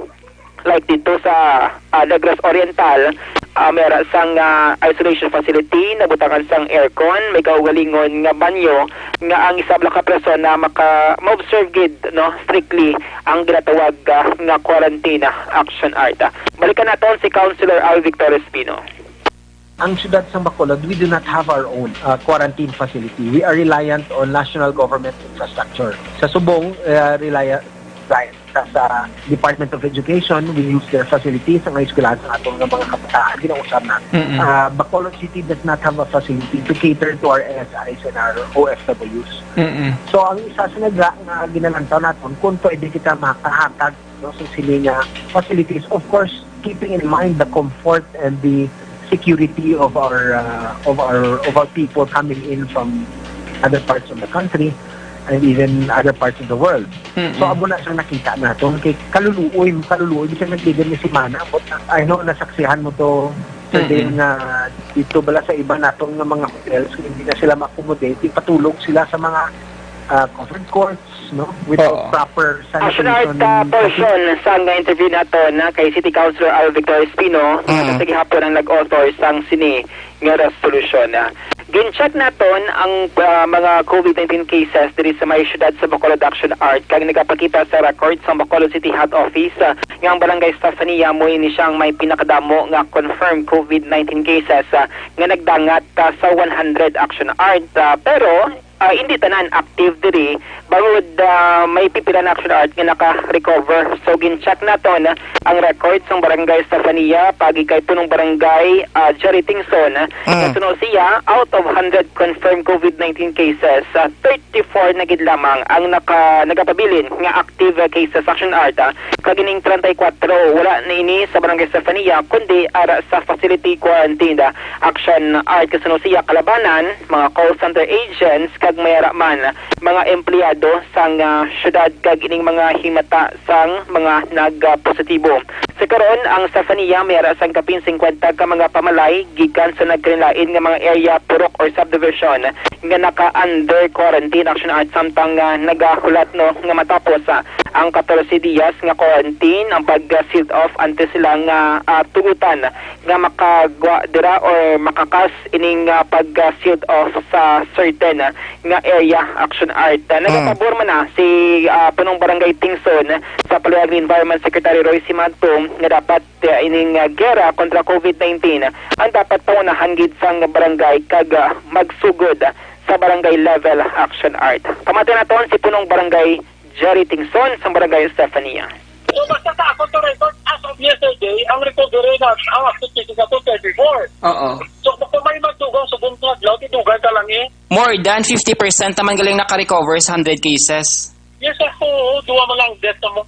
like dito sa, ah, Negros Oriental, ah, may ara sang, ah, isolation facility, nabutangan sang aircon, may kaugalingon nga banyo, nga ang isa bala ka persona maka-, ma-observe gid, no, strictly ang ginatawag, ah, nga quarantine, ah, Action Art. Ah, balikan naton si Councilor Al Victor Espino. Ang siyudad sa Bacolod, we do not have our own, uh, quarantine facility. We are reliant on national government infrastructure. Sa Subong, uh, reliant sa, sa Department of Education, we use their facilities. Ang eskwelahan sa aton nga mga kabataan, ginausab na. Mm-mm. Uh, Bacolod City does not have a facility to cater to our L S Is and our O F Ws. Mm-mm. So, ang isa sa naga-, nga ginalantaw naton, kung pwede kita makahatag, no, sa sini nga facilities. Of course, keeping in mind the comfort and the security of our, uh, of our, of our people coming in from other parts of the country. and even other parts of the world. Mm-mm. So, amo na siyang nakita naton. Kay kaluluoy, kaluluoy, bisan nagligad ni semana, but I know, nasaksihan mo to, Sir Dale, nga dito bala sa iba naton nga mga hotels, hindi na sila ma-accommodate, ipatulog sila sa mga, ah, covered courts, no? Without proper sanitation. Action Art, ah, person sang interview naton, ah, kay City Councilor Al Victor Espino, mm, sa gihapon ang nag-author sang sini nga resolusyon. Ah, gin-check naton ang, ah, mga COVID nineteen cases diri sa may siyudad sa Bacolod, Action Art, kag nagapakita sa record sang Bacolod City Health Office, ah, nga ang Barangay Estefania mo ini siyang may pinakadamo nga confirmed COVID nineteen cases, ah, nga nagdangat, ah, sa one hundred, Action Art. Ah, pero, ah, hindi tanan active diri, bangod, ah, may pipila na, Action Art, nga naka-recover. So, gin-check naton ang record sang Barangay Estefania, paagi kay punong barangay, ah, Jerry Tingson, ah, mm, nga suno siya, out of hundred confirmed COVID nineteen cases, ah, thirty-four na gid lamang ang naka-, nagapabilin nga active, ah, cases, Action Art, ah, kag ining treinta y cuatro wala na ini sa Barangay Estefania, kundi ara sa facility quarantine, ah, Action Art. Kasuno siya kalabanan, mga call center agents, kag may ara man mga empleyado sang, ah, syudad kag ining mga himata sang mga nagpositibo. Sa karon, ang Estefania may ara sang kapin singkwenta ka mga pamalay gikan sa nagkalain-lain nga mga area, purok or subdivision nga naka-under quarantine, Action Art, samtang, ah, nagahulat, no, nga matapos, ah, ang katorse dias nga quarantine ang pag-sealed off antes sila nga, ah, tugutan nga makagwa dira or makakas ining, ah, pag-sealed off sa certain, ah, nga area, Action Art. Ah, nagapabor man na si, ah, punong Barangay Tingson sa palihag ni Environment Secretary Roy Simanto nga dapat, ah, ining, ah, gera kontra COVID nineteen ang dapat pangunahan gid sang barangay kag, ah, magsugod sa barangay level, Action Art. Pamati naton si punong Barangay Jerry Tingson sang Barangay Estefania. So, basta sa ako to record, as of yesterday, ang recovery na, ang active cases nato, thirty-four. Oo. So, kung may magdugang sa buntag adlaw, tidugan ka lang eh. More than fifty percent naman galing naka-recover sa hundred cases. Yes, sir. Oo, duwa man lang death na mo.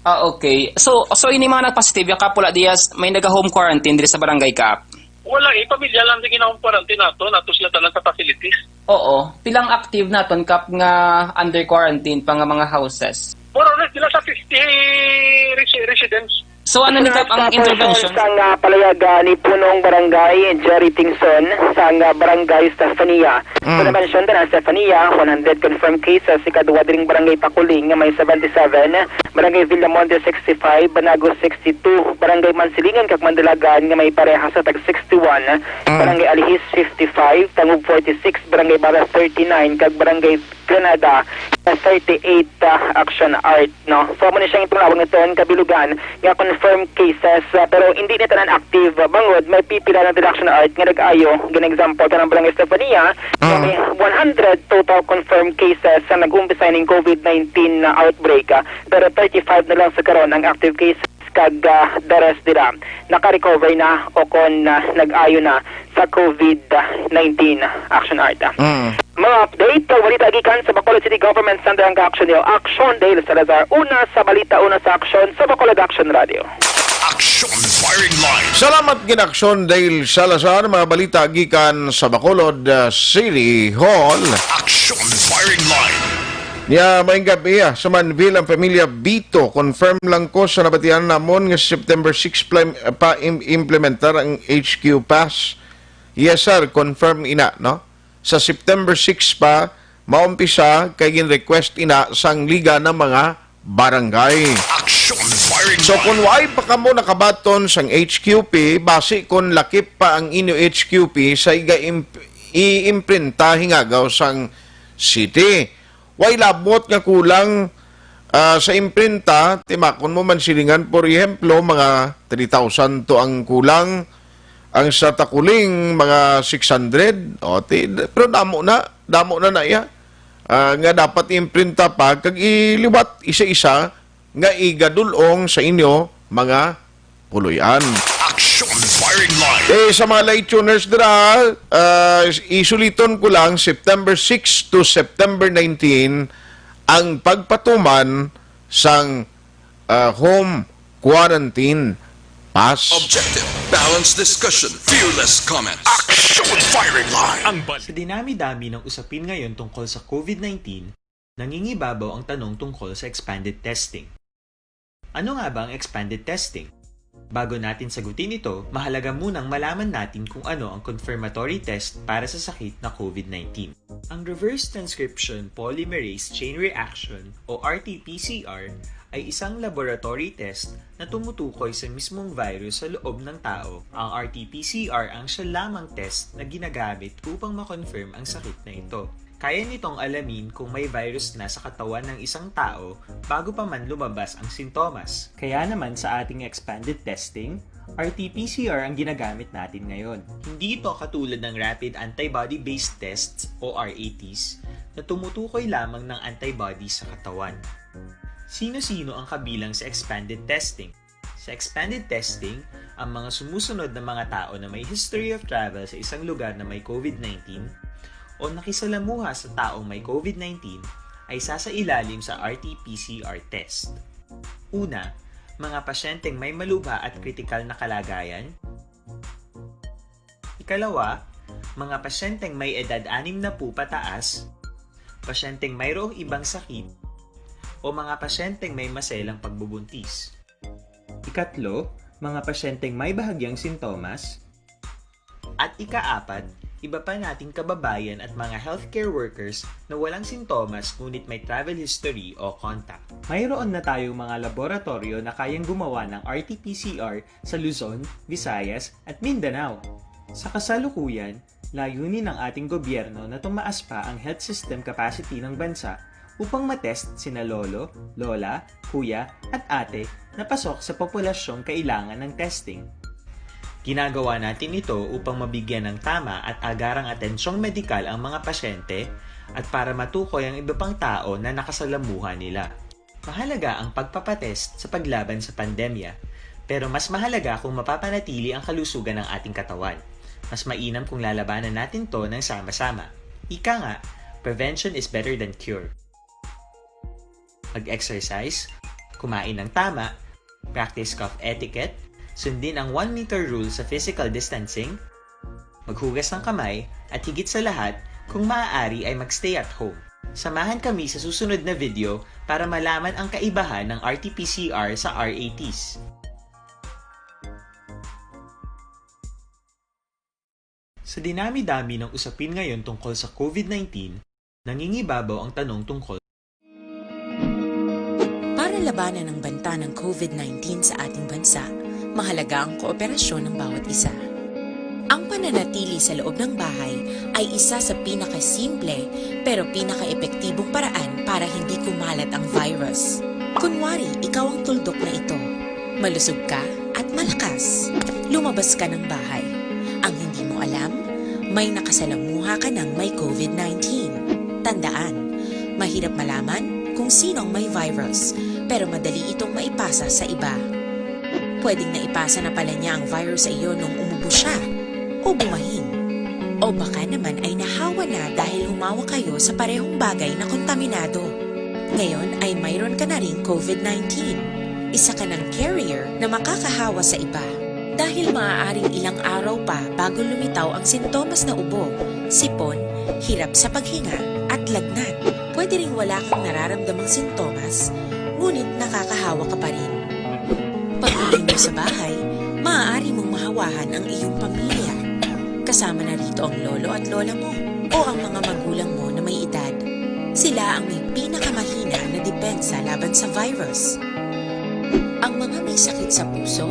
Ah, okay. So, so ini mga nagpositive, yung Kap, wala diya s-, may naga-home quarantine diri sa barangay, Kap? Wala eh, pamilya lang din ginahome quarantine nato, nato sila tanan sa facilities. Oo. Pilang active naton, Kap, nga under quarantine pa nga mga houses? More or less, sila sa fifty resi-, residents. So, ano ni, Kap, ang intervention? Sang, ah, palayag, ah, ni Punong Barangay Jerry Tingson sang, ah, Barangay Estefania. Mm. Sa mention na Estefania, one hundred confirmed cases, ikaduha diring Barangay Pakuling nga may seventy-seven, Barangay Villamonte sixty-five, Banago sixty-two, Barangay Mansilingan kag Mandalagan nga may pareha sa tag sixty-one, Mm. Barangay Alihis fifty-five, Tangub forty-six, Barangay Baras thirty-nine, kag Barangay Granada, ah, thirty-eight, ah, Action Art, no? So, amo ni siya yung panawag naton kabilugan nga confirmed cases, ah, pero hindi ni tanan active, ah, bangod may pipila na diri, Action Art, nga nag-ayo. Gin-example ka ng Barangay Estefania, nga Mm. may one hundred total confirmed cases sa nag-umpisa ning COVID nineteen na outbreak, ah, pero thirty-five na lang sa karon ang active cases kag, ah, the rest dira naka-recover na o kon, ah, nag-ayo na sa COVID nineteen, Action Art. Mm. Mga update, ah, balita gikan sa Bacolod City Government Center ang ka-action niyo. Action Dale Salazar, una sa balita, una sa aksyon sa Bacolod Action Radio. Action Firing Line. Salamat gid, Action Dale Salazar. Mga balita gikan sa Bacolod, ah, City Hall. Action Firing Line. Nya, maayong gabi, ah, sa Manville ang pamilya Bito. Confirm lang ko sa nabatian namon nga September six pla-, pa im-, implementar ang H Q pass. Yes, sir. Confirm ina, no? Sa September six pa, maumpisa kay gin-request ina sang Liga ng mga Barangay. Action Firing So, Line. Kung wala pa kamo nakabaton sang H Q P, basi kung lakip pa ang inyo H Q P sa iga-, imp-, i-imprinta hingagaw sang city. Way labot nga kulang, ah, sa imprinta, timakon mo man silingan, por ehemplo, mga three thousand to ang kulang, ang sa Takuling, mga six hundred, o, ti-, pero damo na, damo na na iya. Ah, nga dapat imprinta pa, kag iliwat isa-isa, nga igadulong sa inyo, mga puloy-an. Action Firing Line. Eh, sa mga late tuners dira, ah, isuliton ko lang, September six to September nineteen ang pagpatuman sang, ah, home quarantine pass. Objective, balanced discussion, fearless comments. Action Firing Line. Ang bal- Sa dinami-dami ng usapin ngayon tungkol sa COVID nineteen, Nangingibabaw ang tanong tungkol sa expanded testing. Ano nga ba ang expanded testing? Bago natin sagutin ito, mahalaga munang malaman natin kung ano ang confirmatory test para sa sakit na COVID nineteen. Ang reverse transcription polymerase chain reaction o R T P C R ay isang laboratory test na tumutukoy sa mismong virus sa loob ng tao. Ang R T P C R ang siya lamang test na ginagamit upang ma-confirm ang sakit na ito. Kaya nitong alamin kung may virus na sa katawan ng isang tao bago pa man lumabas ang sintomas. Kaya naman sa ating expanded testing, R T P C R ang ginagamit natin ngayon. Hindi ito katulad ng rapid antibody-based tests o R A Ts na tumutukoy lamang ng antibody sa katawan. Sino-sino ang kabilang sa expanded testing? Sa expanded testing, ang mga sumusunod na mga tao na may history of travel sa isang lugar na may COVID nineteen o nakisalamuha sa taong may COVID nineteen ay sasailalim sa R T P C R test. Una, mga pasyenteng may malubha at kritikal na kalagayan. Ikalawa, mga pasyenteng may edad anim na po pataas, pasyenteng mayroong ibang sakit, o mga pasyenteng may maselang pagbubuntis. Ikatlo, mga pasyenteng may bahagyang sintomas. At ikaapat, iba pa nating kababayan at mga healthcare workers na walang sintomas ngunit may travel history o contact. Mayroon na tayong mga laboratoryo na kayang gumawa ng R T P C R sa Luzon, Visayas, at Mindanao. Sa kasalukuyan, layunin ng ating gobyerno na tumaas pa ang health system capacity ng bansa upang matest sina lolo, lola, kuya, at ate na pasok sa populasyong kailangan ng testing. Ginagawa natin ito upang mabigyan ng tama at agarang atensyong medikal ang mga pasyente at para matukoy ang iba pang tao na nakasalamuha nila. Mahalaga ang pagpapatest sa paglaban sa pandemya, pero mas mahalaga kung mapapanatili ang kalusugan ng ating katawan. Mas mainam kung lalabanan natin 'to ng sama-sama. Ika nga, prevention is better than cure. Mag-exercise, kumain ng tama, practice cough etiquette, sundin ang one meter rule sa physical distancing, maghugas ng kamay, at higit sa lahat, kung maaari ay mag-stay at home. Samahan kami sa susunod na video para malaman ang kaibahan ng R T P C R sa R A Ts. Sa dinami-dami ng usapin ngayon tungkol sa COVID nineteen, nangingibabaw ang tanong tungkol. Para labanan ang banta ng COVID nineteen sa ating bansa, mahalaga ang kooperasyon ng bawat isa. Ang pananatili sa loob ng bahay ay isa sa pinakasimple pero pinakaepektibong paraan para hindi kumalat ang virus. Kunwari, ikaw ang tuldok na ito. Malusog ka at malakas. Lumabas ka ng bahay. Ang hindi mo alam, may nakasalamuha ka ng may COVID nineteen. Tandaan, mahirap malaman kung sino ang may virus, pero madali itong maipasa sa iba. Pwedeng naipasa na pala niya ang virus sa iyo nung umubo siya, o bumahin. O baka naman ay nahawa na dahil humawa kayo sa parehong bagay na kontaminado. Ngayon ay mayroon ka na ring COVID nineteen. Isa ka ng carrier na makakahawa sa iba. Dahil maaaring ilang araw pa bago lumitaw ang sintomas na ubo, sipon, hirap sa paghinga, at lagnat. Pwede ring wala kang nararamdamang sintomas, ngunit nakakahawa ka pa rin. Pag-uwi mo sa bahay, maaari mong mahawahan ang iyong pamilya. Kasama na rito ang lolo at lola mo o ang mga magulang mo na may edad. Sila ang may pinakamahina na depensa laban sa virus. Ang mga may sakit sa puso,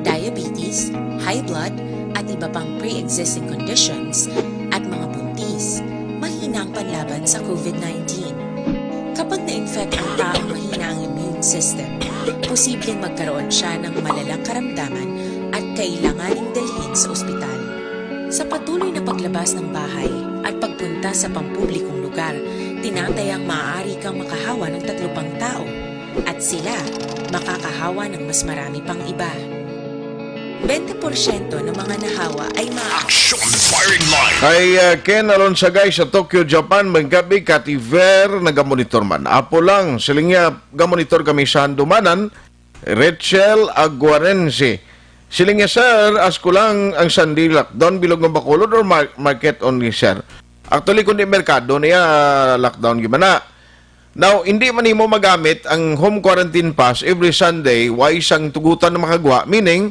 diabetes, high blood, at iba pang pre-existing conditions, at mga buntis, mahina ang panlaban sa COVID nineteen. Kapag na-infect ang taong mahina ang immune system, posibleng magkaroon siya ng malalang karamdaman at kailanganing dalhin sa ospital. Sa patuloy na paglabas ng bahay at pagpunta sa pampublikong lugar, tinatayang maaari kang makahawa ng tatlo pang tao at sila makakahawa ng mas marami pang iba. Bente porsyento ng mga nahawa ay ma- Action Firing Line. Kay uh, Ken Alonsagay sa Tokyo, Japan, may gabi, Kati Ver, nagamonitor man. Apo lang, siling niya, gamonitor kami sa Handumanan, Rachel Aguarense. Siling niya, sir, asko lang ang Sunday lockdown, bilog ng Bacolod or mar- market only, sir? Actually, kung di merkado niya, lockdown gimana. Now, hindi man nimo magamit ang home quarantine pass every Sunday, way sang tugutan na makagwa, meaning,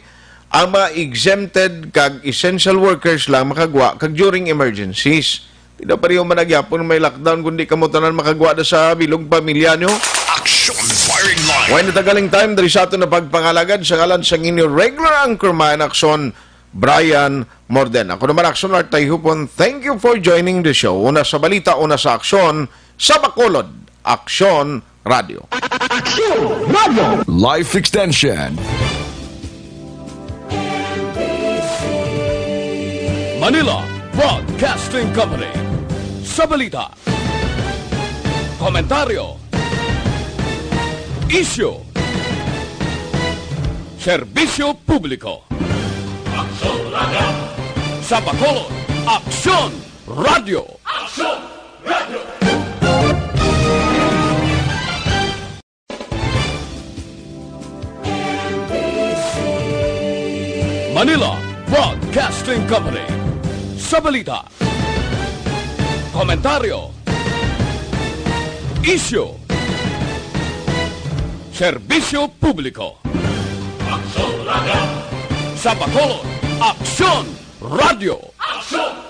ang mga exempted kag essential workers lang makagwa kag during emergencies. Di na pareho man nagyapon may lockdown kundi kamo tanan makagwa na sa bilog pamilya nyo. Action Firing Line. Way natagaling time diri sa aton na pagpangalagad sa ngalan sa inyo regular anchorman, Action, Brian Morden. Ako naman, Action Art Tayhupon. Thank you for joining the show. Una sa balita, una sa aksyon, sa Bacolod, Aksyon Radio. Aksyon Radio. Life Extension. Manila Broadcasting Company. Sa balita, komentaryo, isyu, serbisyo publiko. Aksyon Radio. Sa Bacolod, Aksyon Radio. Aksyon Radio. Manila Broadcasting Company. Sa balita, komentaryo, isyu, serbisyo publiko. Aksyon Radio. Sa Bacolod, Aksyon Radio. Aksyon